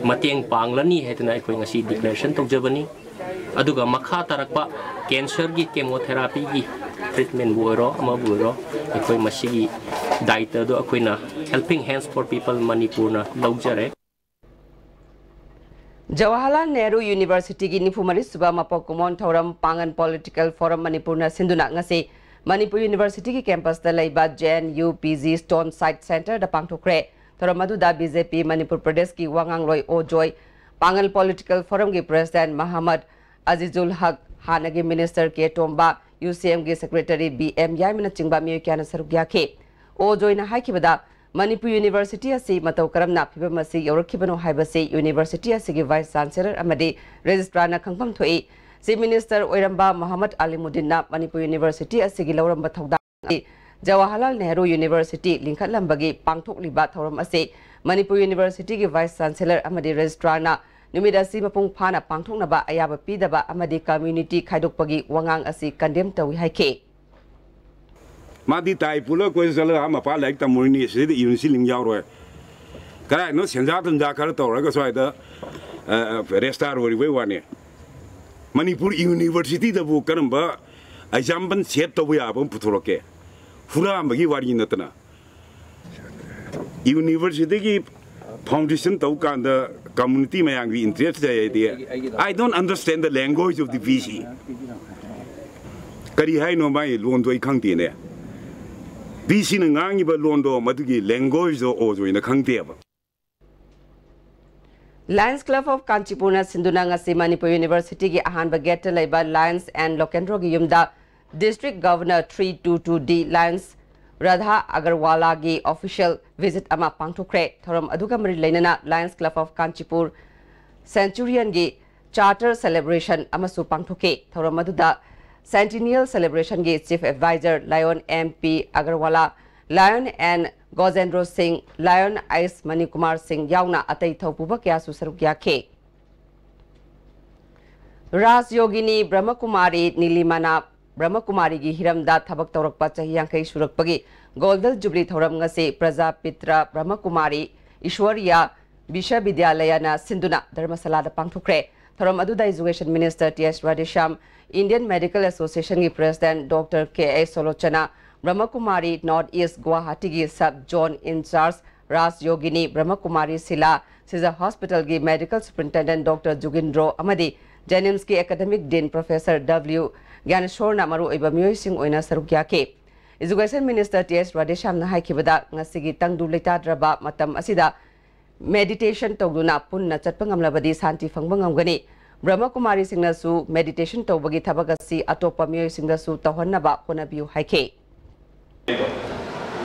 ꯃꯇꯦꯡ ꯄꯥꯡꯂꯅꯤ ꯍꯥꯏꯗꯨꯅ ꯑꯩꯈꯣꯏ ꯉꯁꯤ ꯗꯤꯀ꯭ꯂꯦꯔꯦꯁꯟ ꯇꯧꯖꯕꯅꯤ꯫ ꯑꯗꯨꯒ ꯃꯈꯥ ꯇꯥꯔꯛꯄ ꯀꯦꯟꯁꯔꯒꯤ ꯀꯦꯃꯣꯊꯦꯔꯥꯄꯤꯒꯤ ꯇ꯭ꯔꯤꯠꯃꯦꯟꯕꯨ ꯑꯣꯏꯔꯣ, ꯑꯃꯕꯨ ꯑꯣꯏꯔꯣ, ꯑꯩꯈꯣꯏ ꯃꯁꯤꯒꯤ ꯗꯥꯏꯇꯗꯣ ꯑꯩꯈꯣꯏꯅ Helping Hands for People ꯃꯅꯤꯄꯨꯔꯅ ꯂꯧꯖꯔꯦ꯫ ꯖꯋꯥꯍꯔꯂꯥꯜ ꯅꯦꯍꯔꯨ ꯌꯨꯅꯤꯚꯔꯁꯤꯇꯤꯒꯤ ꯅꯤꯐꯨ ꯃꯔꯤ ꯁꯨꯕ ꯃꯄꯣꯛ ꯀꯨꯝꯑꯣꯟ ꯊꯧꯔꯝ ꯄꯥꯡꯒꯟ ꯄꯣꯂꯤꯇꯤꯀꯦꯜ ꯐꯣꯔꯝ ꯃꯅꯤꯄꯨꯔꯅ ꯁꯤꯟꯗꯨꯅ ꯉꯁꯤ ꯃꯅꯤꯄꯨꯔ ꯌꯨꯅꯤꯚꯔꯁꯤꯇꯤꯒꯤ ꯀꯦꯝꯄꯁꯇ ꯂꯩꯕ J N U P G stone site ꯁꯦꯟꯇꯔꯗ ꯄꯥꯡꯊꯣꯛꯈ꯭ꯔꯦ꯫ ꯊꯧꯔꯝ ꯑꯗꯨꯗ ꯕꯤ ꯖꯦ ꯄꯤ ꯃꯅꯤꯄꯨꯔ ꯄ꯭ꯔꯗꯦꯁꯀꯤ ꯋꯥ ꯉꯥꯡꯂꯣꯏ ꯑꯣ ꯖꯣꯏ, ꯄꯥꯡꯒꯜ ꯄꯣꯂꯤꯇꯤꯀꯦꯜ ꯐꯣꯔꯝꯒꯤ ꯄ꯭ꯔꯦꯁꯤꯗꯦꯟꯠ ꯃꯍꯃꯗ ꯑꯖꯤꯖꯨꯜ ꯍꯛ, ꯍꯥꯟꯅꯒꯤ ꯃꯤꯅꯤꯁꯇꯔ ꯀꯦ ꯇꯣꯝꯕ, ꯌꯨ ꯁꯤ ꯑꯦꯝꯒꯤ ꯁꯦꯀ꯭ꯔꯦꯇꯔꯤ ꯕꯤ ꯑꯦꯝ ꯌꯥꯏꯃꯅꯆꯤꯡꯕ ꯃꯤꯑꯣꯏ ꯀꯌꯥꯅ ꯁꯔꯨꯛ ꯌꯥꯈꯤ꯫ ꯑꯣ ꯖꯣꯏꯅ ꯍꯥꯏꯈꯤꯕꯗ, ꯃꯅꯤꯄꯨꯔ ꯌꯨꯅꯤꯚꯔꯁꯤꯇꯤ ꯑꯁꯤ ꯃꯇꯧ ꯀꯔꯝꯅ ꯐꯤꯕꯝ ꯑꯁꯤ ꯌꯧꯔꯛꯈꯤꯕꯅꯣ ꯍꯥꯏꯕꯁꯤ ꯌꯨꯅꯤꯚꯔꯁꯤꯇꯤ ꯑꯁꯤꯒꯤ ꯚꯥꯏꯁ ꯆꯥꯟꯁꯦꯂꯔ ꯑꯃꯗꯤ ꯔꯦꯖꯤꯁꯇ꯭ꯔꯥꯔꯅ ꯈꯪꯐꯝ ꯊꯣꯛꯏ꯫ ꯆꯤꯐ ꯃꯤꯅꯤꯁꯇꯔ ꯑꯣꯏꯔꯝꯕ ꯃꯣꯍꯝꯃꯗ ꯑꯂꯤꯃꯨꯗꯤꯟꯅ ꯃꯅꯤꯄꯨꯔ ꯌꯨꯅꯤꯚꯔꯁꯤꯇꯤ ꯑꯁꯤꯒꯤ ꯂꯧꯔꯝꯕ ꯊꯧꯗꯥꯡ ꯑꯁꯤ ꯖꯋꯥꯍꯔꯂꯥꯜ ꯅꯦꯍꯔꯨ ꯌꯨꯅꯤꯚꯔꯁꯤꯇꯤ ꯂꯤꯡꯈꯠꯂꯝꯕꯒꯤ ꯄꯥꯡꯊꯣꯛꯂꯤꯕ ꯊꯧꯔꯝ ꯑꯁꯤ ꯃꯅꯤꯄꯨꯔ ꯌꯨꯅꯤꯚꯔꯁꯤꯇꯤꯒꯤ ꯚꯥꯏꯁ ꯆꯥꯟꯁꯦꯂꯔ ꯑꯃꯗꯤ ꯔꯦꯖꯤꯁꯇ꯭ꯔꯥꯔꯅ ꯅꯨꯃꯤꯠ ꯑꯁꯤ ꯃꯄꯨꯡ ꯐꯥꯅ ꯄꯥꯡꯊꯣꯛꯅꯕ ꯑꯌꯥꯕ ꯄꯤꯗꯕ ꯑꯃꯗꯤ ꯀꯝꯃ꯭ꯌꯨꯅꯤꯇꯤ ꯈꯥꯏꯗꯣꯛꯄꯒꯤ ꯋꯥꯉꯥꯡ ꯑꯁꯤ ꯀꯟꯗꯦꯝ ꯇꯧꯏ ꯍꯥꯏꯈꯤ꯫ ꯃꯥꯗꯤ ꯇꯥꯏ ꯄꯨꯜꯂ ꯀꯣꯏ ꯆꯠꯂꯒ ꯑꯥ ꯃꯄꯥ ꯂꯥꯏꯔꯤꯛ ꯇꯝꯃꯨꯔꯤꯅꯤ, ꯁꯤꯗꯩꯗ ꯌꯨꯅꯤꯚꯔꯁꯤꯇꯤ ꯂꯤꯡ ꯌꯥꯎꯔꯣꯏ꯫ ꯀꯗꯥꯏꯅꯣ ꯁꯦꯟꯖꯥ ꯊꯨꯝꯖꯥ ꯈꯔ ꯇꯧꯔꯒ ꯁ꯭ꯋꯥꯏꯗ, ꯑ, ꯑ, ꯔꯦꯖꯤꯁꯇ꯭ꯔꯥꯔ ꯑꯣꯏꯔꯤꯕꯩ ꯋꯥꯅꯤ꯫ ꯃꯅꯤꯄꯨꯔ ꯌꯨꯅꯤꯚꯔꯁꯤꯇꯤꯗꯕꯨ ꯀꯔꯝꯕ ꯑꯦꯛꯖꯥꯝꯄꯜ ꯁꯦꯠ ꯇꯧꯕ ꯌꯥꯕ ꯑꯃ ꯄꯨꯊꯣꯔꯛꯀꯦ? ꯍꯨꯔꯥꯟꯕꯒꯤ ꯋꯥꯔꯤ ꯅꯠꯇꯅ꯫ ꯌꯨꯅꯤꯚꯔꯁꯤꯇꯤꯒꯤ ꯐꯥꯎꯟꯗꯦꯁꯟ ꯇꯧ ꯀꯥꯟꯗ ꯀꯝꯃ꯭ꯌꯨꯅꯤꯇꯤ ꯃꯌꯥꯝꯒꯤ ꯏꯟꯇꯔꯦꯁ ꯂꯩ ꯍꯥꯏꯗꯤ, I don't understand the language of the V C꯫ ꯀꯔꯤ ꯍꯥꯏꯅꯣ ꯃꯥꯒꯤ ꯂꯣꯟꯗꯣ ꯑꯩ ꯈꯪꯗꯦꯅꯦ꯫ ꯚꯤ ꯁꯤꯅ ꯉꯥꯡꯉꯤꯕ ꯂꯣꯟꯗꯣ, ꯃꯗꯨꯒꯤ ꯂꯦꯡꯒ꯭ꯋꯦꯖꯇꯣ ꯑꯣꯖ ꯑꯣꯏꯅ ꯈꯪꯗꯦꯕ꯫ Lions Club of ꯀꯥꯟꯆꯤꯄꯨꯔꯅ ꯁꯤꯟꯗꯨꯅ ꯉꯁꯤ ꯃꯅꯤꯄꯨꯔ ꯌꯨꯅꯤꯚꯔꯁꯤꯇꯤꯒꯤ ꯑꯍꯥꯟꯕ ꯒꯦꯠꯇ ꯂꯩꯕ ꯂꯥꯌꯟꯁ ꯑꯦꯟ ꯂꯣꯀꯦꯟꯗ꯭ꯔꯣꯒꯤ ꯌꯨꯝꯗ District Governor three two two D Lions Radha ꯑꯒꯔꯋꯥꯂꯥꯒꯤ official visit ꯑꯃ ꯄꯥꯡꯊꯣꯛꯈ꯭ꯔꯦ꯫ ꯊꯧꯔꯝ ꯑꯗꯨꯒ ꯃꯔꯤ ꯂꯩꯅꯅ Lions Club of Kanchipur Centurion ꯒꯤ charter celebration ꯑꯃꯁꯨ ꯄꯥꯡꯊꯣꯛꯈꯤ꯫ ꯊꯧꯔꯝ ꯑꯗꯨꯗ Centennial Celebration ꯒꯤ Chief Advisor Lion M P Agarwala, Lion N Gojendra Singh, Lion S Manikumar Singh ꯌꯥꯎꯅ ꯑꯇꯩ ꯊꯧꯄꯨꯕ ꯀꯌꯥꯁꯨ ꯁꯔꯨꯛ ꯌꯥꯈꯤ꯫ ꯔꯥꯖ ꯌꯣꯒꯤꯅꯤ ꯕ꯭ꯔꯍꯃꯀꯨꯃꯥꯔꯤ ꯅꯤꯂꯤꯃꯥꯅ ꯕ꯭ꯔꯍ꯭ꯃꯀꯨꯃꯥꯔꯤꯒꯤ ꯍꯤꯔꯝꯗ ꯊꯕꯛ ꯇꯧꯔꯛꯄ ꯆꯍꯤ ꯌꯥꯡꯈꯩ ꯁꯨꯔꯛꯄꯒꯤ Golden Jubilee ꯊꯧꯔꯝ ꯉꯁꯤ ꯄ꯭ꯔꯖꯥꯄꯤꯇ꯭ꯔ ꯕ꯭ꯔꯍ꯭ꯃꯀꯨꯃꯥꯔꯤ ꯏꯁ꯭ꯋꯔꯤꯌꯥ ꯕꯤꯁ꯭ꯋꯕꯤꯗ꯭ꯌꯥꯂꯌꯅ ꯁꯤꯟꯗꯨꯅ ꯙꯔꯃꯁꯥꯂꯥꯗ ꯄꯥꯡꯊꯣꯛꯈ꯭ꯔꯦ꯫ ꯊꯧꯔꯝ ꯑꯗꯨꯗ Education Minister T S Radheshyam, Indian Medical Association ꯒꯤ President Doctor K S Sulochana, Brahmakumari North East ꯒꯨꯋꯥꯍꯥꯇꯤꯒꯤ Sub Zone In Charge Raj Yogini, Brahmakumari Sheela, Shija Hospital ꯒꯤ Medical Superintendent Doctor ꯖꯨꯒꯤꯟꯗ꯭ꯔꯣ ꯑꯃꯗꯤ JNIMS ꯀꯤ Academic Dean Professor ꯗꯕ꯭ꯂꯤꯎ ꯒ꯭ꯌꯥꯅꯦꯁꯣꯔꯅ ꯃꯔꯨꯑꯣꯏꯕ ꯃꯤꯑꯣꯏꯁꯤꯡ ꯑꯣꯏꯅ ꯁꯔꯨꯛ ꯌꯥꯈꯤ꯫ Education Minister ꯇꯤ ꯑꯦꯁ ꯔꯥꯙꯦꯁ꯭ꯌꯥꯝꯅ ꯍꯥꯏꯈꯤꯕꯗ, ꯉꯁꯤꯒꯤ ꯇꯪꯗꯨ ꯂꯩꯇꯥꯗ꯭ꯔꯕ ꯃꯇꯝ ꯑꯁꯤꯗ meditation ꯇꯧꯗꯨꯅ ꯄꯨꯟꯅ ꯆꯠꯄ ꯉꯝꯂꯕꯗꯤ ꯁꯥꯟꯇꯤ ꯐꯪꯕ ꯉꯝꯒꯅꯤ꯫ ꯕ꯭ꯔꯍ꯭ꯃꯀꯨꯃꯥꯔꯤꯁꯤꯡꯅꯁꯨ meditation ꯇꯧꯕꯒꯤ ꯊꯕꯛ ꯑꯁꯤ ꯑꯇꯣꯞꯄ ꯃꯤꯑꯣꯏꯁꯤꯡꯗꯁꯨ ꯇꯧꯍꯟꯅꯕ ꯍꯣꯠꯅꯕꯤꯌꯨ ꯍꯥꯏꯈꯤ꯫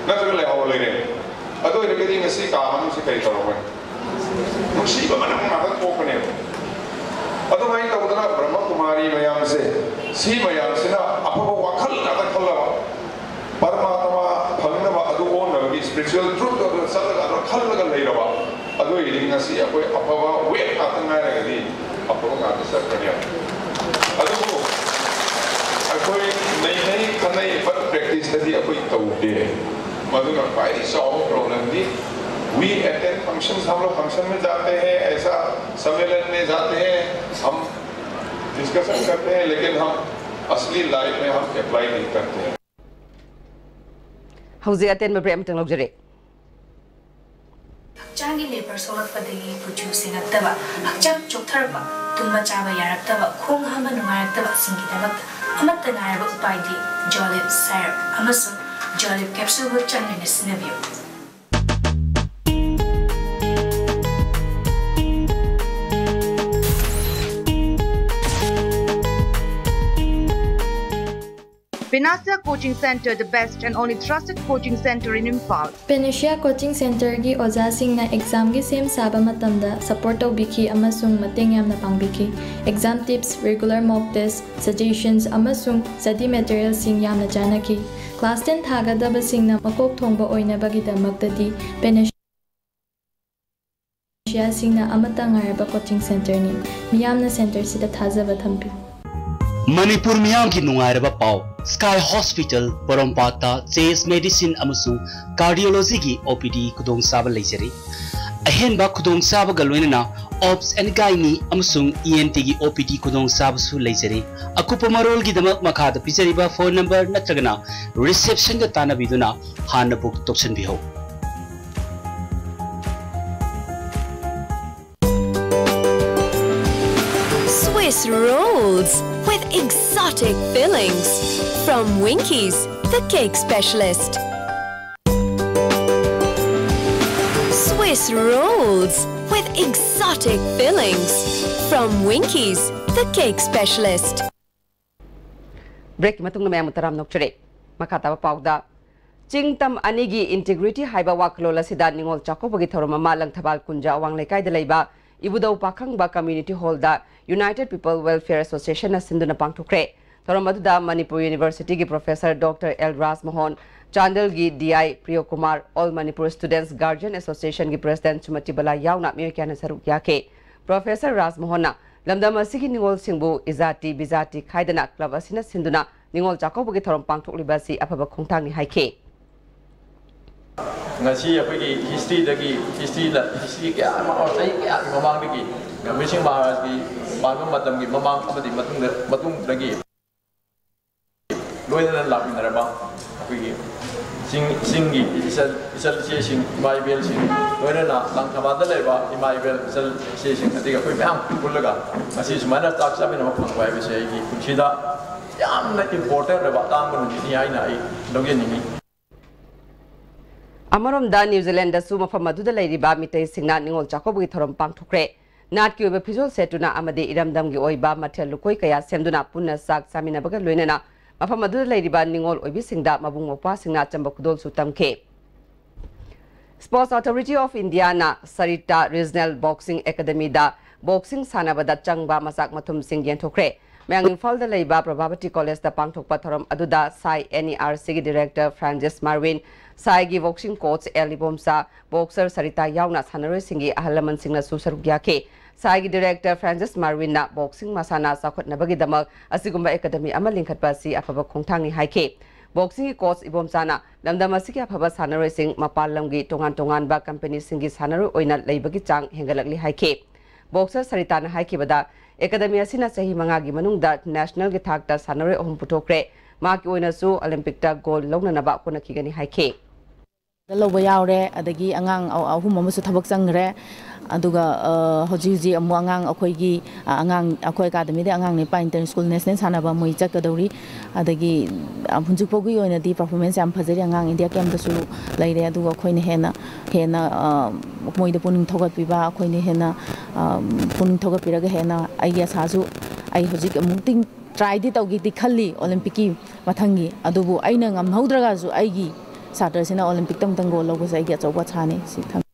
ꯅꯠꯇ꯭ꯔꯒ ꯂꯩꯍꯧꯕ ꯂꯩꯔꯦ꯫ ꯑꯗꯨ ꯑꯣꯏꯔꯒꯗꯤ ꯉꯁꯤ ꯀꯥ ꯃꯅꯨꯡꯁꯤ ꯀꯔꯤ ꯇꯧꯔꯝꯒꯅꯤ? ꯅꯨꯡꯁꯤꯕ ꯃꯅꯝ ꯉꯥꯛꯇ ꯊꯣꯛꯄꯅꯦꯕ꯫ ꯑꯗꯨꯃꯥꯏꯅ ꯇꯧꯗꯅ ꯕ꯭ꯔꯍ꯭ꯃꯀꯨꯃꯥꯔꯤ ꯃꯌꯥꯝꯁꯦ, ꯁꯤ ꯃꯌꯥꯝꯁꯤꯅ ꯑꯐꯕ ꯋꯥꯈꯜ ꯉꯥꯛꯇ ꯈꯜꯂꯕ, ꯄꯔꯃꯥꯇꯃꯥ ꯐꯪꯅꯕ ꯑꯗꯨ ꯑꯣꯟꯅꯕꯒꯤ spiritual truth ꯑꯗꯨ ꯆꯠꯂꯒ ꯑꯗꯨ ꯈꯜꯂꯒ ꯂꯩꯔꯕ, ꯑꯗꯨ ꯑꯣꯏꯔꯗꯤ ꯉꯁꯤ ꯑꯩꯈꯣꯏ ꯑꯐꯕ wave ꯉꯥꯛꯇ ꯉꯥꯏꯔꯒꯗꯤ ꯑꯐꯕ ꯉꯥꯛꯇ ꯆꯠꯀꯅꯦꯕ꯫ ꯑꯗꯨꯕꯨ ꯑꯩꯈꯣꯏ ꯅꯩꯅꯩ ꯈꯟꯅꯩ, but practice ꯇꯗꯤ ꯑꯩꯈꯣꯏ ꯇꯧꯗꯦ꯫ ꯃꯗꯨꯅ ꯈ꯭ꯋꯥꯏꯗꯒꯤ ꯆꯥꯎꯕ problem D, we attend functions, हम लोग function में जाते हैं, ऐसा सम्मेलन में जाते हैं, हम discussion करते हैं, लेकिन हम असली life में हम apply नहीं करते हैं। ꯍꯧꯖꯤꯛ ꯑꯇꯦꯟꯕ break ꯑꯃꯇꯪ ꯂꯧꯖꯔꯦ꯫ ꯍꯛꯆꯥꯡꯒꯤ labour ꯁꯣꯛꯂꯛꯄꯗꯒꯤ ꯀꯨꯆꯨ ꯁꯦꯡꯉꯛꯇꯕ, ꯍꯛꯆꯥꯡ ꯆꯣꯛꯊꯔꯛꯄ, ꯇꯨꯝꯕ ꯆꯥꯕ ꯌꯥꯔꯛꯇꯕ, ꯈꯣꯡ ꯍꯥꯝꯕ ꯅꯨꯡꯉꯥꯏꯔꯛꯇꯕꯁꯤꯡꯒꯤꯗꯃꯛꯇ ꯑꯃꯠꯇ ꯉꯥꯏꯔꯕ ꯎꯄꯥꯏꯗꯤ Jolib syrup ꯑꯃꯁꯨꯡ Jolib capsule ꯕꯨ ꯆꯥꯡ ꯅꯥꯏꯅ ꯁꯤꯖꯤꯟꯅꯕꯤꯌꯨ꯫ Panacea Coaching Centre, the best and only trusted coaching centre in Imphal. Panacea Coaching Centre ꯒꯤ ꯑꯣꯖꯥꯁꯤꯡꯅ exam ꯒꯤ ꯁꯦꯝ ꯁꯥꯕ ꯃꯇꯝꯗ support ꯇꯧꯕꯤꯈꯤ ꯑꯃꯁꯨꯡ ꯃꯇꯦꯡ ꯌꯥꯝꯅ ꯄꯥꯡꯕꯤꯈꯤ꯫ Exam tips, regular mock test, suggestions ꯑꯃꯁꯨꯡ study material ꯁꯤꯡ ꯌꯥꯝꯅ ꯆꯥꯟꯅꯈꯤ꯫ Class ten ꯊꯥꯒꯗꯕꯁꯤꯡꯅ ꯃꯀꯣꯛ ꯊꯣꯡꯕ ꯑꯣꯏꯅꯕꯒꯤꯗꯃꯛꯇꯗꯤ Panacea ꯁꯤꯡꯅ ꯑꯃꯠꯇ ꯉꯥꯏꯔꯕ coaching centre ꯅꯤ꯫ ꯃꯤꯌꯥꯝꯅ centre ꯁꯤꯗ ꯊꯥꯖꯕ ꯊꯝꯕꯤꯌꯨ꯫ ꯃꯅꯤꯄꯨꯔ ꯃꯤꯌꯥꯝꯒꯤ ꯅꯨꯡꯉꯥꯏꯔꯕ ꯄꯥꯎ꯫ Sky Hospital ꯄꯣꯔꯣꯝꯄꯥꯠꯇ ꯆꯦꯁ ꯃꯦꯗꯤꯁꯤꯟ ꯑꯃꯁꯨꯡ ꯀꯥꯔꯗꯤꯑꯣꯂꯣꯖꯤꯒꯤ ꯑꯣ ꯄꯤ ꯗꯤ ꯈꯨꯗꯣꯡꯆꯥꯕ ꯂꯩꯖꯔꯤ꯫ ꯑꯍꯦꯟꯕ ꯈꯨꯗꯣꯡꯆꯥꯕꯒ ꯂꯣꯏꯅꯅ ꯑꯣꯞꯁ ꯑꯦꯟ ꯒꯥꯏꯅꯤ ꯑꯃꯁꯨꯡ ꯏ ꯑꯦꯟ ꯇꯤꯒꯤ ꯑꯣ ꯄꯤ ꯗꯤ ꯈꯨꯗꯣꯡꯆꯥꯕꯁꯨ ꯂꯩꯖꯔꯤ꯫ ꯑꯀꯨꯞꯄ ꯃꯔꯣꯜꯒꯤꯗꯃꯛ ꯃꯈꯥꯗ ꯄꯤꯖꯔꯤꯕ ꯐꯣꯟ ꯅꯝꯕꯔ ꯅꯠꯇ꯭ꯔꯒꯅ ꯔꯤꯁꯦꯞꯁꯟꯒ ꯇꯥꯟꯅꯕꯤꯗꯨꯅ ꯍꯥꯟꯅ book ꯇꯧꯁꯤꯟꯕꯤꯍꯧ꯫ Swiss rolls with exotic fillings from Winkies, the cake specialist. Swiss rolls with exotic fillings from Winkies, the cake specialist. ꯕ꯭ꯔꯦꯛꯀꯤ ꯃꯇꯨꯡꯗ ꯃꯌꯥꯝꯕꯨ ꯇꯔꯥꯝꯅ ꯑꯣꯛꯆꯔꯤ꯫ ꯃꯈꯥ ꯇꯥꯕ ꯄꯥꯎꯗ, ꯆꯤꯡ ꯇꯝ ꯑꯅꯤꯒꯤ ꯏꯟꯇꯤꯒ꯭ꯔꯤꯇꯤ ꯍꯥꯏꯕ ꯋꯥꯈꯜꯂꯣꯟ ꯑꯁꯤꯗ ꯅꯤꯉꯣꯜ ꯆꯥꯛꯀꯧꯕꯒꯤ ꯊꯧꯔꯝ ꯑꯃ ꯂꯪꯊꯕꯥꯜ ꯀꯨꯟꯖꯥ ꯑꯋꯥꯡ ꯂꯩꯀꯥꯏꯗ ꯂꯩꯕ ꯏꯕꯨꯙꯧ ꯄꯥꯈꯪꯕ ꯀꯝꯃ꯭ꯌꯨꯅꯤꯇꯤ ꯍꯣꯜꯗ United People Welfare Associationꯅ ꯁꯤꯟꯗꯨꯅ ꯄꯥꯡꯊꯣꯛꯈ꯭ꯔꯦ꯫ ꯊꯧꯔꯝ ꯑꯗꯨꯗ ꯃꯅꯤꯄꯨꯔ ꯌꯨꯅꯤꯚꯔꯁꯤꯇꯤꯒꯤ ꯄ꯭ꯔꯣꯐꯦꯁꯔ ꯗꯣꯛꯇꯔ ꯑꯦꯜ ꯔꯥꯖꯃꯣꯍꯟ, ꯆꯥꯟꯗꯦꯜꯒꯤ D I Priyokumar, All Manipur Students Guardian Associationꯒꯤ ꯄ꯭ꯔꯦꯁꯤꯗꯦꯟꯠ ꯁꯨꯃꯇꯤ ꯕꯂꯥ ꯌꯥꯎꯅ ꯃꯤꯑꯣꯏ ꯀꯌꯥꯅ ꯁꯔꯨꯛ ꯌꯥꯈꯤ꯫ ꯄ꯭ꯔꯣꯐꯦꯁꯔ ꯔꯥꯖꯃꯣꯍꯟꯅ ꯂꯝꯗꯝ ꯑꯁꯤꯒꯤ ꯅꯤꯉꯣꯜꯁꯤꯡꯕꯨ ꯏꯖꯥꯇꯤ ꯕꯤꯖꯥꯇꯤ ꯈꯥꯏꯗꯅ ꯀ꯭ꯂꯕ ꯑꯁꯤꯅ ꯁꯤꯟꯗꯨꯅ ꯅꯤꯉꯣꯜ ꯆꯥꯛꯀꯧꯕꯒꯤ ꯊꯧꯔꯝ ꯄꯥꯡꯊꯣꯛꯂꯤꯕ ꯑꯁꯤ ꯑꯐꯕ ꯈꯣꯡꯊꯥꯡꯅꯤ ꯍꯥꯏꯈꯤ꯫ ꯉꯁꯤ ꯑꯩꯈꯣꯏꯒꯤ ꯍꯤꯁꯇ꯭ꯔꯤꯗꯒꯤ ꯍꯤꯁꯇ꯭ꯔꯤꯗ ꯍꯤꯁꯇ꯭ꯔꯤ ꯀꯌꯥ ꯑꯃ ꯆꯍꯤ ꯀꯌꯥꯒꯤ ꯃꯃꯥꯡꯗꯒꯤ ꯒꯝꯚꯤꯔ ꯁꯤꯡ ꯃꯍꯥꯔꯥꯖꯀꯤ ꯄꯥꯟꯕ ꯃꯇꯝꯒꯤ ꯃꯃꯥꯡ ꯑꯃꯗꯤ ꯃꯇꯨꯡꯗ ꯃꯇꯨꯡꯗꯒꯤ ꯂꯣꯏꯅꯅ ꯂꯥꯛꯃꯤꯟꯅꯔꯕ ꯑꯩꯈꯣꯏꯒꯤ ꯆꯤꯡ ꯆꯤꯡꯒꯤ ꯏꯆꯜ ꯏꯆꯜ ꯏꯆꯦꯁꯤꯡ ꯏꯃꯥ ꯏꯕꯦꯜꯁꯤꯡ ꯂꯣꯏꯅꯅ ꯂꯥꯡꯊꯕꯥꯜꯗ ꯂꯩꯕ ꯏꯃꯥ ꯏꯕꯦꯜ ꯏꯆꯜ ꯏꯆꯦꯁꯤꯡ ꯑꯗꯒꯤ ꯑꯩꯈꯣꯏ ꯃꯌꯥꯝ ꯄꯨꯜꯂꯒ ꯉꯁꯤ ꯁꯨꯃꯥꯏꯅ ꯆꯥꯛ ꯆꯥꯃꯤꯟꯅꯕ ꯐꯪꯕ ꯍꯥꯏꯕꯁꯦ ꯑꯩꯒꯤ ꯄꯨꯟꯁꯤꯗ ꯌꯥꯝꯅ ꯏꯝꯄꯣꯔꯇꯦꯟ ꯑꯣꯏꯕ ꯑꯇꯥꯡꯕ ꯅꯨꯃꯤꯠꯅꯤ ꯍꯥꯏꯅ ꯑꯩ ꯂꯧꯖꯅꯤꯡꯏ꯫ ꯑꯃꯔꯣꯝꯗ ꯅ꯭ꯌꯨ ꯖꯤꯂꯦꯟꯗꯁꯨ ꯃꯐꯝ ꯑꯗꯨꯗ ꯂꯩꯔꯤꯕ ꯃꯤꯇꯩꯁꯤꯡꯅ ꯅꯤꯉꯣꯜ ꯆꯥꯛꯀꯧꯕꯒꯤ ꯊꯧꯔꯝ ꯄꯥꯡꯊꯣꯛꯈ꯭ꯔꯦ꯫ ꯅꯥꯠꯀꯤ ꯑꯣꯏꯕ ꯐꯤꯖꯣꯜ ꯁꯦꯠꯇꯨꯅ ꯑꯃꯗꯤ ꯏꯔꯝꯗꯝꯒꯤ ꯑꯣꯏꯕ ꯃꯊꯦꯜ ꯂꯨꯀꯣꯏ ꯀꯌꯥ ꯁꯦꯝꯗꯨꯅ ꯄꯨꯟꯅ ꯆꯥꯛ ꯆꯥꯃꯤꯟꯅꯕꯒ ꯂꯣꯏꯅꯅ ꯃꯐꯝ ꯑꯗꯨꯗ ꯂꯩꯔꯤꯕ ꯅꯤꯉꯣꯜ ꯑꯣꯏꯕꯤꯁꯤꯡꯗ ꯃꯕꯨꯡ ꯃꯧꯄ꯭ꯋꯥꯁꯤꯡꯅ ꯑꯆꯝꯕ ꯈꯨꯗꯣꯜꯁꯨ ꯇꯝꯈꯤ꯫ Sports Authority of Indiaꯅ ꯁꯔꯤꯇꯥ Regional Boxing Academyꯗ ꯕꯣꯛꯁꯤꯡ ꯁꯥꯟꯅꯕꯗ ꯆꯪꯕ ꯃꯆꯥꯛ ꯃꯊꯨꯝꯁꯤꯡ ꯌꯦꯟꯊꯣꯛꯈ꯭ꯔꯦ꯫ ꯃꯌꯥꯡ ꯏꯝꯐꯥꯜꯗ ꯂꯩꯕ ꯄ꯭ꯔꯚꯥꯕꯇꯤ ꯀꯣꯂꯦꯖꯇ ꯄꯥꯡꯊꯣꯛꯄ ꯊꯧꯔꯝ ꯑꯗꯨꯗ ꯁꯥꯏ NERCꯒꯤ ꯗꯤꯔꯦꯛꯇꯔ ꯐ꯭ꯔꯥꯟꯁꯤꯁ ꯃꯥꯔꯋꯤꯟ, ꯁꯥꯏꯒꯤ boxing coach L Ibomcha, boxer Sarita ꯌꯥꯎꯅ ꯁꯥꯟꯅꯔꯣꯏꯁꯤꯡꯒꯤ ꯑꯍꯜ ꯂꯃꯟꯁꯤꯡꯅꯁꯨ ꯁꯔꯨꯛ ꯌꯥꯈꯤ꯫ ꯁꯥꯏꯒꯤ ꯗꯤꯔꯦꯛꯇꯔ ꯐ꯭ꯔꯥꯟꯁꯤꯁ ꯃꯥꯔꯋꯤꯟꯅ ꯕꯣꯛꯁꯤꯡ ꯃꯁꯥꯟꯅ ꯆꯥꯎꯈꯠꯅꯕꯒꯤꯗꯃꯛ ꯑꯁꯤꯒꯨꯝꯕ ꯑꯦꯀꯥꯗꯃꯤ ꯑꯃ ꯂꯤꯡꯈꯠꯄ ꯑꯁꯤ ꯑꯐꯕ ꯈꯣꯡꯊꯥꯡꯅꯤ ꯍꯥꯏꯈꯤ꯫ ꯕꯣꯛꯁꯤꯡꯒꯤ ꯀꯣꯆ ꯏꯕꯣꯝꯆꯥꯅ ꯂꯝꯗꯝ ꯑꯁꯤꯒꯤ ꯑꯐꯕ ꯁꯥꯟꯅꯔꯣꯏꯁꯤꯡ ꯃꯄꯥꯟ ꯂꯝꯒꯤ ꯇꯣꯉꯥꯟ ꯇꯣꯉꯥꯟꯕ ꯀꯝꯄꯦꯅꯤꯁꯤꯡꯒꯤ ꯁꯥꯟꯅꯔꯣꯏ ꯑꯣꯏꯅ ꯂꯩꯕꯒꯤ ꯆꯥꯡ ꯍꯦꯟꯒꯠꯂꯛꯂꯤ ꯍꯥꯏꯈꯤ꯫ ꯕꯣꯛꯁꯔ ꯁꯔꯤꯇꯥꯅ ꯍꯥꯏꯈꯤꯕꯗ, ꯑꯦꯀꯥꯗꯃꯤ ꯑꯁꯤꯅ ꯆꯍꯤ ꯃꯉꯥꯒꯤ ꯃꯅꯨꯡꯗ ꯅꯦꯁꯅꯦꯜꯒꯤ ꯊꯥꯛꯇ ꯁꯥꯟꯅꯔꯣꯏ ꯑꯍꯨꯝ ꯄꯨꯊꯣꯛꯈ꯭ꯔꯦ꯫ ꯃꯍꯥꯛꯀꯤ ꯑꯣꯏꯅꯁꯨ ꯑꯣꯂꯤꯝꯄꯤꯛꯇ ꯒꯣꯜ ꯂꯧꯅꯅꯕ ꯍꯣꯠꯅꯈꯤꯒꯅꯤ ꯍꯥꯏꯈꯤ꯫ ꯂꯧꯕ ꯌꯥꯎꯔꯦ, ꯑꯗꯒꯤ ꯑꯉꯥꯡ ꯑ- ꯑꯍꯨꯝ ꯑꯃꯁꯨ ꯊꯕꯛ ꯆꯪꯈ꯭ꯔꯦ꯫ ꯑꯗꯨꯒ ꯑ, ꯍꯧꯖꯤꯛ ꯍꯧꯖꯤꯛ ꯑꯃꯨꯛ ꯑꯉꯥꯡ ꯑꯩꯈꯣꯏꯒꯤ ꯑ, ꯑꯉꯥꯡ ꯑꯩꯈꯣꯏ ꯑꯦꯀꯥꯗꯃꯤꯗ ꯑꯉꯥꯡ ꯅꯤꯄꯥ ꯏꯟꯇꯔ ꯁ꯭ꯀꯨꯜ ꯅꯦꯁꯅꯦꯜ ꯁꯥꯟꯅꯕ ꯃꯣꯏ ꯆꯠꯀꯗꯧꯔꯤ꯫ ꯑꯗꯒꯤ ꯑ, ꯍꯧꯖꯤꯛ ꯐꯥꯎꯒꯤ ꯑꯣꯏꯅꯗꯤ ꯄꯔꯐꯣꯔꯃꯦꯟꯁ ꯌꯥꯝ ꯐꯖꯔꯤ꯫ ꯑꯉꯥꯡ ꯏꯟꯗꯤꯌꯥ ꯀꯦꯝꯗꯁꯨ ꯂꯩꯔꯦ꯫ ꯑꯗꯨꯒ ꯑꯩꯈꯣꯏꯅ ꯍꯦꯟꯅ ꯍꯦꯟꯅ ꯑ, ꯃꯣꯏꯗ ꯄꯨꯛꯅꯤꯡ ꯊꯧꯒꯠꯄꯤꯕ, ꯑꯩꯈꯣꯏꯅ ꯍꯦꯟꯅ ꯑ, ꯄꯨꯛꯅꯤꯡ ꯊꯧꯒꯠꯄꯤꯔꯒ ꯍꯦꯟꯅ ꯑꯩꯒꯤ ꯑꯁꯥꯁꯨ ꯑꯩ ꯍꯧꯖꯤꯛ ꯑꯃꯨꯛꯇꯪ ꯇ꯭ꯔꯥꯏꯗꯤ ꯇꯧꯒꯦꯗꯤ ꯈꯜꯂꯤ ꯑꯣꯂꯤꯝꯄꯤꯛꯀꯤ ꯃꯊꯪꯒꯤ꯫ ꯑꯗꯨꯕꯨ ꯑꯩꯅ ꯉꯝꯍꯧꯗ꯭ꯔꯒꯁꯨ ꯑꯩꯒꯤ ꯁꯥꯇ꯭ꯔꯁꯤꯅ ꯑꯣꯂꯤꯝꯄꯤꯛꯇ ꯑꯃꯨꯛꯇꯪ ꯒꯣꯜ ꯂꯧꯕꯁꯦ ꯑꯩꯒꯤ ꯑꯆꯧꯕ ꯑꯁꯥꯅꯤ꯫ ꯁꯤ ꯊꯝ-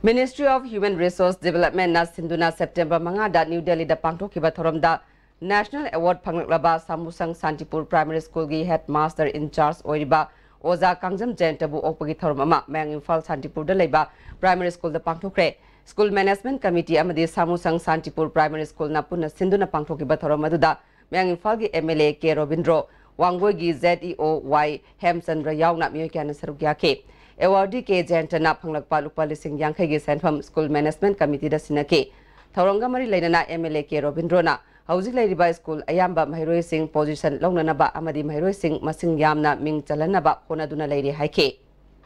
Ministry of Human Resource Developmentꯅ ꯁꯤꯟꯗꯨꯅ ꯁꯦꯞꯇꯦꯝꯕꯔ ꯃꯉꯥꯗ ꯅ꯭ꯌꯨ ꯗꯦꯜꯂꯤꯗ ꯄꯥꯡꯊꯣꯛꯈꯤꯕ ꯊꯧꯔꯝꯗ National Award ꯐꯪꯂꯛꯂꯕ ꯁꯥꯃꯨꯁꯪ ꯁꯥꯟꯇꯤꯄꯨꯔ Primary Schoolꯒꯤ Headmaster in Charge ꯑꯣꯏꯔꯤꯕ ꯑꯣꯖꯥ ꯀꯥꯡꯖꯝ ꯖꯌꯟꯇꯕꯨ ꯑꯣꯛꯄꯒꯤ ꯊꯧꯔꯝ ꯑꯃ ꯃꯌꯥꯡ ꯏꯝꯐꯥꯜ ꯁꯥꯟꯇꯤꯄꯨꯔꯗ ꯂꯩꯕ Primary Schoolꯗ ꯄꯥꯡꯊꯣꯛꯈ꯭ꯔꯦ꯫ School Management Committee ꯑꯃꯗꯤ ꯁꯥꯃꯨꯁꯪ ꯁꯥꯟꯇꯤꯄꯨꯔ Primary Schoolꯅ ꯄꯨꯟꯅ ꯁꯤꯟꯗꯨꯅ ꯄꯥꯡꯊꯣꯛꯈꯤꯕ ꯊꯧꯔꯝ ꯑꯗꯨꯗ ꯃꯌꯥꯡ ꯏꯝꯐꯥꯜꯒꯤ MLA ꯀꯦ ꯔꯣꯕꯤꯟꯗ꯭ꯔꯣ, ꯋꯥꯡꯒꯣꯏꯒꯤ ZEO ꯋꯥꯏ ꯍꯦꯝꯆꯟꯗ꯭ꯔ ꯌꯥꯎꯅ ꯃꯤꯑꯣꯏ ꯀꯌꯥꯅ ꯁꯔꯨꯛ ꯌꯥꯈꯤ꯫ Awardee ꯀꯦ ꯖꯌꯟꯇꯅ ꯐꯪꯂꯛꯄ ꯂꯨꯄꯥ ꯂꯤꯁꯤꯡ ꯌꯥꯡꯈꯩꯒꯤ ꯁꯦꯟꯐꯝ School Management Committeeꯗ ꯁꯤꯟꯅꯈꯤ꯫ ꯊꯧꯔꯝꯒ ꯃꯔꯤ ꯂꯩꯅꯅ MLA ꯀꯦ ꯔꯣꯕꯤꯟꯗ꯭ꯔꯣꯅ ꯍꯧꯖꯤꯛ ꯂꯩꯔꯤꯕ ꯁ꯭ꯀꯨꯜ ꯑꯌꯥꯝꯕ ꯃꯍꯩꯔꯣꯏꯁꯤꯡ position ꯂꯧꯅꯅꯕ ꯑꯃꯗꯤ ꯃꯍꯩꯔꯣꯏꯁꯤꯡ ꯃꯁꯤꯡ ꯌꯥꯝꯅ ꯃꯤꯡ ꯆꯜꯍꯟꯅꯕ ꯍꯣꯠꯅꯗꯨꯅ ꯂꯩꯔꯤ ꯍꯥꯏꯈꯤ꯫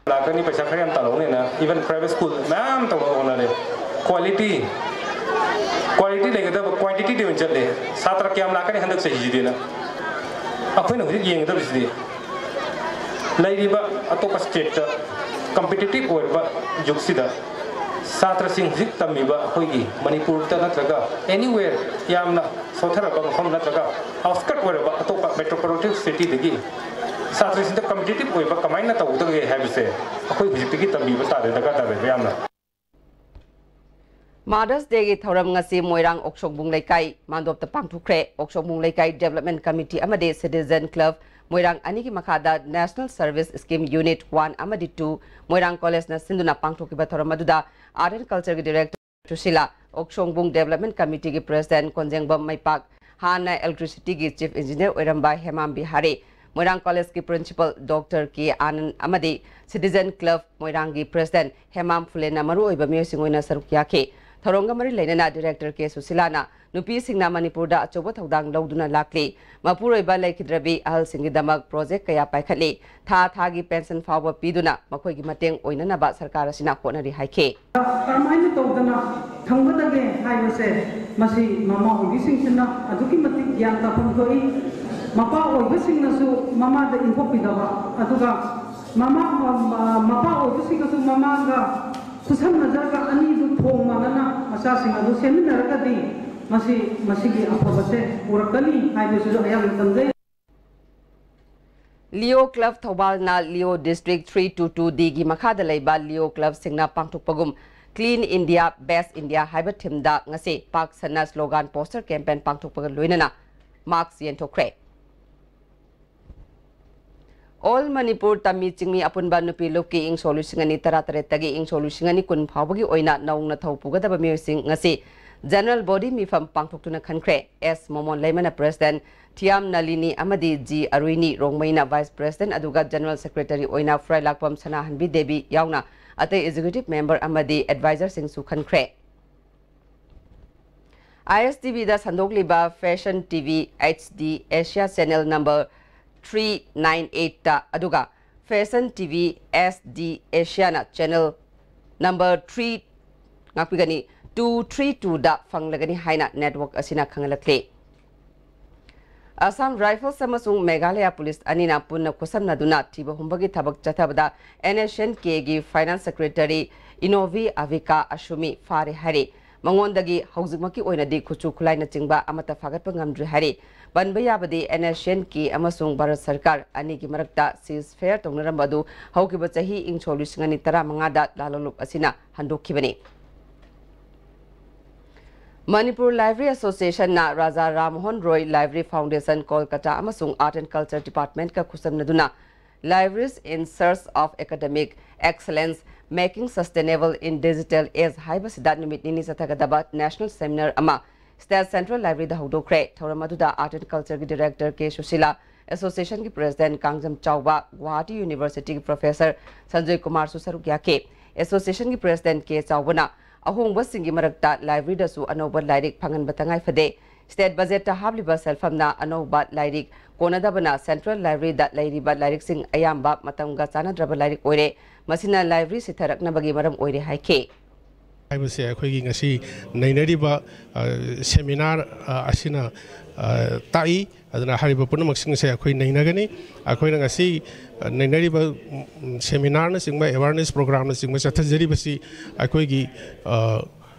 ꯂꯥꯛꯀꯅꯤ, ꯄꯩꯁꯥ ꯈꯔ ꯌꯥꯝ ꯇꯥꯜꯍꯧꯅꯦꯅ even private school ꯃꯌꯥꯝ ꯇꯧꯅꯕ ꯍꯣꯠꯅꯔꯦ꯫ Quality, quality ꯂꯩꯒꯗꯕ quantityꯗ ꯑꯣꯏꯅ ꯆꯠꯂꯦ꯫ ꯁꯥꯇ꯭ꯔ ꯀꯌꯥꯝ ꯂꯥꯛꯀꯅꯤ ꯍꯟꯗꯛ ꯆꯍꯤꯁꯤꯗꯤꯅ ꯑꯩꯈꯣꯏꯅ ꯍꯧꯖꯤꯛ ꯌꯦꯡꯒꯗꯕꯁꯤꯗꯤ ꯂꯩꯔꯤꯕ ꯑꯇꯣꯞꯄ stateꯇ competitive ꯑꯣꯏꯔꯕ ꯖꯨꯒꯁꯤꯗ ꯁꯥꯇ꯭ꯔꯁꯤꯡ ꯍꯧꯖꯤꯛ ꯇꯝꯃꯤꯕ ꯑꯩꯈꯣꯏꯒꯤ ꯃꯅꯤꯄꯨꯔꯗ ꯅꯠꯇ꯭ꯔꯒ anywhere ꯌꯥꯝꯅ ꯁꯣꯠꯊꯔꯕ ꯃꯐꯝ ꯅꯠꯇ꯭ꯔꯒ outskirt ꯑꯣꯏꯔꯕ ꯑꯇꯣꯞꯄ metropolitan cityꯗꯒꯤ ꯁꯥꯇ꯭ꯔꯁꯤꯡꯗ competitive ꯑꯣꯏꯕ ꯀꯃꯥꯏꯅ ꯇꯧꯒꯗꯒꯦ ꯍꯥꯏꯕꯁꯦ ꯑꯩꯈꯣꯏ ꯍꯧꯖꯤꯛꯇꯒꯤ ꯇꯝꯕꯤꯕ ꯇꯥꯔꯦ, ꯗꯔꯀꯥꯔ ꯇꯥꯔꯦꯕ ꯌꯥꯝꯅ꯫ Mother's Dayꯒꯤ ꯊꯧꯔꯝ ꯉꯁꯤ ꯃꯣꯏꯔꯥꯡ ꯑꯣꯛꯁꯣꯛꯕꯨꯡ ꯂꯩꯀꯥꯏ ꯃꯥꯟꯗꯣꯞꯇ ꯄꯥꯡꯊꯣꯛꯈ꯭ꯔꯦ꯫ ꯑꯣꯛꯁꯣꯛꯕꯨꯡ ꯂꯩꯀꯥꯏ Development Committee ꯑꯃꯗꯤ Citizen Club ꯃꯣꯏꯔꯥꯡ ꯑꯅꯤꯒꯤ ꯃꯈꯥꯗ National Service Scheme Unit one ꯑꯃꯗꯤ two ꯃꯣꯏꯔꯥꯡ Collegeꯅ ꯁꯤꯟꯗꯨꯅ ꯄꯥꯡꯊꯣꯛꯈꯤꯕ ꯊꯧꯔꯝ ꯑꯗꯨꯗ Art and Culture ꯒꯤ Director ꯁꯨꯁꯤꯂꯥ, ꯑꯣꯛꯁꯣꯡꯕꯨꯡ Development Committee ꯒꯤ President ꯀꯣꯟꯖꯦꯡꯕꯝ ꯃꯩꯄꯥꯛ, ꯍꯥꯟꯅ Electricity ꯒꯤ Chief Engineer ꯑꯣꯏꯔꯝꯕ ꯍꯦꯃꯥꯝ ꯕꯤꯍꯥꯔꯤ, ꯃꯣꯏꯔꯥꯡ College ꯀꯤ Principal Doctor ꯀꯦ ꯑꯥꯅꯟꯗ ꯑꯃꯗꯤ Citizen Club ꯃꯣꯏꯔꯥꯡꯒꯤ President ꯍꯦꯃꯥꯝ ꯐꯨꯂꯦꯟꯅ ꯃꯔꯨꯑꯣꯏꯕ ꯃꯤꯑꯣꯏꯁꯤꯡ ꯑꯣꯏꯅ ꯁꯔꯨꯛ ꯌꯥꯈꯤ꯫ ꯊꯧꯔꯝꯒ ꯃꯔꯤ ꯂꯩꯅꯅ Director ꯀꯦ ꯁꯨꯁꯤꯂꯥꯅ ꯅꯨꯄꯤꯁꯤꯡꯅ ꯃꯅꯤꯄꯨꯔꯗ ꯑꯆꯧꯕ ꯊꯧꯗꯥꯡ ꯂꯧꯗꯨꯅ ꯂꯥꯛꯂꯤ꯫ ꯃꯄꯨꯔꯣꯏꯕ ꯂꯩꯈꯤꯗ꯭ꯔꯕꯤ ꯑꯍꯜꯁꯤꯡꯒꯤꯗꯃꯛ project ꯀꯌꯥ ꯄꯥꯏꯈꯠꯂꯤ꯫ ꯊꯥ ꯊꯥꯒꯤ pension ꯐꯥꯎꯕ ꯄꯤꯗꯨꯅ ꯃꯈꯣꯏꯒꯤ ꯃꯇꯦꯡ ꯑꯣꯏꯅꯅꯕ ꯁꯔꯀꯥꯔ ꯑꯁꯤꯅ ꯍꯣꯠꯅꯔꯤ ꯍꯥꯏꯈꯤ꯫ ꯀꯔꯝꯍꯥꯏꯅ ꯇꯧꯗꯅ ꯊꯝꯒꯗꯒꯦ ꯍꯥꯏꯕꯁꯦ ꯃꯁꯤ ꯃꯃꯥ ꯑꯣꯏꯕꯤꯁꯤꯡꯁꯤꯅ ꯑꯗꯨꯛꯀꯤ ꯃꯇꯤꯛ ꯒ꯭ꯌꯥꯟ ꯇꯥꯐꯝ ꯊꯣꯛꯏ꯫ ꯃꯄꯥ ꯑꯣꯏꯕꯁꯤꯡꯅꯁꯨ ꯃꯃꯥꯗ ꯏꯟꯊꯣꯛꯄꯤꯗꯕ, ꯑꯗꯨꯒ ꯃꯃꯥ, ꯃꯄꯥ ꯑꯣꯏꯕꯁꯤꯡꯒꯁꯨ ꯃꯃꯥꯒ ꯈꯨꯠꯁꯝꯅꯖꯔꯒ ꯑꯅꯤꯗꯨ ꯊꯣꯡ ꯃꯥꯟꯅꯅ ꯃꯆꯥꯁꯤꯡ ꯑꯗꯨ ꯁꯦꯝꯃꯤꯟꯅꯔꯒꯗꯤ ꯃꯁꯤ, ꯃꯁꯤꯒꯤ ꯑꯐꯕꯁꯦ ꯄꯨꯔꯛꯀꯅꯤ ꯍꯥꯏꯕꯁꯤꯁꯨ ꯑꯩꯍꯥꯛꯅ ꯊꯝꯖꯩ꯫ Leo Club ꯊꯧꯕꯥꯜꯅ Leo District three two two D ꯒꯤ ꯃꯈꯥꯗ ꯂꯩꯕ Leo Club ꯁꯤꯡꯅ ꯄꯥꯡꯊꯣꯛꯄꯒꯨꯝ Clean India, Best India ꯍꯥꯏꯕ theme ꯗ ꯉꯁꯤ ꯄꯥꯛ ꯁꯟꯅ slogan poster campaign ꯄꯥꯡꯊꯣꯛꯄꯒ ꯂꯣꯏꯅꯅ mask ꯌꯦꯟꯊꯣꯛꯈ꯭ꯔꯦ꯫ All Manipur ꯇꯝꯃꯤ ꯆꯤꯡꯃꯤ ꯑꯄꯨꯟꯕ ꯅꯨꯄꯤ ꯂꯨꯞꯀꯤ ꯏꯪ ꯁꯣꯛ ꯂꯤꯁꯤꯡ ꯑꯅꯤ ꯇꯔꯥꯇꯔꯦꯠꯇꯒꯤ ꯏꯪ ꯁꯣꯛ ꯂꯤꯁꯤꯡ ꯑꯅꯤ ꯀꯨꯟ ꯐꯥꯎꯕꯒꯤ ꯑꯣꯏꯅ ꯅꯧꯅ ꯊꯧ ꯄꯨꯒꯗꯕ ꯃꯤꯑꯣꯏꯁꯤꯡ ꯉꯁꯤ General Body ꯃꯤꯐꯝ ꯄꯥꯡꯊꯣꯛꯇꯨꯅ ꯈꯟꯈ꯭ꯔꯦ꯫ ꯑꯦꯁ ꯃꯣꯃꯣꯟ ꯂꯩꯃꯅ President, ꯊꯤꯌꯥꯝ ꯅꯂꯤꯅꯤ ꯑꯃꯗꯤ ꯖꯤ ꯑꯔꯨꯏꯅꯤ ꯔꯣꯡꯃꯩꯅ Vice President, ꯑꯗꯨꯒ General Secretary ꯑꯣꯏꯅ ꯐꯨꯔꯥꯏꯂꯥꯛꯄꯝ ꯁꯅꯥꯍꯟꯕꯤ ꯗꯦꯕꯤ ꯌꯥꯎꯅ ꯑꯇꯩ Executive Member ꯑꯃꯗꯤ Advisor ꯁꯤꯡꯁꯨ ꯈꯟꯈ꯭ꯔꯦ꯫ ꯑꯥꯏ ꯑꯦꯁ ꯇꯤ ꯚꯤꯗ ꯁꯟꯗꯣꯛꯂꯤꯕ Fashion T V H D Asia Channel number three nine eight ꯇ, ꯑꯗꯨꯒ Fashion T V S D Asiaꯅ channel number three, ꯉꯥꯛꯄꯤꯒꯅꯤ, two three two ꯗ ꯐꯪꯂꯒꯅꯤ ꯍꯥꯏꯅ network ꯑꯁꯤꯅ ꯈꯪꯍꯜꯂꯛꯂꯤ꯫ Assam Rifles ꯑꯃꯁꯨꯡ Meghalaya Police ꯑꯅꯤꯅ ꯄꯨꯟꯅ ꯈꯨꯠꯁꯝꯅꯗꯨꯅ ꯊꯤꯕ ꯍꯨꯝꯕꯒꯤ ꯊꯕꯛ ꯆꯠꯊꯕꯗ N S C N K ꯒꯤ Finance Secretary Inovi Avika Ashumi ꯐꯥꯔꯦ ꯍꯥꯏꯔꯤ꯫ ꯃꯉꯣꯟꯗꯒꯤ ꯍꯧꯖꯤꯛꯃꯛꯀꯤ ꯑꯣꯏꯅꯗꯤ ꯈꯨꯠꯁꯨ ꯈꯨꯠꯂꯥꯏꯅꯆꯤꯡꯕ ꯑꯃꯠꯇ ꯐꯥꯒꯠꯄ ꯉꯝꯗ꯭ꯔꯤ ꯍꯥꯏꯔꯤ꯫ ꯄꯟꯕ ꯌꯥꯕꯗꯤ N S C N K ꯑꯃꯁꯨꯡ ꯚꯥꯔꯠ ꯁꯔꯀꯥꯔ ꯑꯅꯤꯒꯤ ꯃꯔꯛꯇ ceasefire ꯇꯧꯅꯔꯝꯕ ꯑꯗꯨ ꯍꯧꯈꯤꯕ ꯆꯍꯤ ꯏꯪ ꯁꯣꯛ ꯂꯤꯁꯤꯡ ꯑꯅꯤ ꯇꯔꯥꯃꯉꯥꯗ ꯂꯥꯜꯂꯣꯂꯨꯞ ꯑꯁꯤꯅ ꯍꯟꯗꯣꯛꯈꯤꯕꯅꯤ꯫ Manipur Library Associationꯅ Raja Ram Mohan Roy Library Foundation, Kolkata ꯑꯃꯁꯨꯡ Art and Culture Departmentꯀ ꯈꯨꯠꯁꯝꯅꯗꯨꯅ Libraries in Search of Academic Excellence Making Sustainable in Digital Age ꯍꯥꯏꯕꯁꯤꯗ ꯅꯨꯃꯤꯠ ꯅꯤꯅꯤ ꯆꯠꯊꯒꯗꯕ national seminar ꯑꯃ State Central Library ꯗ ꯍꯧꯗꯣꯛꯈ꯭ꯔꯦ꯫ ꯊꯧꯔꯝ ꯑꯗꯨꯗ Art and Culture ꯒꯤ Director ꯀꯦ Sushila, Association ꯒꯤ President ꯀꯥꯡꯖꯝ ꯆꯥꯎꯕ, ꯒꯨꯋꯥꯍꯥꯇꯤ University ꯒꯤ Professor ꯁꯟꯖꯣꯏ ꯀꯨꯃꯥꯔꯁꯨ ꯁꯔꯨꯛ ꯌꯥꯈꯤ꯫ Association ꯒꯤ President ꯀꯦ ꯆꯥꯎꯕꯅ ꯑꯍꯣꯡꯕꯁꯤꯡꯒꯤ ꯃꯔꯛꯇ library ꯗꯁꯨ ꯑꯅꯧꯕ ꯂꯥꯏꯔꯤꯛ ꯐꯪꯍꯟꯕ ꯇꯉꯥꯏ ꯐꯗꯦ꯫ State budget ꯇ ꯍꯥꯞꯂꯤꯕ ꯁꯦꯜꯐꯝꯅ ꯑꯅꯧꯕ ꯂꯥꯏꯔꯤꯛ ꯀꯣꯟꯅꯗꯕꯅ Central Library ꯗ ꯂꯩꯔꯤꯕ ꯂꯥꯏꯔꯤꯛꯁꯤꯡ ꯑꯌꯥꯝꯕ ꯃꯇꯝꯒ ꯆꯥꯟꯅꯗ꯭ꯔꯕ ꯂꯥꯏꯔꯤꯛ ꯑꯣꯏꯔꯦ꯫ ꯃꯁꯤꯅ library ꯁꯤꯊꯔꯛꯅꯕꯒꯤ ꯃꯔꯝ ꯑꯣꯏꯔꯦ ꯍꯥꯏꯈꯤ꯫ ꯍꯥꯏꯕꯁꯦ ꯑꯩꯈꯣꯏꯒꯤ ꯉꯁꯤ ꯅꯩꯅꯔꯤꯕ, ꯑ, seminar, ꯑ, ꯑꯁꯤꯅ, ꯑ, ꯇꯥꯛꯏ꯫ ꯑꯗꯨꯅ ꯍꯥꯏꯔꯤꯕ ꯄꯨꯝꯅꯃꯛꯁꯤꯡ ꯑꯁꯦ ꯑꯩꯈꯣꯏ ꯅꯩꯅꯒꯅꯤ꯫ ꯑꯩꯈꯣꯏꯅ ꯉꯁꯤ, ꯑ, ꯅꯩꯅꯔꯤꯕ, ꯎꯝ, seminar ꯅꯆꯤꯡꯕ, awareness program ꯅꯆꯤꯡꯕ ꯆꯠꯊꯖꯔꯤꯕꯁꯤ ꯑꯩꯈꯣꯏꯒꯤ, ꯑ,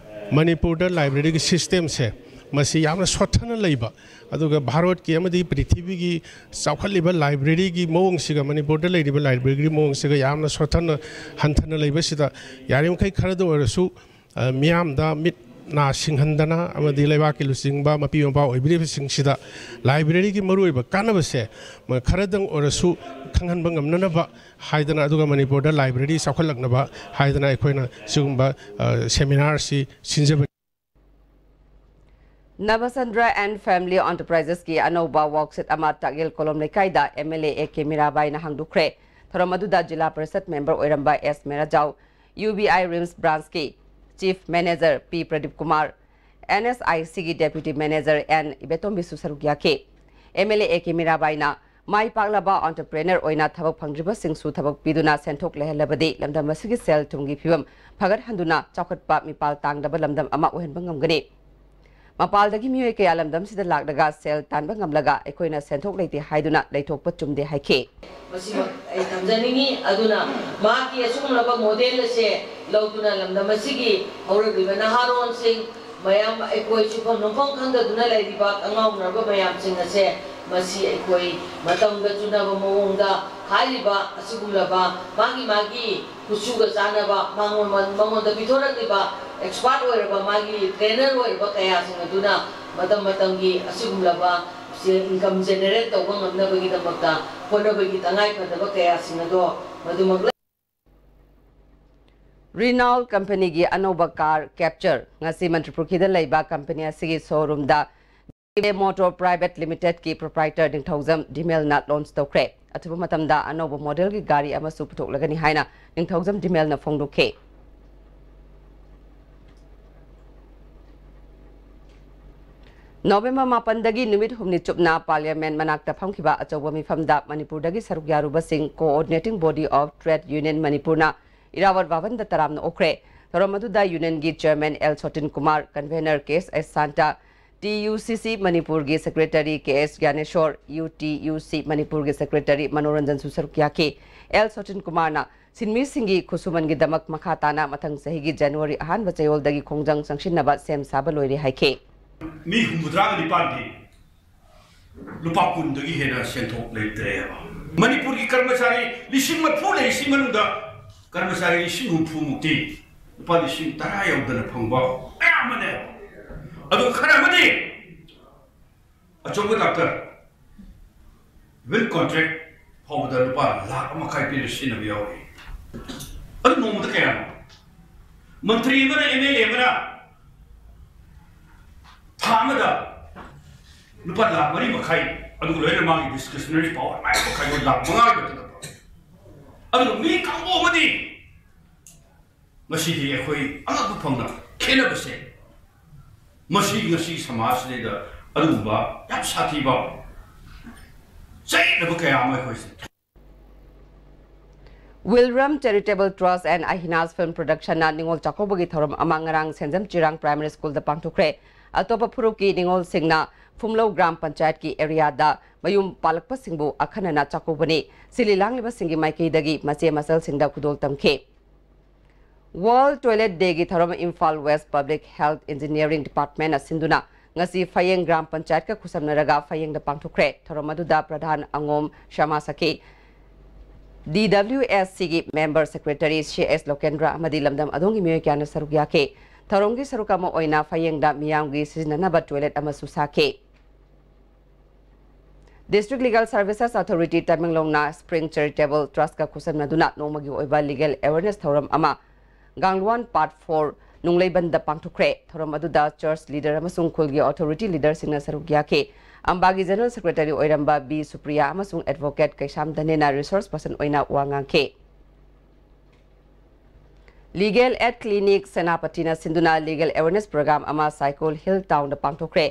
ꯃꯅꯤꯄꯨꯔꯗ library ꯒꯤ system ꯁꯦ ꯃꯁꯤ ꯌꯥꯝꯅ ꯁꯣꯠꯊꯅ ꯂꯩꯕ, ꯑꯗꯨꯒ ꯚꯥꯔꯠꯀꯤ ꯑꯃꯗꯤ ꯄ꯭ꯔꯤꯊꯤꯕꯤꯒꯤ ꯆꯥꯎꯈꯠꯂꯤꯕ library ꯒꯤ ꯃꯑꯣꯡꯁꯤꯒ ꯃꯅꯤꯄꯨꯔꯗ ꯂꯩꯔꯤꯕ library ꯒꯤ ꯃꯑꯣꯡꯁꯤꯒ ꯌꯥꯝꯅ ꯁꯣꯠꯊꯅ ꯍꯟꯊꯅ ꯂꯩꯕꯁꯤꯗ ꯌꯥꯔꯤꯃꯈꯩ ꯈꯔꯗ ꯑꯣꯏꯔꯁꯨ, ꯑ, ꯃꯤꯌꯥꯝꯗ ꯃꯤꯠ ꯅꯥ ꯁꯤꯡꯍꯟꯗꯅ ꯑꯃꯗꯤ ꯂꯩꯕꯥꯛꯀꯤ ꯂꯨꯆꯤꯡꯕ ꯃꯄꯤ ꯃꯄꯥ ꯑꯣꯏꯕꯤꯔꯤꯕꯁꯤꯡꯁꯤꯗ library ꯒꯤ ꯃꯔꯨꯑꯣꯏꯕ ꯀꯥꯟꯅꯕꯁꯦ ꯃ-, ꯈꯔꯗꯪ ꯑꯣꯏꯔꯁꯨ ꯈꯪꯍꯟꯕ ꯉꯝꯅꯅꯕ ꯍꯥꯏꯗꯅ, ꯑꯗꯨꯒ ꯃꯅꯤꯄꯨꯔꯗ library ꯆꯥꯎꯈꯠꯂꯛꯅꯕ ꯍꯥꯏꯗꯅ ꯑꯩꯈꯣꯏꯅ ꯁꯤꯒꯨꯝꯕ, ꯑ, seminar ꯁꯤ ꯁꯤꯟꯖꯕꯅꯤ꯫ ꯅꯕꯆꯟꯗ꯭ꯔ and Family Enterprises ꯀꯤ ꯑꯅꯧꯕ workshop ꯑꯃ ꯇꯥꯛꯌꯦꯜ ꯀꯣꯂꯣꯝ ꯂꯩꯀꯥꯏꯗ M L A A K ꯃꯤꯔꯥꯕꯥꯏꯅ ꯍꯥꯡꯗꯣꯛꯈ꯭ꯔꯦ꯫ ꯊꯧꯔꯝ ꯑꯗꯨꯗ ꯖꯤꯂꯥ ꯄꯔꯤꯁꯠ member ꯑꯣꯏꯔꯝꯕ S Merajao, U B I RIMS branch ꯀꯤ Chief Manager P Pradeep Kumar, N S I C ꯒꯤ Deputy Manager ꯑꯦꯟ ꯏꯕꯦꯇꯣꯝꯕꯤꯁꯨ ꯁꯔꯨꯛ ꯌꯥꯈꯤ꯫ M L A A K ꯃꯤꯔꯥꯕꯥꯏꯅ ꯃꯥꯏ ꯄꯥꯛꯂꯕ entrepreneur ꯑꯣꯏꯅ ꯊꯕꯛ ꯐꯪꯗ꯭ꯔꯤꯕꯁꯤꯡꯁꯨ ꯊꯕꯛ ꯄꯤꯗꯨꯅ ꯁꯦꯟꯊꯣꯛ ꯂꯩꯍꯜꯂꯕꯗꯤ ꯂꯝꯗꯝ ꯑꯁꯤꯒꯤ ꯁꯦꯜ ꯊꯨꯝꯒꯤ ꯐꯤꯕꯝ ꯐꯒꯠꯍꯟꯗꯨꯅ ꯆꯥꯎꯈꯠꯄ ꯃꯤꯄꯥꯜ ꯇꯥꯡꯗꯕ ꯂꯝꯗꯝ ꯑꯃ ꯑꯣꯏꯍꯟꯕ ꯉꯝꯒꯅꯤ꯫ ꯃꯄꯥꯜꯗꯒꯤ ꯃꯤꯑꯣꯏ ꯀꯌꯥ ꯂꯝꯗꯝꯁꯤꯗ ꯂꯥꯛꯂꯒ ꯁꯦꯜ ꯇꯥꯟꯕ ꯉꯝꯂꯒ ꯑꯩꯈꯣꯏꯅ ꯁꯦꯟꯊꯣꯛ ꯂꯩꯇꯦ ꯍꯥꯏꯗꯨꯅ ꯂꯩꯊꯣꯛꯄ ꯆꯨꯝꯗꯦ ꯍꯥꯏꯈꯤ꯫ ꯃꯁꯤꯃꯛ ꯑꯩ ꯊꯝꯖꯅꯤꯡꯏ꯫ ꯑꯗꯨꯅ ꯃꯍꯥꯛꯀꯤ ꯑꯁꯤꯒꯨꯝꯂꯕ model ꯑꯁꯦ ꯂꯧꯗꯨꯅ ꯂꯝꯗꯝ ꯑꯁꯤꯒꯤ ꯍꯧꯔꯛꯂꯤꯕ ꯅꯍꯥꯔꯣꯟꯁꯤꯡ, ꯃꯌꯥꯝ ꯑꯩꯈꯣꯏ ꯁꯨꯐꯝ ꯅꯣꯝꯐꯝ ꯈꯪꯗꯗꯨꯅ ꯂꯩꯔꯤꯕ ꯑꯉꯥꯎꯅꯔꯕ ꯃꯌꯥꯝꯁꯤꯡ ꯑꯁꯦ ꯃꯁꯤ ꯑꯩꯈꯣꯏ ꯃꯇꯝꯒ ꯆꯨꯅꯕ ꯃꯑꯣꯡꯗ ꯍꯥꯏꯔꯤꯕ ꯑꯁꯤꯒꯨꯝꯂꯕ ꯃꯥꯒꯤ ꯃꯥꯒꯤ ꯀꯨꯆꯨꯒ ꯆꯥꯟꯅꯕ ꯃꯉꯣꯟ-, ꯃꯉꯣꯟꯗ ꯄꯤꯊꯣꯔꯛꯂꯤꯕ expert ꯑꯣꯏꯔꯕ ꯃꯥꯒꯤ trainer ꯑꯣꯏꯔꯕ ꯀꯌꯥꯁꯤꯡ ꯑꯗꯨꯅ ꯃꯇꯝ ꯃꯇꯝꯒꯤ ꯑꯁꯤꯒꯨꯝꯂꯕ ꯁꯦ income generate ꯇꯧꯕ ꯉꯝꯅꯕꯒꯤꯗꯃꯛꯇ ꯍꯣꯠꯅꯕꯒꯤ ꯇꯉꯥꯏ ꯐꯗꯕ ꯀꯌꯥꯁꯤꯡ ꯑꯗꯣ ꯃꯗꯨꯃꯛ ꯂꯩ꯫ Renault company ꯒꯤ ꯑꯅꯧꯕ car Captur ꯉꯁꯤ ꯃꯟꯇ꯭ꯔꯤꯄꯨꯔ ꯈꯤꯗ ꯂꯩꯕ company ꯑꯁꯤꯒꯤ showroom ꯗ ꯃꯣꯇꯣꯔ ꯄ꯭ꯔꯥꯏꯚꯦꯠ ꯂꯤꯃꯤꯇꯦꯗꯀꯤ ꯄ꯭ꯔꯣꯄ꯭ꯔꯥꯏꯇꯔ ꯅꯤꯡꯊꯧꯖꯝ ꯙꯤꯃꯦꯜꯅ ꯂꯣꯟꯆ ꯇꯧꯈ꯭ꯔꯦ꯫ ꯑꯊꯨꯕ ꯃꯇꯝꯗ ꯑꯅꯧꯕ ꯃꯣꯗꯦꯜꯒꯤ ꯒꯥꯔꯤ ꯑꯃꯁꯨ ꯄꯨꯊꯣꯛꯂꯒꯅꯤ ꯍꯥꯏꯅ ꯅꯤꯡꯊꯧꯖꯝ ꯙꯤꯃꯦꯜꯅ ꯐꯣꯡꯗꯣꯛꯈꯤ꯫ ꯅꯣꯕꯦꯝꯕꯔ ꯃꯥꯄꯟꯗꯒꯤ ꯅꯨꯃꯤꯠ ꯍꯨꯝꯅꯤ ꯆꯨꯞꯅ ꯄꯥꯔꯂꯤꯌꯥꯃꯦꯟ ꯃꯅꯥꯛꯇ ꯐꯝꯈꯤꯕ ꯑꯆꯧꯕ ꯃꯤꯐꯝꯗ ꯃꯅꯤꯄꯨꯔꯗꯒꯤ ꯁꯔꯨꯛ ꯌꯥꯔꯨꯕꯁꯤꯡ Coordinating Body of Trade Union ꯃꯅꯤꯄꯨꯔꯅ ꯏꯔꯥꯕꯣꯠ ꯚꯕꯟꯗ ꯇꯔꯥꯝꯅ ꯑꯣꯛꯈ꯭ꯔꯦ꯫ ꯊꯧꯔꯝ ꯑꯗꯨꯗ ꯌꯨꯅꯤꯌꯟꯒꯤ ꯆꯦꯌꯔꯃꯦꯟ ꯑꯦꯜ ꯁꯣꯇꯤꯟ ꯀꯨꯃꯥꯔ, ꯀꯟꯚꯦꯅꯔ ꯀꯦ ꯑꯦꯁ ꯑꯦꯁ ꯁꯥꯟꯇ, ꯇꯤ ꯌꯨ ꯁꯤ ꯁꯤ ꯃꯅꯤꯄꯨꯔꯒꯤ ꯁꯦꯀ꯭ꯔꯦꯇꯔꯤ ꯀꯦ ꯑꯦꯁ ꯒ꯭ꯌꯥꯅꯦꯁꯣꯔ, ꯌꯨ ꯇꯤ ꯌꯨ ꯁꯤ ꯃꯅꯤꯄꯨꯔꯒꯤ ꯁꯦꯀ꯭ꯔꯦꯇꯔꯤ ꯃꯅꯣꯔꯟꯖꯟꯁꯨ ꯁꯔꯨꯛ ꯌꯥꯈꯤ꯫ ꯑꯦꯜ ꯁꯣꯇꯤꯟ ꯀꯨꯃꯥꯔꯅ ꯁꯤꯟꯃꯤꯁꯤꯡꯒꯤ ꯈꯨꯠꯁꯨꯃꯟꯒꯤꯗꯃꯛ ꯃꯈꯥ ꯇꯥꯅ ꯃꯊꯪ ꯆꯍꯤꯒꯤ ꯖꯅꯋꯥꯔꯤ ꯑꯍꯥꯟꯕ ꯆꯌꯣꯜꯗꯒꯤ ꯈꯣꯡꯖꯪ ꯆꯪꯁꯤꯟꯅꯕ ꯁꯦꯝ ꯁꯥꯕ ꯂꯣꯏꯔꯦ ꯍꯥꯏꯈꯤ꯫ ꯃꯤ ꯍꯨꯝꯐꯨꯇꯔꯥꯒ ꯅꯤꯄꯥꯟꯗꯤ ꯂꯨꯄꯥ ꯀꯨꯟꯗꯒꯤ ꯍꯦꯟꯅ ꯁꯦꯟꯊꯣꯛ ꯂꯩꯇ꯭ꯔꯦꯕ꯫ ꯃꯅꯤꯄꯨꯔꯒꯤ ꯀꯔꯃꯆꯥꯔꯤ ꯂꯤꯁꯤꯡ ꯃꯔꯤꯐꯨ ꯂꯩꯔꯤꯁꯤ ꯃꯅꯨꯡꯗ ꯀꯔꯃꯆꯥꯔꯤ ꯂꯤꯁꯤꯡ ꯍꯨꯝꯐꯨ ꯃꯨꯛꯇꯤ ꯂꯨꯄꯥ ꯂꯤꯁꯤꯡ ꯇꯔꯥ ꯌꯧꯗꯅ ꯐꯪꯕ ꯃꯌꯥꯝ ꯑꯃꯅꯦꯕ꯫ ꯑꯗꯨ ꯈꯔ ꯑꯃꯗꯤ ꯑꯆꯧꯕ ꯗꯥꯛꯇꯔ ꯋꯤꯜ ꯀꯣꯟꯇ꯭ꯔꯦꯛ ꯐꯥꯎꯕꯗ ꯂꯨꯄꯥ ꯂꯥꯈ ꯑꯃ ꯃꯈꯥꯏ ꯄꯤꯔ ꯁꯤꯖꯤꯟꯅꯕ ꯌꯥꯎꯔꯤ꯫ ꯑꯗꯨ ꯅꯣꯡꯃꯗ ꯀꯌꯥꯅꯣ? ꯃꯟꯇ꯭ꯔꯤ ꯑꯃꯅ, ꯑꯦꯝ ꯑꯦꯜ ꯑꯦ ꯑꯃꯅ ꯊꯥ ꯑꯃꯗ ꯂꯨꯄꯥ ꯂꯥꯈ ꯃꯔꯤ ꯃꯈꯥꯏ, ꯑꯗꯨꯒ ꯂꯣꯏꯅ ꯃꯥꯒꯤ ꯗꯤꯁꯀ꯭ꯔꯤꯁꯅꯔꯤ ꯄꯥꯋꯔ ꯃꯥꯏ ꯃꯈꯥꯏꯗꯣ ꯂꯥꯈ ꯃꯉꯥꯒꯤ ꯃꯊꯛꯇ ꯐꯪꯉꯤ꯫ ꯑꯗꯨꯒ ꯃꯤ ꯀꯥꯡꯕꯨ ꯑꯃꯗꯤ ꯉꯁꯤꯗꯤ ꯑꯩꯈꯣꯏ ꯑꯉꯛꯄ ꯐꯪꯅ ꯈꯦꯠꯅꯕꯁꯦ, ꯃꯁꯤ ꯉꯁꯤ ꯁꯃꯥꯖꯁꯤꯗꯩꯗ ꯑꯗꯨꯒꯨꯝꯕ ꯌꯥꯝ ꯁꯥꯊꯤꯕ ꯆꯌꯦꯠꯅꯕ ꯀꯌꯥ ꯑꯃ ꯑꯩꯈꯣꯏꯁꯦ꯫ Wilram Charitable Trust and Ahina's Film Productionꯅ ꯅꯤꯉꯣꯜ ꯆꯥꯛꯀꯧꯕꯒꯤ ꯊꯧꯔꯝ ꯑꯃ ꯉꯔꯥꯡ ꯁꯦꯟꯖꯝ ꯆꯤꯔꯥꯡ ꯄ꯭ꯔꯥꯏꯃꯔꯤ ꯁ꯭ꯀꯨꯜꯗ ꯄꯥꯡꯊꯣꯛꯈ꯭ꯔꯦ꯫ ꯑꯇꯣꯞꯄ ꯐꯨꯔꯨꯞꯀꯤ ꯅꯤꯉꯣꯜꯁꯤꯡꯅ ꯐꯨꯝꯂꯧ ꯒ꯭ꯔꯥꯝ ꯄꯟꯆꯥꯌꯠꯀꯤ ꯑꯦꯔꯤꯌꯥꯗ ꯃꯌꯨꯝ ꯄꯥꯜꯂꯛꯄꯁꯤꯡꯕꯨ ꯑꯈꯟꯅꯅ ꯆꯥꯛꯀꯧꯕꯅꯤ꯫ ꯁꯤꯜꯂꯤ ꯂꯥꯡꯂꯤꯕꯁꯤꯡꯒꯤ ꯃꯥꯏꯀꯩꯗꯒꯤ ꯃꯆꯦ ꯃꯆꯜꯁꯤꯡꯗ ꯈꯨꯗꯣꯜ ꯇꯝꯈꯤ꯫ World Toilet Dayꯒꯤ ꯊꯧꯔꯝ Imphal West Public Health Engineering Departmentꯅ ꯁꯤꯟꯗꯨꯅ ꯉꯁꯤ ꯐꯌꯦꯡ ꯒ꯭ꯔꯥꯝ ꯄꯟꯆꯥꯌꯠꯀ ꯈꯨꯠꯁꯝꯅꯔꯒ ꯐꯌꯦꯡꯗ ꯄꯥꯡꯊꯣꯛꯈ꯭ꯔꯦ꯫ ꯊꯧꯔꯝ ꯑꯗꯨꯗ ꯄ꯭ꯔꯙꯥꯟ ꯑꯉꯣꯝ ꯁꯔꯃ ꯁꯈꯤ, ꯗꯤ ꯗꯕ꯭ꯂꯤꯎ ꯑꯦꯁ ꯁꯤꯒꯤ ꯃꯦꯝꯕꯔ ꯁꯦꯀ꯭ꯔꯦꯇꯔꯤ ꯁꯤ ꯑꯦꯁ ꯂꯣꯀꯦꯟꯗ꯭ꯔ ꯑꯃꯗꯤ ꯂꯝꯗꯝ ꯑꯗꯣꯝꯒꯤ ꯃꯤꯑꯣꯏ ꯀꯌꯥꯅ ꯁꯔꯨꯛ ꯌꯥꯈꯤ꯫ ꯊꯧꯔꯝꯒꯤ ꯁꯔꯨꯛ ꯑꯃ ꯑꯣꯏꯅ ꯐꯌꯦꯡꯗ ꯃꯤꯌꯥꯝꯒꯤ ꯁꯤꯖꯤꯟꯅꯅꯕ ꯇꯣꯏꯂꯦꯠ ꯑꯃꯁꯨ ꯁꯥꯈꯤ꯫ District Legal Services Authority ꯇꯃꯦꯡꯂꯣꯡꯅ Spring Charitable Trustꯀ ꯈꯨꯠꯁꯝꯅꯗꯨꯅ ꯅꯣꯡꯃꯒꯤ ꯑꯣꯏꯕ legal awareness ꯊꯧꯔꯝ ꯑꯃ ꯒꯥꯡꯂꯨꯋꯥꯟ ꯄꯥꯔꯠ ꯐꯣꯔ ꯅꯨꯡꯂꯩꯕꯟꯗ ꯄꯥꯡꯊꯣꯛꯈ꯭ꯔꯦ꯫ ꯊꯧꯔꯝ ꯑꯗꯨꯗ ꯆꯔꯆ ꯂꯤꯗꯔ ꯑꯃꯁꯨꯡ ꯈꯨꯜꯒꯤ ꯑꯣꯊꯣꯔꯤꯇꯤ ꯂꯤꯗꯔꯁꯤꯡꯅ ꯁꯔꯨꯛ ꯌꯥꯈꯤ꯫ ꯑꯝꯕꯥꯒꯤ ꯖꯦꯅꯔꯦꯜ ꯁꯦꯀ꯭ꯔꯦꯇꯔꯤ ꯑꯣꯏꯔꯝꯕ ꯕꯤ ꯁꯨꯄ꯭ꯔꯤꯌꯥ ꯑꯃꯁꯨꯡ ꯑꯦꯗꯚꯣꯀꯦꯠ ꯀꯩꯁꯥꯝ ꯙꯅꯦꯅ ꯔꯤꯁꯣꯔꯁ ꯄꯔꯁꯟ ꯑꯣꯏꯅ ꯋꯥ ꯉꯥꯡꯈꯤ꯫ ꯂꯤꯒꯦꯜ ꯑꯦꯗ ꯀ꯭ꯂꯤꯅꯤꯛ ꯁꯦꯅꯥꯄꯇꯤꯅ ꯁꯤꯟꯗꯨꯅ ꯂꯤꯒꯦꯜ ꯑꯦꯋꯦꯔꯅꯦꯁ ꯄ꯭ꯔꯣꯒ꯭ꯔꯥꯝ ꯑꯃ ꯁꯥꯏꯀꯣꯜ ꯍꯤꯜ ꯇꯥꯎꯟꯗ ꯄꯥꯡꯊꯣꯛꯈ꯭ꯔꯦ꯫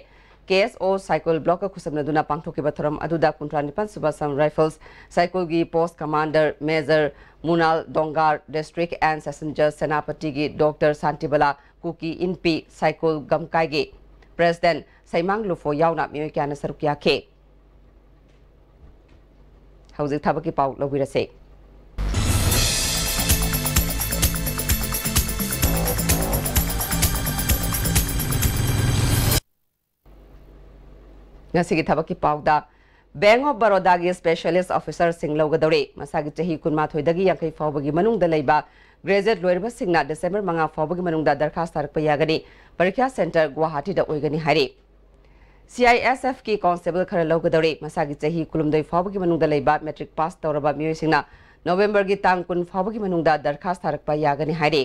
ꯀꯦ ꯑꯦꯁ ꯑꯣ ꯁꯥꯏꯀꯣꯜ ꯕ꯭ꯂꯣꯛꯀ ꯈꯨꯠꯁꯝꯅꯗꯨꯅ ꯄꯥꯡꯊꯣꯛꯈꯤꯕ ꯊꯧꯔꯝ ꯑꯗꯨꯗ ꯀꯨꯟꯊ꯭ꯔꯥ ꯅꯤꯄꯥꯟ ꯁꯨꯕ ꯑꯁꯥꯝ ꯔꯥꯏꯐꯜꯁ ꯁꯥꯏꯀꯣꯜꯒꯤ post commander major Munal Dongar, district and session ꯖꯖ ꯁꯦꯅꯥꯄꯇꯤꯒꯤ ꯗꯣꯛꯇꯔ ꯁꯥꯟꯇꯤꯕꯂꯥ ꯀꯨꯀꯤ ꯏꯟꯄꯤ, ꯁꯥꯏꯀꯣꯜ ꯒꯝꯀꯥꯏꯒꯤ ꯄ꯭ꯔꯦꯁꯤꯗꯦꯟꯠ ꯁꯩꯃꯥꯡ ꯂꯨꯐꯣ ꯌꯥꯎꯅ ꯃꯤꯑꯣꯏ ꯀꯌꯥꯅ ꯁꯔꯨꯛ ꯌꯥꯈꯤ꯫ ꯍꯧꯖꯤꯛ ꯊꯕꯛꯀꯤ ꯄꯥꯎ ꯂꯧꯕꯤꯔꯁꯦ꯫ ꯉꯁꯤꯒꯤ ꯊꯕꯛꯀꯤ ꯄꯥꯎꯗ, ꯕꯦꯡꯛ ꯑꯣꯐ ꯕꯔꯣꯗꯥꯒꯤ ꯁ꯭ꯄꯦꯁꯤꯌꯦꯂꯤꯁ ꯑꯣꯐꯤꯁꯔꯁꯤꯡ ꯂꯧꯒꯗꯧꯔꯤ꯫ ꯃꯁꯥꯒꯤ ꯆꯍꯤ ꯀꯨꯟꯃꯥꯊꯣꯏꯗꯒꯤ ꯌꯥꯡꯈꯩ ꯐꯥꯎꯕꯒꯤ ꯃꯅꯨꯡꯗ ꯂꯩꯕ ꯒ꯭ꯔꯦꯖꯨꯑꯦꯠ ꯂꯣꯏꯔꯕꯁꯤꯡꯅ ꯗꯤꯁꯦꯝꯕꯔ ꯃꯉꯥ ꯐꯥꯎꯕꯒꯤ ꯃꯅꯨꯡꯗ ꯗꯔꯈꯥꯁ ꯊꯥꯔꯛꯄ ꯌꯥꯒꯅꯤ꯫ ꯄꯔꯤꯈ꯭ꯌꯥ ꯁꯦꯟꯇꯔ ꯒꯨꯋꯥꯍꯥꯇꯤꯗ ꯑꯣꯏꯒꯅꯤ ꯍꯥꯏꯔꯤ꯫ ꯁꯤ ꯑꯥꯏ ꯑꯦꯁ ꯑꯦꯐꯀꯤ ꯀꯣꯟꯁꯇꯦꯕꯜ ꯈꯔ ꯂꯧꯒꯗꯧꯔꯤ꯫ ꯃꯁꯥꯒꯤ ꯆꯍꯤ ꯀꯨꯟꯍꯨꯝꯗꯣꯏ ꯐꯥꯎꯕꯒꯤ ꯃꯅꯨꯡꯗ ꯂꯩꯕ ꯃꯦꯇ꯭ꯔꯤꯛ ꯄꯥꯁ ꯇꯧꯔꯕ ꯃꯤꯑꯣꯏꯁꯤꯡꯅ ꯅꯣꯕꯦꯝꯕꯔꯒꯤ ꯇꯥꯡ ꯀꯨꯟ ꯐꯥꯎꯕꯒꯤ ꯃꯅꯨꯡꯗ ꯗꯔꯈꯥꯁ ꯊꯥꯔꯛꯄ ꯌꯥꯒꯅꯤ ꯍꯥꯏꯔꯤ꯫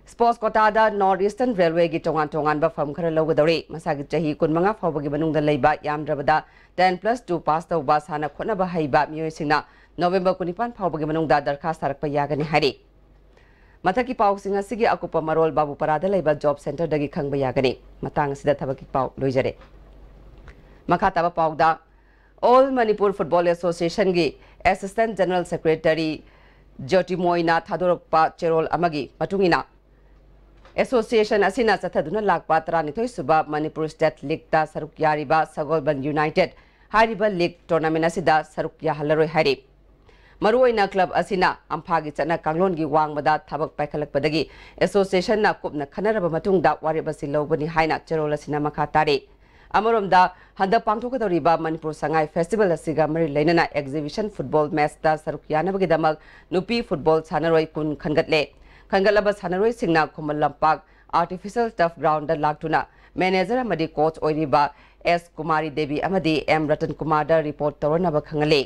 ꯁ꯭ꯄꯣꯔꯠꯁ ꯀꯣꯇꯥꯗ ꯅꯣꯔꯠ ꯏꯁꯇꯔꯟ ꯔꯦꯜꯋꯦꯒꯤ ꯇꯣꯉꯥꯟ ꯇꯣꯉꯥꯟꯕ ꯐꯝ ꯈꯔ ꯂꯧꯒꯗꯧꯔꯤ꯫ ꯃꯁꯥꯒꯤ ꯆꯍꯤ ꯀꯨꯟꯃꯉꯥ ꯐꯥꯎꯕꯒꯤ ꯃꯅꯨꯡꯗ ꯂꯩꯕ, ꯌꯥꯝꯗ꯭ꯔꯕꯗ ꯇꯦꯟ ꯄ꯭ꯂꯁ ꯇꯨ ꯄꯥꯁ ꯇꯧꯕ ꯁꯥꯟꯅ ꯈꯣꯠꯅꯕ ꯍꯩꯕ ꯃꯤꯑꯣꯏꯁꯤꯡꯅ ꯅꯣꯕꯦꯝꯕꯔ ꯀꯨꯟꯅꯤꯄꯥꯟ ꯐꯥꯎꯕꯒꯤ ꯃꯅꯨꯡꯗ ꯗꯔꯈꯥꯁ ꯊꯥꯔꯛꯄ ꯌꯥꯒꯅꯤ ꯍꯥꯏꯔꯤ꯫ ꯃꯊꯛꯀꯤ ꯄꯥꯎꯁꯤꯡ ꯑꯁꯤꯒꯤ ꯑꯀꯨꯞꯄ ꯃꯔꯣꯜ ꯕꯥꯕꯨꯄꯥꯔꯥꯗ ꯂꯩꯕ ꯖꯣꯕ ꯁꯦꯟꯇꯔꯗꯒꯤ ꯈꯪꯕ ꯌꯥꯒꯅꯤ꯫ ꯃꯇꯥꯡ ꯑꯁꯤꯗ ꯊꯕꯛꯀꯤ ꯄꯥꯎ ꯂꯣꯏꯖꯔꯦ꯫ ꯃꯈꯥ ꯇꯥꯕ ꯄꯥꯎꯗ, ꯑꯣꯜ ꯃꯅꯤꯄꯨꯔ ꯐꯨꯠꯕꯣꯜ ꯑꯦꯁꯣꯁꯤꯌꯦꯁꯟꯒꯤ ꯑꯦꯁꯤꯁꯇꯦꯟꯠ ꯖꯦꯅꯔꯦꯜ ꯁꯦꯀ꯭ꯔꯦꯇꯔꯤ ꯖ꯭ꯌꯣꯇꯤꯃꯣꯏꯅ ꯊꯥꯗꯣꯔꯛꯄ ꯆꯦꯔꯣꯜ ꯑꯃꯒꯤ ꯃꯇꯨꯡ ꯏꯟꯅ, ꯑꯦꯁꯣꯁꯤꯌꯦꯁꯟ ꯑꯁꯤꯅ ꯆꯠꯊꯗꯨꯅ ꯂꯥꯛꯄ ꯇꯔꯥꯅꯤꯊꯣꯏ ꯁꯨꯕ ꯃꯅꯤꯄꯨꯔ ꯁ꯭ꯇꯦꯠ ꯂꯤꯒꯇ ꯁꯔꯨꯛ ꯌꯥꯔꯤꯕ ꯁꯒꯣꯜꯕꯟ ꯌꯨꯅꯥꯏꯇꯦꯗ ꯍꯥꯏꯔꯤꯕ ꯂꯤꯒ ꯇꯣꯔꯅꯥꯃꯦꯟ ꯑꯁꯤꯗ ꯁꯔꯨꯛ ꯌꯥꯍꯜꯂꯔꯣꯏ ꯍꯥꯏꯔꯤ꯫ ꯃꯔꯨꯑꯣꯏꯅ ꯀ꯭ꯂꯕ ꯑꯁꯤꯅ ꯑꯝꯐꯥꯒꯤ ꯆꯠꯅ ꯀꯥꯡꯂꯣꯟꯒꯤ ꯋꯥꯡꯃꯗ ꯊꯕꯛ ꯄꯥꯏꯈꯠꯂꯛꯄꯗꯒꯤ ꯑꯦꯁꯣꯁꯤꯌꯦꯁꯟꯅ ꯀꯨꯞꯅ ꯈꯟꯅꯔꯕ ꯃꯇꯨꯡꯗ ꯋꯥꯔꯦꯞ ꯑꯁꯤ ꯂꯧꯕꯅꯤ ꯍꯥꯏꯅ ꯆꯦꯔꯣꯜ ꯑꯁꯤꯅ ꯃꯈꯥ ꯇꯥꯔꯤ꯫ ꯑꯃꯔꯣꯝꯗ, ꯍꯟꯗꯛ ꯄꯥꯡꯊꯣꯛꯀꯗꯧꯔꯤꯕ ꯃꯅꯤꯄꯨꯔ ꯁꯉꯥꯏ ꯐꯦꯁꯇꯤꯚꯦꯜ ꯑꯁꯤꯒ ꯃꯔꯤ ꯂꯩꯅꯅ ꯑꯦꯛꯖꯤꯕꯤꯁꯟ ꯐꯨꯠꯕꯣꯜ ꯃꯦꯆꯇ ꯁꯔꯨꯛ ꯌꯥꯅꯕꯒꯤꯗꯃꯛ ꯅꯨꯄꯤ ꯐꯨꯠꯕꯣꯜ ꯁꯥꯟꯅꯔꯣꯏ ꯀꯨꯟ ꯈꯟꯒꯠꯂꯦ꯫ ꯈꯟꯒꯠꯂꯕ ꯁꯥꯟꯅꯔꯣꯏꯁꯤꯡꯅ ꯈꯨꯃꯟ ꯂꯝꯄꯥꯛ ꯑꯥꯔꯇꯤꯐꯤꯁꯤꯌꯦꯜ ꯇꯔꯐ ꯒ꯭ꯔꯥꯎꯟꯗ ꯂꯥꯛꯇꯨꯅ ꯃꯦꯅꯦꯖꯔ ꯑꯃꯗꯤ ꯀꯣꯆ ꯑꯣꯏꯔꯤꯕ ꯑꯦꯁ ꯀꯨꯃꯥꯔꯤ ꯗꯦꯕꯤ ꯑꯃꯗꯤ ꯑꯦꯝ ꯔꯇꯟ ꯀꯨꯃꯥꯔꯗ ꯔꯤꯄꯣꯔꯠ ꯇꯧꯔꯅꯕ ꯈꯪꯍꯜꯂꯤ꯫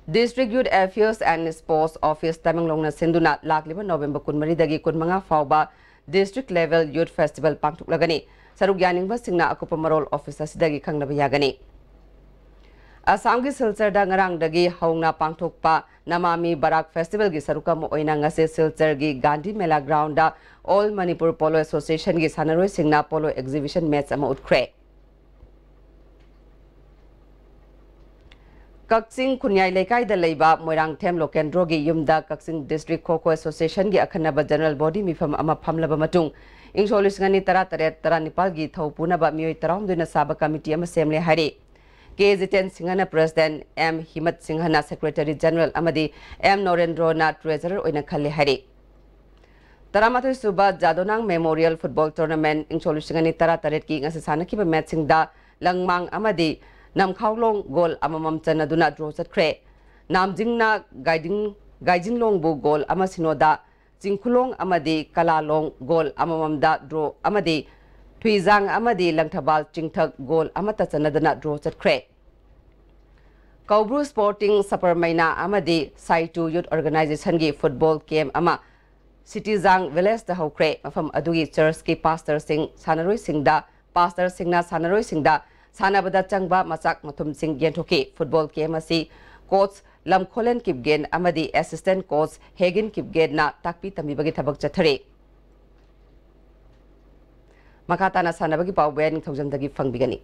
District Youth Affairs and Sports Office ꯇꯃꯦꯡꯂꯣꯡꯅ ꯁꯤꯟꯗꯨꯅ ꯂꯥꯛꯂꯤꯕ ꯅꯣꯕꯦꯝꯕꯔ ꯀꯨꯟꯃꯔꯤꯗꯒꯤ ꯀꯨꯟꯃꯉꯥ ꯐꯥꯎꯕ District Level Youth Festival ꯄꯥꯡꯊꯣꯛꯂꯒꯅꯤ꯫ ꯁꯔꯨꯛ ꯌꯥꯅꯤꯡꯕꯁꯤꯡꯅ ꯑꯀꯨꯞꯄ ꯃꯔꯣꯜ office ꯑꯁꯤꯗꯒꯤ ꯈꯪꯅꯕ ꯌꯥꯒꯅꯤ꯫ ꯑꯁꯥꯝꯒꯤ ꯁꯤꯜꯆꯔꯗ ꯉꯔꯥꯡꯗꯒꯤ ꯍꯧꯅ ꯄꯥꯡꯊꯣꯛꯄ ꯅꯃꯥꯃꯤ ꯕꯔꯥꯛ Festivalꯒꯤ ꯁꯔꯨꯛ ꯑꯃ ꯑꯣꯏꯅ ꯉꯁꯤ ꯁꯤꯜꯆꯔꯒꯤ ꯒꯥꯟꯙꯤ ꯃꯦꯂꯥ groundꯗ All Manipur Polo Associationꯒꯤ ꯁꯥꯟꯅꯔꯣꯏꯁꯤꯡꯅ polo exhibition match ꯑꯃ ꯎꯠꯈ꯭ꯔꯦ꯫ ꯀꯛꯆꯤꯡ ꯈꯨꯟꯌꯥꯏ ꯂꯩꯀꯥꯏꯗ ꯂꯩꯕ ꯃꯣꯏꯔꯥꯡꯊꯦꯝ ꯂꯣꯀꯦꯟꯗ꯭ꯔꯣꯒꯤ ꯌꯨꯝꯗ ꯀꯛꯆꯤꯡ District Kho Kho Associationꯒꯤ ꯑꯈꯟꯅꯕ general body ꯃꯤꯐꯝ ꯑꯃ ꯐꯝꯂꯕ ꯃꯇꯨꯡ, ꯏꯪ ꯁꯣꯛ ꯂꯤꯁꯤꯡ ꯑꯅꯤ ꯇꯔꯥ ꯇꯔꯦꯠ ꯇꯔꯥꯅꯤꯄꯥꯜꯒꯤ ꯊꯧ ꯄꯨꯅꯕ ꯃꯤꯑꯣꯏ ꯇꯔꯥꯍꯨꯝꯗꯣꯏꯅ ꯁꯥꯕ committee ꯑꯃ ꯁꯦꯝꯂꯦ ꯍꯥꯏꯔꯤ꯫ ꯀꯦ ꯖꯤꯇꯦꯟ ꯁꯤꯡꯍꯅ president, ꯑꯦꯝ ꯍꯤꯃꯠ ꯁꯤꯡꯍꯅ secretary general ꯑꯃꯗꯤ ꯑꯦꯝ ꯅꯣꯔꯦꯟꯗ꯭ꯔꯣꯅ treasurer ꯑꯣꯏꯅ ꯈꯜꯂꯦ ꯍꯥꯏꯔꯤ꯫ ꯇꯔꯥꯃꯥꯊꯣꯏ ꯁꯨꯕ ꯖꯥꯗꯣꯅꯥꯡ Memorial Football Tournament ꯏꯪ ꯁꯣꯛ ꯂꯤꯁꯤꯡ ꯑꯅꯤ ꯇꯔꯥ ꯇꯔꯦꯠꯀꯤ ꯉꯁꯤ ꯁꯥꯟꯅꯈꯤꯕ matchꯁꯤꯡꯗ ꯂꯪꯃꯥꯡ ꯑꯃꯗꯤ ꯅꯝꯈꯥꯎꯂꯣꯡ goal ꯑꯃꯃꯝ ꯆꯟꯅꯗꯨꯅ draw ꯆꯠꯈ꯭ꯔꯦ꯫ ꯅꯥꯝꯖꯤꯡꯅ ꯒꯥꯏꯗꯤꯡ-, ꯒꯥꯏꯖꯤꯟꯂꯣꯡꯕꯨ goal ꯑꯃ ꯁꯤꯅꯣꯗ, ꯆꯤꯡꯈꯨꯂꯣꯡ ꯑꯃꯗꯤ ꯀꯂꯥꯂꯣꯡ goal ꯑꯃꯃꯝꯗ draw ꯑꯃꯗꯤ ꯊꯨꯏꯖꯥꯡ ꯑꯃꯗꯤ ꯂꯪꯊꯕꯥꯜ ꯆꯤꯡꯊꯛ goal ꯑꯃꯠꯇ ꯆꯟꯅꯗꯅ draw ꯆꯠꯈ꯭ꯔꯦ꯫ ꯀꯧꯕ꯭ꯔꯨ Sporting ꯁꯄꯔꯃꯩꯅꯥ ꯑꯃꯗꯤ ꯁꯥꯏꯇꯨ Youth Organizationꯒꯤ football camp ꯑꯃ ꯁꯤꯇꯤꯖꯥꯡ villageꯇ ꯍꯧꯈ꯭ꯔꯦ꯫ ꯃꯐꯝ ꯑꯗꯨꯒꯤ churchꯀꯤ pastorꯁꯤꯡ ꯁꯥꯟꯅꯔꯣꯏꯁꯤꯡꯗ, pastorꯁꯤꯡꯅ ꯁꯥꯟꯅꯔꯣꯏꯁꯤꯡꯗ ꯁꯥꯟꯅꯕꯗ ꯆꯪꯕ ꯃꯆꯥꯛ ꯃꯊꯨꯝꯁꯤꯡ ꯌꯦꯟꯊꯣꯛꯈꯤ꯫ Football camp ꯑꯁꯤ coach ꯂꯝꯈꯣꯂꯦꯟ ꯀꯤꯞꯒꯦꯟ ꯑꯃꯗꯤ assistant coach ꯍꯦꯒꯤꯟ ꯀꯤꯞꯒꯦꯟꯅ ꯇꯥꯛꯄꯤ ꯇꯝꯕꯤꯕꯒꯤ ꯊꯕꯛ ꯆꯠꯊꯔꯤ꯫ ꯃꯈꯥ ꯇꯥꯅ ꯁꯥꯟꯅꯕꯒꯤ ꯄꯥꯎ ꯕꯦꯟ ꯅꯤꯡꯊꯧꯖꯝꯗꯒꯤ ꯐꯪꯕꯤꯒꯅꯤ꯫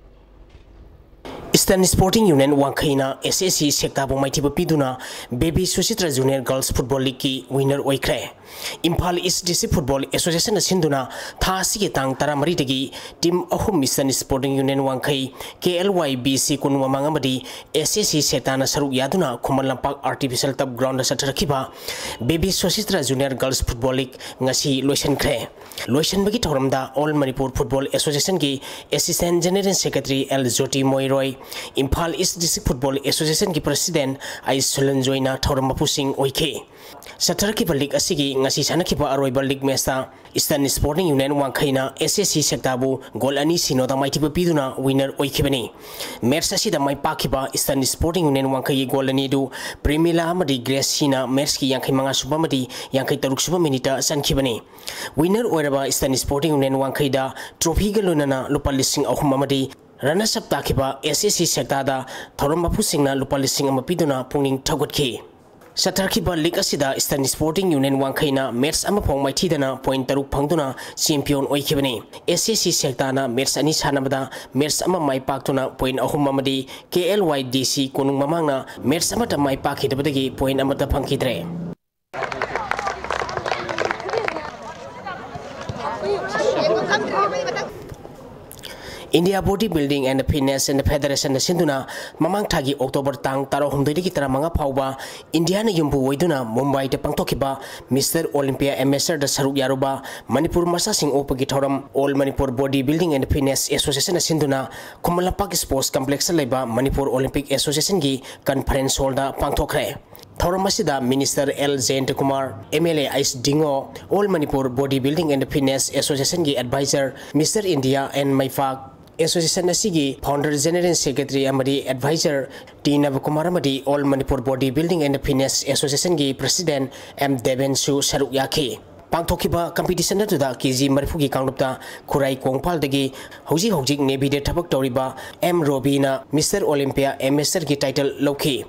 Eastern Sporting Union ꯋꯥꯡꯈꯩꯅ S S C ꯁꯦꯛꯇꯥꯕꯨ ꯃꯥꯏꯊꯤꯕ ꯄꯤꯗꯨꯅ Baby Suchitra Junior Girls Football Leagueꯀꯤ winner ꯑꯣꯏꯈ꯭ꯔꯦ꯫ ꯏꯝꯐꯥꯜ East District Football Associationꯅ ꯁꯤꯟꯗꯨꯅ ꯊꯥ ꯑꯁꯤꯒꯤ ꯇꯥꯡ ꯇꯔꯥꯃꯔꯤꯗꯒꯤ team ꯑꯍꯨꯝ Eastern Sporting Union ꯋꯥꯡꯈꯩ, K L Y B C ꯀꯣꯅꯨꯡ ꯃꯃꯥꯡ ꯑꯃꯗꯤ S S C ꯁꯦꯛꯇꯥꯅ ꯁꯔꯨꯛ ꯌꯥꯗꯨꯅ Khuman Lampak artificial turf groundꯗ ꯆꯠꯊꯔꯛꯈꯤꯕ Baby Suchitra Junior Girls Football League ꯉꯁꯤ ꯂꯣꯏꯁꯤꯟꯈ꯭ꯔꯦ꯫ ꯂꯣꯏꯁꯤꯟꯕꯒꯤ ꯊꯧꯔꯝꯗ All Manipur Football Associationꯒꯤ Assistant General Secretary L Jyoti Moiroi, Imphal East district football ꯑꯦꯁꯣꯁꯤꯌꯦꯁꯟꯒꯤ ꯄ꯭ꯔꯁꯤꯗꯦꯟ ꯑꯥꯏ ꯁꯨꯂꯟꯖꯣꯏꯅ ꯊꯧꯔꯝ ꯃꯄꯨꯁꯤꯡ ꯑꯣꯏꯈꯤ꯫ ꯆꯠꯊꯔꯛꯈꯤꯕ ꯂꯤꯒ ꯑꯁꯤꯒꯤ ꯉꯁꯤ ꯁꯥꯟꯅꯈꯤꯕ ꯑꯔꯣꯏꯕ ꯂꯤꯒ ꯃꯦꯆꯇ ꯏꯁꯇꯔꯟ ꯁ꯭ꯄꯣꯔꯇꯤꯡ ꯌꯨꯅꯤꯌꯟ ꯋꯥꯡꯈꯩꯅ ꯑꯦꯁ ꯑꯦꯁ ꯁꯤ ꯁꯦꯛꯇꯥꯕꯨ ꯒꯣꯜ ꯑꯅꯤ ꯁꯤꯅꯣꯗ ꯃꯥꯏꯊꯤꯕ ꯄꯤꯗꯨꯅ ꯋꯤꯟꯅꯔ ꯑꯣꯏꯈꯤꯕꯅꯤ꯫ ꯃꯦꯆ ꯑꯁꯤꯗ ꯃꯥꯏ ꯄꯥꯛꯈꯤꯕ ꯏꯁꯇꯔꯟ ꯁ꯭ꯄꯣꯔꯇꯤꯡ ꯌꯨꯅꯤꯌꯟ ꯋꯥꯡꯈꯩꯒꯤ ꯒꯣꯜ ꯑꯅꯤꯗꯨ ꯄ꯭ꯔꯦꯃꯤꯂꯥ ꯑꯃꯗꯤ ꯒ꯭ꯔꯦꯁ ꯁꯤꯅ ꯃꯦꯆꯀꯤ ꯌꯥꯡꯈꯩ ꯃꯉꯥ ꯁꯨꯕ ꯑꯃꯗꯤ ꯌꯥꯡꯈꯩ ꯇꯔꯨꯛ ꯁꯨꯕ ꯃꯤꯅꯤꯠꯇ ꯆꯟꯈꯤꯕꯅꯤ꯫ ꯋꯤꯟꯅꯔ ꯑꯣꯏꯔꯕ ꯏꯁꯇꯔꯟ ꯁ꯭ꯄꯣꯔꯇꯤꯡ ꯌꯨꯅꯤꯌꯟ ꯋꯥꯡꯈꯩꯗ ꯇ꯭ꯔꯣꯐꯤꯒ ꯂꯣꯏꯅꯅ ꯂꯨꯄꯥ ꯂꯤꯁꯤꯡ ꯑꯍꯨꯝ ꯑꯃꯗꯤ ꯔꯅꯔꯁ ꯑꯞ ꯇꯥꯈꯤꯕ ꯑꯦꯁ ꯑꯦꯁ ꯁꯤ ꯁꯦꯛꯇꯥꯗ ꯊꯧꯔꯝ ꯃꯄꯨꯁꯤꯡꯅ ꯂꯨꯄꯥ ꯂꯤꯁꯤꯡ ꯑꯃ ꯄꯤꯗꯨꯅ ꯄꯨꯛꯅꯤꯡ ꯊꯧꯒꯠꯈꯤ꯫ ꯆꯠꯊꯔꯛꯈꯤꯕ ꯂꯤꯒ ꯑꯁꯤꯗ ꯏꯁꯇꯔꯟ ꯁ꯭ꯄꯣꯔꯇꯤꯡ ꯌꯨꯅꯤꯌꯟ ꯋꯥꯡꯈꯩꯅ ꯃꯦꯆ ꯑꯃꯐꯥꯎ ꯃꯥꯏꯊꯤꯗꯅ ꯄꯣꯏꯟ ꯇꯔꯨꯛ ꯐꯪꯗꯨꯅ ꯆꯦꯝꯄꯤꯌꯟ ꯑꯣꯏꯈꯤꯕꯅꯤ꯫ ꯑꯦꯁ ꯑꯦꯁ ꯁꯤ ꯁꯦꯛꯇꯥꯅ ꯃꯦꯆ ꯑꯅꯤ ꯁꯥꯟꯅꯕꯗ ꯃꯦꯆ ꯑꯃ ꯃꯥꯏ ꯄꯥꯛꯇꯨꯅ ꯄꯣꯏꯟ ꯑꯍꯨꯝ ꯑꯃꯗꯤ ꯀꯦ ꯑꯦꯜ ꯋꯥꯏ ꯗꯤ ꯁꯤ ꯀꯣꯅꯨꯡ ꯃꯃꯥꯡꯅ ꯃꯦꯆ ꯑꯃꯠꯇ ꯃꯥꯏ ꯄꯥꯛꯈꯤꯗꯕꯗꯒꯤ ꯄꯣꯏꯟ ꯑꯃꯠꯇ ꯐꯪꯈꯤꯗ꯭ꯔꯦ꯫ India Body Building and Fitness and Federation ꯅ ꯁꯤꯟꯗꯨꯅ ꯃꯃꯥꯡ ꯊꯥꯒꯤ ꯑꯣꯛꯇꯣꯕꯔ ꯇꯥꯡ ꯇꯔꯥꯍꯨꯝꯗꯣꯏꯗꯒꯤ ꯇꯔꯥꯃꯉꯥ ꯐꯥꯎꯕ ꯏꯟꯗꯤꯌꯥꯅ ꯌꯨꯝꯕꯨ ꯑꯣꯏꯗꯨꯅ ꯃꯨꯝꯕꯥꯏꯗ ꯄꯥꯡꯊꯣꯛꯈꯤꯕ ꯃꯤꯁꯇꯔ ꯑꯣꯂꯤꯝꯄꯤꯌꯥ ꯑꯦꯃꯦꯆꯔꯗ ꯁꯔꯨꯛ ꯌꯥꯔꯨꯕ ꯃꯅꯤꯄꯨꯔ ꯃꯆꯥꯁꯤꯡ ꯑꯣꯛꯄꯒꯤ ꯊꯧꯔꯝ All Manipur Body Building and Fitness Association ꯅ ꯁꯤꯟꯗꯨꯅ ꯈꯨꯃꯟ ꯂꯝꯄꯥꯛ ꯁ꯭ꯄꯣꯔꯠꯁ ꯀꯝꯄ꯭ꯂꯦꯛꯁꯇ ꯂꯩꯕ ꯃꯅꯤꯄꯨꯔ ꯑꯣꯂꯤꯝꯄꯤꯛ ꯑꯦꯁꯣꯁꯤꯌꯦꯁꯟꯒꯤ ꯀꯟꯐꯔꯦꯟꯁ ꯍꯣꯜꯗ ꯄꯥꯡꯊꯣꯛꯈ꯭ꯔꯦ꯫ ꯊꯧꯔꯝ ꯑꯁꯤꯗ minister L Jayantakumar, M L A H Dingo, All Manipur Body Building and Fitness Association ꯒꯤ advisor mister India N Meiphak, association ꯑꯁꯤꯒꯤ ꯐꯥꯎꯟꯗꯔ ꯖꯦꯅꯔꯦꯜ ꯁꯦꯀ꯭ꯔꯦꯇꯔꯤ ꯑꯃꯗꯤ ꯑꯦꯗꯚꯥꯏꯖꯔ ꯇꯤ ꯅꯕꯀꯨꯃꯥꯔ ꯑꯃꯗꯤ All Manipur Body Building and Fitness Association ꯒꯤ president M ꯗꯦꯕꯦꯟꯁꯨ ꯁꯔꯨꯛ ꯌꯥꯈꯤ꯫ ꯄꯥꯡꯊꯣꯛꯈꯤꯕ competition ꯑꯗꯨꯗ ꯀꯦ ꯖꯤ ꯃꯔꯤꯐꯨꯒꯤ ꯀꯥꯡꯂꯨꯞꯇ ꯈꯨꯔꯥꯏ ꯀꯣꯡꯄꯥꯜꯗꯒꯤ ꯍꯧꯖꯤꯛ ꯍꯧꯖꯤꯛ ꯅꯦꯚꯤꯗ ꯊꯕꯛ ꯇꯧꯔꯤꯕ ꯑꯦꯝ ꯔꯣꯕꯤꯅ ꯃꯤꯁꯇꯔ ꯑꯣꯂꯤꯝꯄꯤꯌꯥ ꯑꯦꯃꯦꯆꯔꯒꯤ ꯇꯥꯏꯇꯜ ꯂꯧꯈꯤ꯫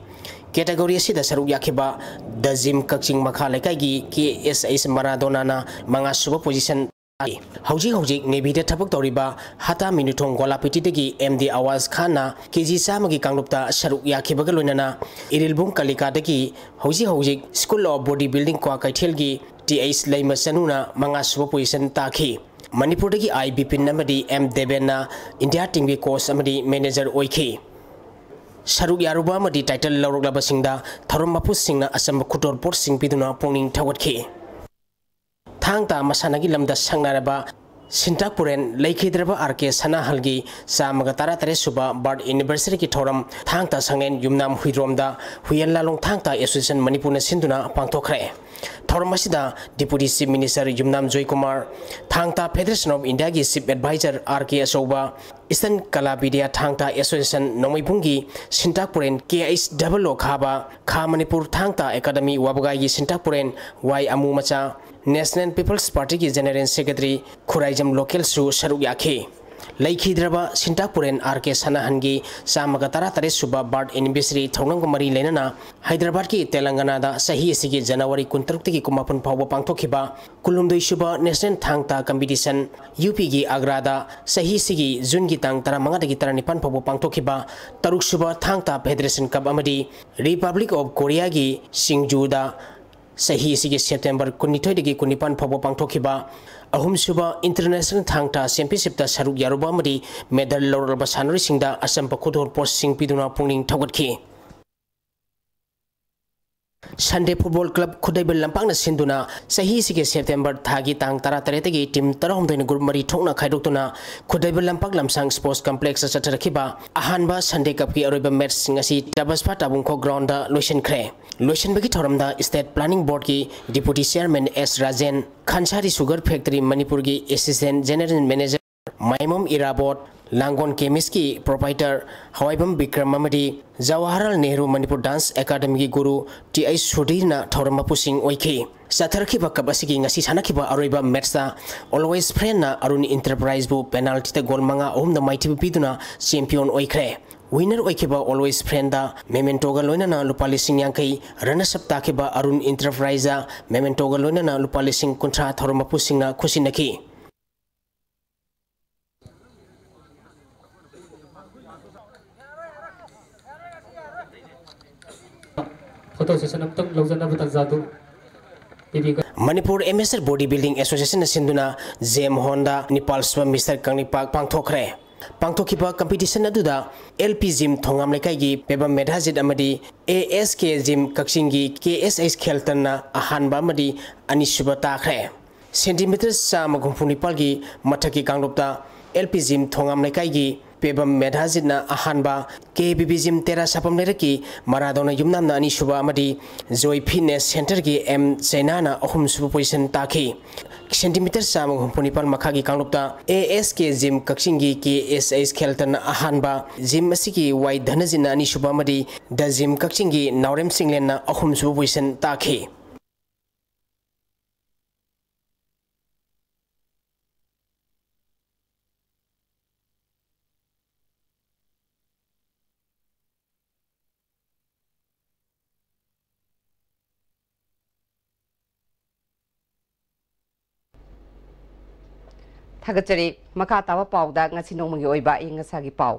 ꯀꯦꯇꯥꯒꯣꯔꯤ ꯑꯁꯤꯗ ꯁꯔꯨꯛ ꯌꯥꯈꯤꯕ ꯗ ꯖꯤꯝ ꯀꯛꯆꯤꯡ ꯃꯈꯥ ꯂꯩꯀꯥꯏꯒꯤ ꯀꯦ ꯑꯦꯁ ꯑꯩꯁ ꯃꯔꯥꯗꯣꯅꯥꯅ ꯃꯉꯥ ꯁꯨꯕ ꯄꯣꯖꯤꯁꯟ ꯇꯥꯈꯤ꯫ ꯍꯧꯖꯤꯛ ꯍꯧꯖꯤꯛ ꯅꯦꯚꯤꯗ ꯊꯕꯛ ꯇꯧꯔꯤꯕ ꯍꯇꯥ ꯃꯤꯅꯨꯊꯣꯡ ꯒꯣꯂꯥꯄꯤꯇꯤꯗꯒꯤ ꯑꯦꯝ ꯗꯤ ꯑꯋꯥꯖ ꯈꯥꯟꯅ ꯀꯦ ꯖꯤ ꯆꯥꯝꯃꯒꯤ ꯀꯥꯡꯂꯨꯞꯇ ꯁꯔꯨꯛ ꯌꯥꯈꯤꯕꯒ ꯂꯣꯏꯅꯅ ꯏꯔꯤꯜꯕꯨꯡ ꯀꯂꯤꯀꯥꯗꯒꯤ ꯍꯧꯖꯤꯛ ꯍꯧꯖꯤꯛ ꯁ꯭ꯀꯨꯜ ꯑꯣꯐ ꯕꯣꯗꯤ ꯕꯤꯜꯗꯤꯡ ꯀ꯭ꯋꯥꯀꯩꯊꯦꯜꯒꯤ ꯇꯤ ꯑꯩꯆ ꯂꯩꯃꯆꯅꯨꯅ ꯃꯉꯥ ꯁꯨꯕ ꯄꯣꯖꯤꯁꯟ ꯇꯥꯈꯤ꯫ ꯃꯅꯤꯄꯨꯔꯗꯒꯤ ꯑꯥꯏ ꯕꯤꯄꯤꯟ ꯑꯃꯗꯤ ꯑꯦꯝ ꯗꯦꯕꯦꯟꯅ ꯏꯟꯗꯤꯌꯥ ꯇꯤꯝꯒꯤ ꯀꯣꯆ ꯑꯃꯗꯤ ꯃꯦꯅꯦꯖꯔ ꯑꯣꯏꯈꯤ꯫ ꯁꯔꯨꯛ ꯌꯥꯔꯨꯕ ꯑꯃꯗꯤ ꯇꯥꯏꯇꯜ ꯂꯧꯔꯛꯂꯕꯁꯤꯡꯗ ꯊꯧꯔꯝ ꯃꯄꯨꯁꯤꯡꯅ ꯑꯆꯝꯕ ꯈꯨꯗꯣꯜꯄꯣꯠꯁꯤꯡ ꯄꯤꯗꯨꯅ ꯄꯨꯛꯅꯤꯡ ꯊꯧꯒꯠꯈꯤ꯫ ꯊꯥꯡ ꯇꯥ ꯃꯁꯥꯟꯅꯒꯤ ꯂꯝꯗ ꯁꯛꯅꯔꯕ ꯁꯤꯟꯇꯥꯛ ꯄꯨꯔꯦꯟ ꯂꯩꯈꯤꯗ꯭ꯔꯕ ꯑꯥꯔ ꯀꯦ ꯁꯅꯥꯍꯜꯒꯤ ꯆꯥꯝꯃꯒ ꯇꯔꯥꯇꯔꯦꯠ ꯁꯨꯕ ꯕꯥꯔꯠ ꯑꯦꯅꯤꯚꯔꯁꯔꯤꯒꯤ ꯊꯧꯔꯝ ꯊꯥꯡ ꯇꯥ ꯁꯪꯂꯦꯟ ꯌꯨꯝꯅꯥꯝ ꯍꯨꯏꯗ꯭ꯔꯣꯝꯗ ꯍꯨꯏꯌꯦꯟ ꯂꯥꯂꯣꯡ ꯊꯥꯡ ꯇꯥ ꯑꯦꯁꯣꯁꯤꯌꯦꯁꯟ ꯃꯅꯤꯄꯨꯔꯅ ꯁꯤꯟꯗꯨꯅ ꯄꯥꯡꯊꯣꯛꯈ꯭ꯔꯦ꯫ ꯊꯧꯔꯝ ꯑꯁꯤꯗ Deputy Chief Minister ꯌꯨꯝꯅꯥꯝ ꯖꯣꯏꯀꯨꯃꯥꯔ, ꯊꯥꯡ ꯇꯥ Federation of Indiaꯒꯤ Chief Advisor R K Achouba, Eastern Kala Vidya Thang Ta association ꯅꯣꯡꯃꯩꯕꯨꯡꯒꯤ ꯁꯤꯟꯇꯥꯛ ꯄꯨꯔꯦꯟ ꯀꯦ ꯑꯩꯆ ꯗꯕꯜ ꯑꯣ ꯈꯥꯕ, ꯈꯥ ꯃꯅꯤꯄꯨꯔ ꯊꯥꯡ ꯇꯥ ꯑꯦꯀꯥꯗꯃꯤ ꯋꯥꯕꯒꯥꯏꯒꯤ ꯁꯤꯟꯇꯥꯛ ꯄꯨꯔꯦꯟ ꯋꯥꯏ ꯑꯃꯨ ꯃꯆꯥ, National People's Partyꯒꯤ General Secretary Khuraijam ꯂꯣꯀꯦꯜꯁꯨ ꯁꯔꯨꯛ ꯌꯥꯈꯤ꯫ ꯂꯩꯈꯤꯗ꯭ꯔꯕ ꯁꯤꯟꯇꯥꯛ ꯄꯨꯔꯦꯟ ꯑꯥꯔ ꯀꯦ ꯁꯅꯥꯍꯟꯒꯤ ꯆꯥꯝꯃꯒ ꯇꯔꯥꯇꯔꯦꯠ ꯁꯨꯕ ꯕꯥꯔꯠ ꯑꯦꯅꯤꯚꯔꯁꯔꯤ ꯊꯧꯔꯝꯒ ꯃꯔꯤ ꯂꯩꯅꯅ ꯍꯥꯏꯗ꯭ꯔꯕꯥꯗꯀꯤ ꯇꯦꯂꯪꯒꯅꯥꯗ ꯆꯍꯤ ꯑꯁꯤꯒꯤ ꯖꯅꯋꯥꯔꯤ ꯀꯨꯟꯇꯔꯨꯛꯇꯒꯤ ꯀꯨꯟꯃꯥꯄꯟ ꯐꯥꯎꯕ ꯄꯥꯡꯊꯣꯛꯈꯤꯕ ꯀꯨꯟꯍꯨꯝꯗꯣꯏ ꯁꯨꯕ National ꯊꯥꯡ ꯇꯥ Competition, ꯌꯨ ꯄꯤꯒꯤ ꯑꯒ꯭ꯔꯥꯗ ꯆꯍꯤ ꯑꯁꯤꯒꯤ ꯖꯨꯟꯒꯤ ꯇꯥꯡ ꯇꯔꯥꯃꯉꯥꯗꯒꯤ ꯇꯔꯥꯅꯤꯄꯥꯟ ꯐꯥꯎꯕ ꯄꯥꯡꯊꯣꯛꯈꯤꯕ ꯇꯔꯨꯛ ꯁꯨꯕ ꯊꯥꯡ ꯇꯥ Federation Cup ꯑꯃꯗꯤ Republic of Koreaꯒꯤ ꯁꯤꯡꯖꯨꯗ ꯆꯍꯤ ꯑꯁꯤꯒꯤ ꯁꯦꯞꯇꯦꯝꯕꯔ ꯀꯨꯟꯅꯤꯊꯣꯏꯗꯒꯤ ꯀꯨꯟꯅꯤꯄꯥꯟ ꯐꯥꯎꯕ ꯄꯥꯡꯊꯣꯛꯈꯤꯕ ꯑꯍꯨꯝꯁꯨꯕ International ꯊꯥꯡ ꯇꯥ Championshipꯇ ꯁꯔꯨꯛ ꯌꯥꯔꯨꯕ ꯑꯃꯗꯤ medal ꯂꯧꯔꯛꯂꯕ ꯁꯥꯟꯅꯔꯣꯏꯁꯤꯡꯗ ꯑꯆꯝꯕ ꯈꯨꯗꯣꯜꯄꯣꯠꯁꯤꯡ ꯄꯤꯗꯨꯅ ꯄꯨꯛꯅꯤꯡ ꯊꯧꯒꯠꯈꯤ꯫ Sunday Football Club ꯈꯨꯗꯩꯕ ꯂꯝꯄꯥꯛꯅ ꯁꯤꯟꯗꯨꯅ ꯆꯍꯤ ꯑꯁꯤꯒꯤ ꯁꯦꯞꯇꯦꯝꯕꯔ ꯊꯥꯒꯤ ꯇꯥꯡ ꯇꯔꯥꯇꯔꯦꯠꯇꯒꯤ team ꯇꯔꯥꯍꯨꯝꯗꯣꯏꯅ group ꯃꯔꯤ ꯊꯣꯛꯅ ꯈꯥꯏꯗꯣꯛꯇꯨꯅ ꯈꯨꯗꯩꯕ ꯂꯝꯄꯥꯛ ꯂꯝꯁꯥꯡ Sports Complexꯇ ꯆꯠꯊꯔꯛꯈꯤꯕ ꯑꯍꯥꯟꯕ Sunday Cupꯀꯤ ꯑꯔꯣꯏꯕ matchꯁꯤꯡ ꯑꯁꯤ ꯇꯕꯁꯄꯥ ꯇꯥꯕꯨꯡꯈꯣꯛ groundꯗ ꯂꯣꯏꯁꯤꯟꯈ꯭ꯔꯦ꯫ ꯂꯣꯏꯁꯤꯟꯕꯒꯤ ꯊꯧꯔꯝꯗ State Planning Boardꯀꯤ Deputy Chairman ꯑꯦꯁ ꯔꯥꯖꯦꯟ, ꯈꯥꯟꯁꯥꯔꯤ Sugar Factory ꯃꯅꯤꯄꯨꯔꯒꯤ Assistant General Manager ꯃꯥꯏꯃꯝ ꯏꯔꯥꯕꯣꯠ, ꯂꯥꯡꯒꯣꯜ Chemistꯀꯤ proprietor ꯍꯋꯥꯏꯕꯝ ꯕꯤꯀ꯭ꯔꯝ ꯑꯃꯗꯤ ꯖꯋꯥꯍꯔꯂꯥꯜ ꯅꯦꯍꯔꯨ ꯃꯅꯤꯄꯨꯔ Dance Academyꯒꯤ ꯒꯨꯔꯨ ꯇꯤ ꯑꯩꯆ ꯁꯨꯙꯤꯔꯅ ꯊꯧꯔꯝ ꯃꯄꯨꯁꯤꯡ ꯑꯣꯏꯈꯤ꯫ ꯆꯠꯊꯔꯛꯈꯤꯕ cup ꯑꯁꯤꯒꯤ ꯉꯁꯤ ꯁꯥꯟꯅꯈꯤꯕ ꯑꯔꯣꯏꯕ matchꯇ Always Friendꯅ ꯑꯔꯨꯟ Enterpriseꯕꯨ penaltyꯗ goal ꯃꯉꯥ ꯑꯍꯨꯝꯗ ꯃꯥꯏꯊꯤꯕ ꯄꯤꯗꯨꯅ champion ꯑꯣꯏꯈ꯭ꯔꯦ꯫ Winner ꯑꯣꯏꯈꯤꯕ Always Friendꯗ mementoꯒ ꯂꯣꯏꯅꯅ ꯂꯨꯄꯥ ꯂꯤꯁꯤꯡ ꯌꯥꯡꯈꯩ, runners up ꯇꯥꯈꯤꯕ ꯑꯔꯨꯟ Enterpriseꯇ mementoꯒ ꯂꯣꯏꯅꯅ ꯂꯨꯄꯥ ꯂꯤꯁꯤꯡ ꯀꯨꯟꯊ꯭ꯔꯥ ꯊꯧꯔꯝ ꯃꯄꯨꯁꯤꯡꯅ ꯈꯨꯠꯁꯤꯟꯅꯈꯤ꯫ Photo session ꯑꯃꯇꯪ ꯂꯧꯖꯅꯕ ꯇꯥꯟꯖꯥꯗꯨ ꯄꯤꯕꯤꯒ- ꯃꯅꯤꯄꯨꯔ Amateur Body Building Associationꯅ ꯁꯤꯟꯗꯨꯅ ꯖꯦꯝ ꯍꯣꯟꯗ ꯅꯤꯄꯥꯜ ꯁꯨꯕ Mister ꯀꯪꯂꯩꯄꯥꯛ ꯄꯥꯡꯊꯣꯛꯈ꯭ꯔꯦ꯫ ꯄꯥꯡꯊꯣꯛꯈꯤꯕ competition ꯑꯗꯨꯗ ꯑꯦꯜ ꯄꯤ Gym ꯊꯣꯉꯥꯝ ꯂꯩꯀꯥꯏꯒꯤ ꯄꯦꯕꯝ ꯃꯦꯙꯥꯖꯤꯠ ꯑꯃꯗꯤ ꯑꯦ ꯑꯦꯁ ꯀꯦ Gym ꯀꯛꯆꯤꯡꯒꯤ ꯀꯦ ꯑꯦꯁ ꯑꯩꯆ ꯈꯦꯜꯇꯟꯅ ꯑꯍꯥꯟꯕ ꯑꯃꯗꯤ ꯑꯅꯤꯁꯨꯕ ꯇꯥꯈ꯭ꯔꯦ꯫ ꯁꯦꯟꯇꯤꯃꯤꯇꯔ ꯆꯥꯝꯃꯒ ꯍꯨꯝꯐꯨ ꯅꯤꯄꯥꯜꯒꯤ ꯃꯊꯛꯀꯤ ꯀꯥꯡꯂꯨꯞꯇ ꯑꯦꯜ ꯄꯤ ꯖꯤꯝ ꯊꯣꯉꯥꯝ ꯂꯩꯀꯥꯏꯒꯤ ꯄꯦꯕꯝ ꯃꯦꯙꯥꯖꯤꯠꯅ ꯑꯍꯥꯟꯕ, ꯀꯦ ꯕꯤ ꯕꯤ ꯖꯤꯝ ꯇꯦꯔꯥ ꯁꯥꯐꯝ ꯂꯩꯔꯛꯀꯤ ꯃꯔꯥꯗꯣꯅ ꯌꯨꯝꯅꯥꯝꯅ ꯑꯅꯤꯁꯨꯕ ꯑꯃꯗꯤ ꯖꯣꯏ ꯐꯤꯠꯅꯦꯁ ꯁꯦꯟꯇꯔꯒꯤ ꯑꯦꯝ ꯆꯩꯅꯥꯅ ꯑꯍꯨꯝꯁꯨꯕ ꯄꯣꯖꯤꯁꯟ ꯇꯥꯈꯤ꯫ ꯁꯦꯟꯇꯤꯃꯤꯇꯔ ꯆꯥꯝꯃꯒ ꯍꯨꯝꯐꯨ ꯅꯤꯄꯥꯜ ꯃꯈꯥꯒꯤ ꯀꯥꯡꯂꯨꯞꯇ ꯑꯦ ꯑꯦꯁ ꯀꯦ ꯖꯤꯝ ꯀꯛꯆꯤꯡꯒꯤ ꯀꯦ ꯑꯦꯁ ꯑꯩꯁ ꯈꯦꯜꯇꯟꯅ ꯑꯍꯥꯟꯕ, ꯖꯤꯝ ꯑꯁꯤꯒꯤ ꯋꯥꯏ ꯙꯅꯖꯤꯠꯅ ꯑꯅꯤꯁꯨꯕ ꯑꯃꯗꯤ ꯗ ꯖꯤꯝ ꯀꯛꯆꯤꯡꯒꯤ ꯅꯥꯎꯔꯦꯝ ꯆꯤꯡꯂꯦꯟꯅ ꯑꯍꯨꯝꯁꯨꯕ ꯄꯣꯖꯤꯁꯟ ꯇꯥꯈꯤ꯫ ꯊꯥꯒꯠꯆꯔꯤ꯫ ꯃꯈꯥ ꯇꯥꯕ ꯄꯥꯎꯗ ꯉꯁꯤ ꯅꯣꯡꯃꯒꯤ ꯑꯣꯏꯕ ꯑꯏꯪ ꯑꯁꯥꯒꯤ ꯄꯥꯎ꯫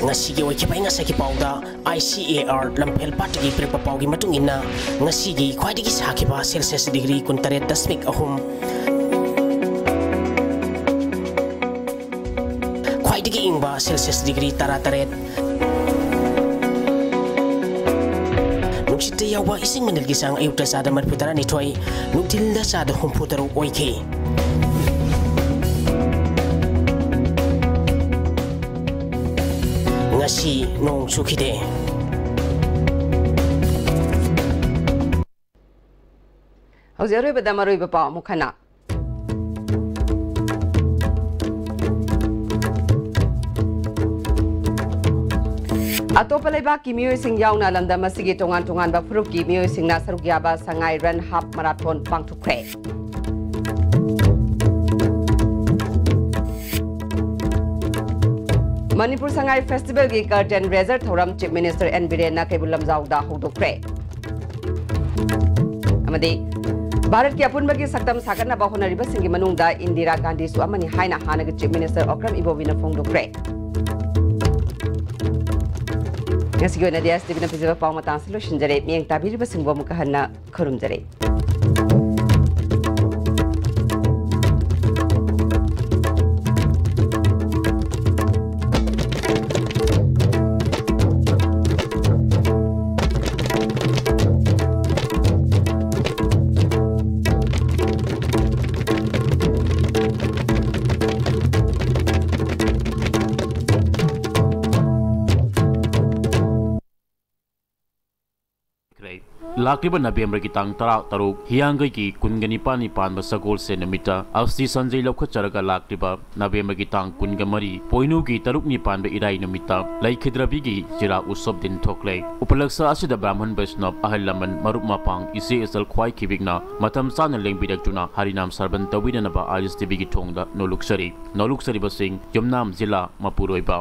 ꯉꯁꯤꯒꯤ ꯑꯣꯏꯈꯤꯕ ꯑꯏꯪ ꯑꯁꯥꯒꯤ ꯄꯥꯎꯗ ꯑꯥꯏ ꯁꯤ ꯑꯦ ꯑꯥꯔ ꯂꯝꯐꯦꯜ ꯄꯥꯠꯇꯒꯤ ꯄꯤꯔꯛꯄ ꯄꯥꯎꯒꯤ ꯃꯇꯨꯡ ꯏꯟꯅ, ꯉꯁꯤꯒꯤ ꯈ꯭ꯋꯥꯏꯗꯒꯤ ꯁꯥꯈꯤꯕ ꯁꯦꯜꯁꯤꯌꯁ ꯗꯤꯒ꯭ꯔꯤ ꯀꯨꯟꯇꯔꯦꯠ ꯗꯁꯃꯤꯛ ꯑꯍꯨꯝ, ꯈ꯭ꯋꯥꯏꯗꯒꯤ ꯏꯪꯕ ꯁꯦꯜꯁꯤꯌꯁ ꯗꯤꯒ꯭ꯔꯤ ꯇꯔꯥꯇꯔꯦꯠ, ꯅꯨꯡꯁꯤꯠꯇ ꯌꯥꯎꯕ ꯏꯁꯤꯡ ꯃꯅꯤꯜꯒꯤ ꯆꯥꯡ ꯑꯌꯨꯛꯇ ꯆꯥꯗ ꯃꯔꯤꯐꯨ ꯇꯔꯥꯅꯤꯊꯣꯏ, ꯅꯨꯡꯊꯤꯜꯗ ꯆꯥꯗ ꯍꯨꯝꯐꯨ ꯇꯔꯨꯛ ꯑꯣꯏꯈꯤ꯫ ꯉꯁꯤ ꯅꯣꯡ ꯆꯨꯈꯤꯗꯦ꯫ ꯍꯧꯖꯤꯛ ꯑꯔꯣꯏꯕꯗ ꯃꯔꯨꯑꯣꯏꯕ ꯄꯥꯎ ꯑꯃꯨꯛ ꯍꯟꯅ꯫ ꯑꯇꯣꯞꯄ ꯂꯩꯕꯥꯛꯀꯤ ꯃꯤꯑꯣꯏꯁꯤꯡ ꯌꯥꯎꯅ ꯂꯝꯗꯝ ꯑꯁꯤꯒꯤ ꯇꯣꯉꯥꯟ ꯇꯣꯉꯥꯟꯕ ꯐꯨꯔꯨꯞꯀꯤ ꯃꯤꯑꯣꯏꯁꯤꯡꯅ ꯁꯔꯨꯛ ꯌꯥꯕ ꯁꯉꯥꯏ run half marathon ꯄꯥꯡꯊꯣꯛꯈ꯭ꯔꯦ꯫ Manipur Sangai ꯐꯦꯁꯇꯤꯚꯦꯜꯒꯤ ꯀꯔꯇꯦꯟ ꯔꯦꯖꯔ ꯊꯧꯔꯝ ꯆꯤꯐ ꯃꯤꯅꯤꯁꯇꯔ ꯑꯦꯟ ꯕꯤꯔꯦꯟꯅ ꯀꯩꯕꯨꯜ ꯂꯝꯖꯥꯎꯗ ꯍꯧꯗꯣꯛꯈ꯭ꯔꯦ꯫ ꯑꯃꯗꯤ ꯚꯥꯔꯠꯀꯤ ꯑꯄꯨꯟꯕꯒꯤ ꯁꯛꯇꯝ ꯁꯥꯒꯠꯅꯕ ꯍꯣꯠꯅꯔꯤꯕꯁꯤꯡꯒꯤ ꯃꯅꯨꯡꯗ ꯏꯟꯗꯤꯔꯥ ꯒꯥꯟꯙꯤꯁꯨ ꯑꯃꯅꯤ ꯍꯥꯏꯅ ꯍꯥꯟꯅꯒꯤ ꯆꯤꯐ ꯃꯤꯅꯤꯁꯇꯔ ꯑꯣꯀ꯭ꯔꯝ ꯏꯕꯣꯕꯤꯅ ꯐꯣꯡꯗꯣꯛꯈ꯭ꯔꯦ꯫ ꯉꯁꯤꯒꯤ ꯑꯣꯏꯅꯗꯤ ꯑꯦꯁ ꯇꯤ ꯚꯤꯅ ꯄꯤꯖꯕ ꯄꯥꯎ ꯃꯇꯥꯡꯁꯤ ꯂꯣꯏꯁꯤꯟꯖꯔꯦ꯫ ꯃꯤꯠꯌꯦꯡ ꯇꯥꯕꯤꯔꯤꯕꯁꯤꯡꯕꯨ ꯑꯃꯨꯛꯀ ꯍꯟꯅ ꯈꯨꯔꯨꯝꯖꯔꯤ꯫ ꯂꯥꯛꯂꯤꯕ ꯅꯕꯦꯝꯕꯔꯒꯤ ꯇꯥꯡ ꯇꯔꯥ ꯇꯔꯨꯛ, ꯍꯤꯌꯥꯡꯒꯩꯒꯤ ꯀꯨꯟꯒ ꯅꯤꯄꯥꯟꯅꯤ ꯄꯥꯟꯕ ꯁꯒꯣꯜꯁꯦꯟ ꯅꯨꯃꯤꯠꯇ ꯑꯁꯇꯤ ꯁꯟꯖꯩ ꯂꯧꯈꯠꯆꯔꯒ ꯂꯥꯛꯂꯤꯕ ꯅꯕꯦꯝꯕꯔꯒꯤ ꯇꯥꯡ ꯀꯨꯟꯒ ꯃꯔꯤ, ꯄꯣꯏꯅꯨꯒꯤ ꯇꯔꯨꯛꯅꯤ ꯄꯥꯟꯕ ꯏꯔꯥꯏ ꯅꯨꯃꯤꯠꯇ ꯂꯩꯈꯤꯗ꯭ꯔꯕꯤꯒꯤ ꯆꯤꯔꯥ ꯎꯠꯁꯕ ꯗꯤꯟ ꯊꯣꯛꯂꯦ꯫ ꯎꯄꯂꯛꯁ ꯑꯁꯤꯗ ꯕ꯭ꯔꯥꯍꯃꯟ ꯕꯩꯁꯅꯕ, ꯑꯍꯜ ꯂꯃꯟ, ꯃꯔꯨꯞ ꯃꯄꯥꯡ, ꯏꯆꯦ ꯏꯆꯜ ꯈ꯭ꯋꯥꯏ ꯈꯤꯕꯤꯛꯅ ꯃꯇꯝ ꯆꯥꯅ ꯂꯦꯡꯕꯤꯔꯛꯇꯨꯅ ꯍꯔꯤꯅꯥꯝ ꯁꯔꯕꯟ ꯇꯧꯕꯤꯅꯅꯕ ꯑꯥꯏ ꯑꯦꯁ ꯇꯤ ꯚꯤꯒꯤ ꯊꯣꯡꯗ ꯅꯣꯂꯨꯛꯆꯔꯤ꯫ ꯅꯣꯂꯨꯛꯆꯔꯤꯕꯁꯤꯡ ꯌꯨꯝꯅꯥꯝ ꯖꯤꯂꯥ ꯃꯄꯨꯔꯣꯏꯕ꯫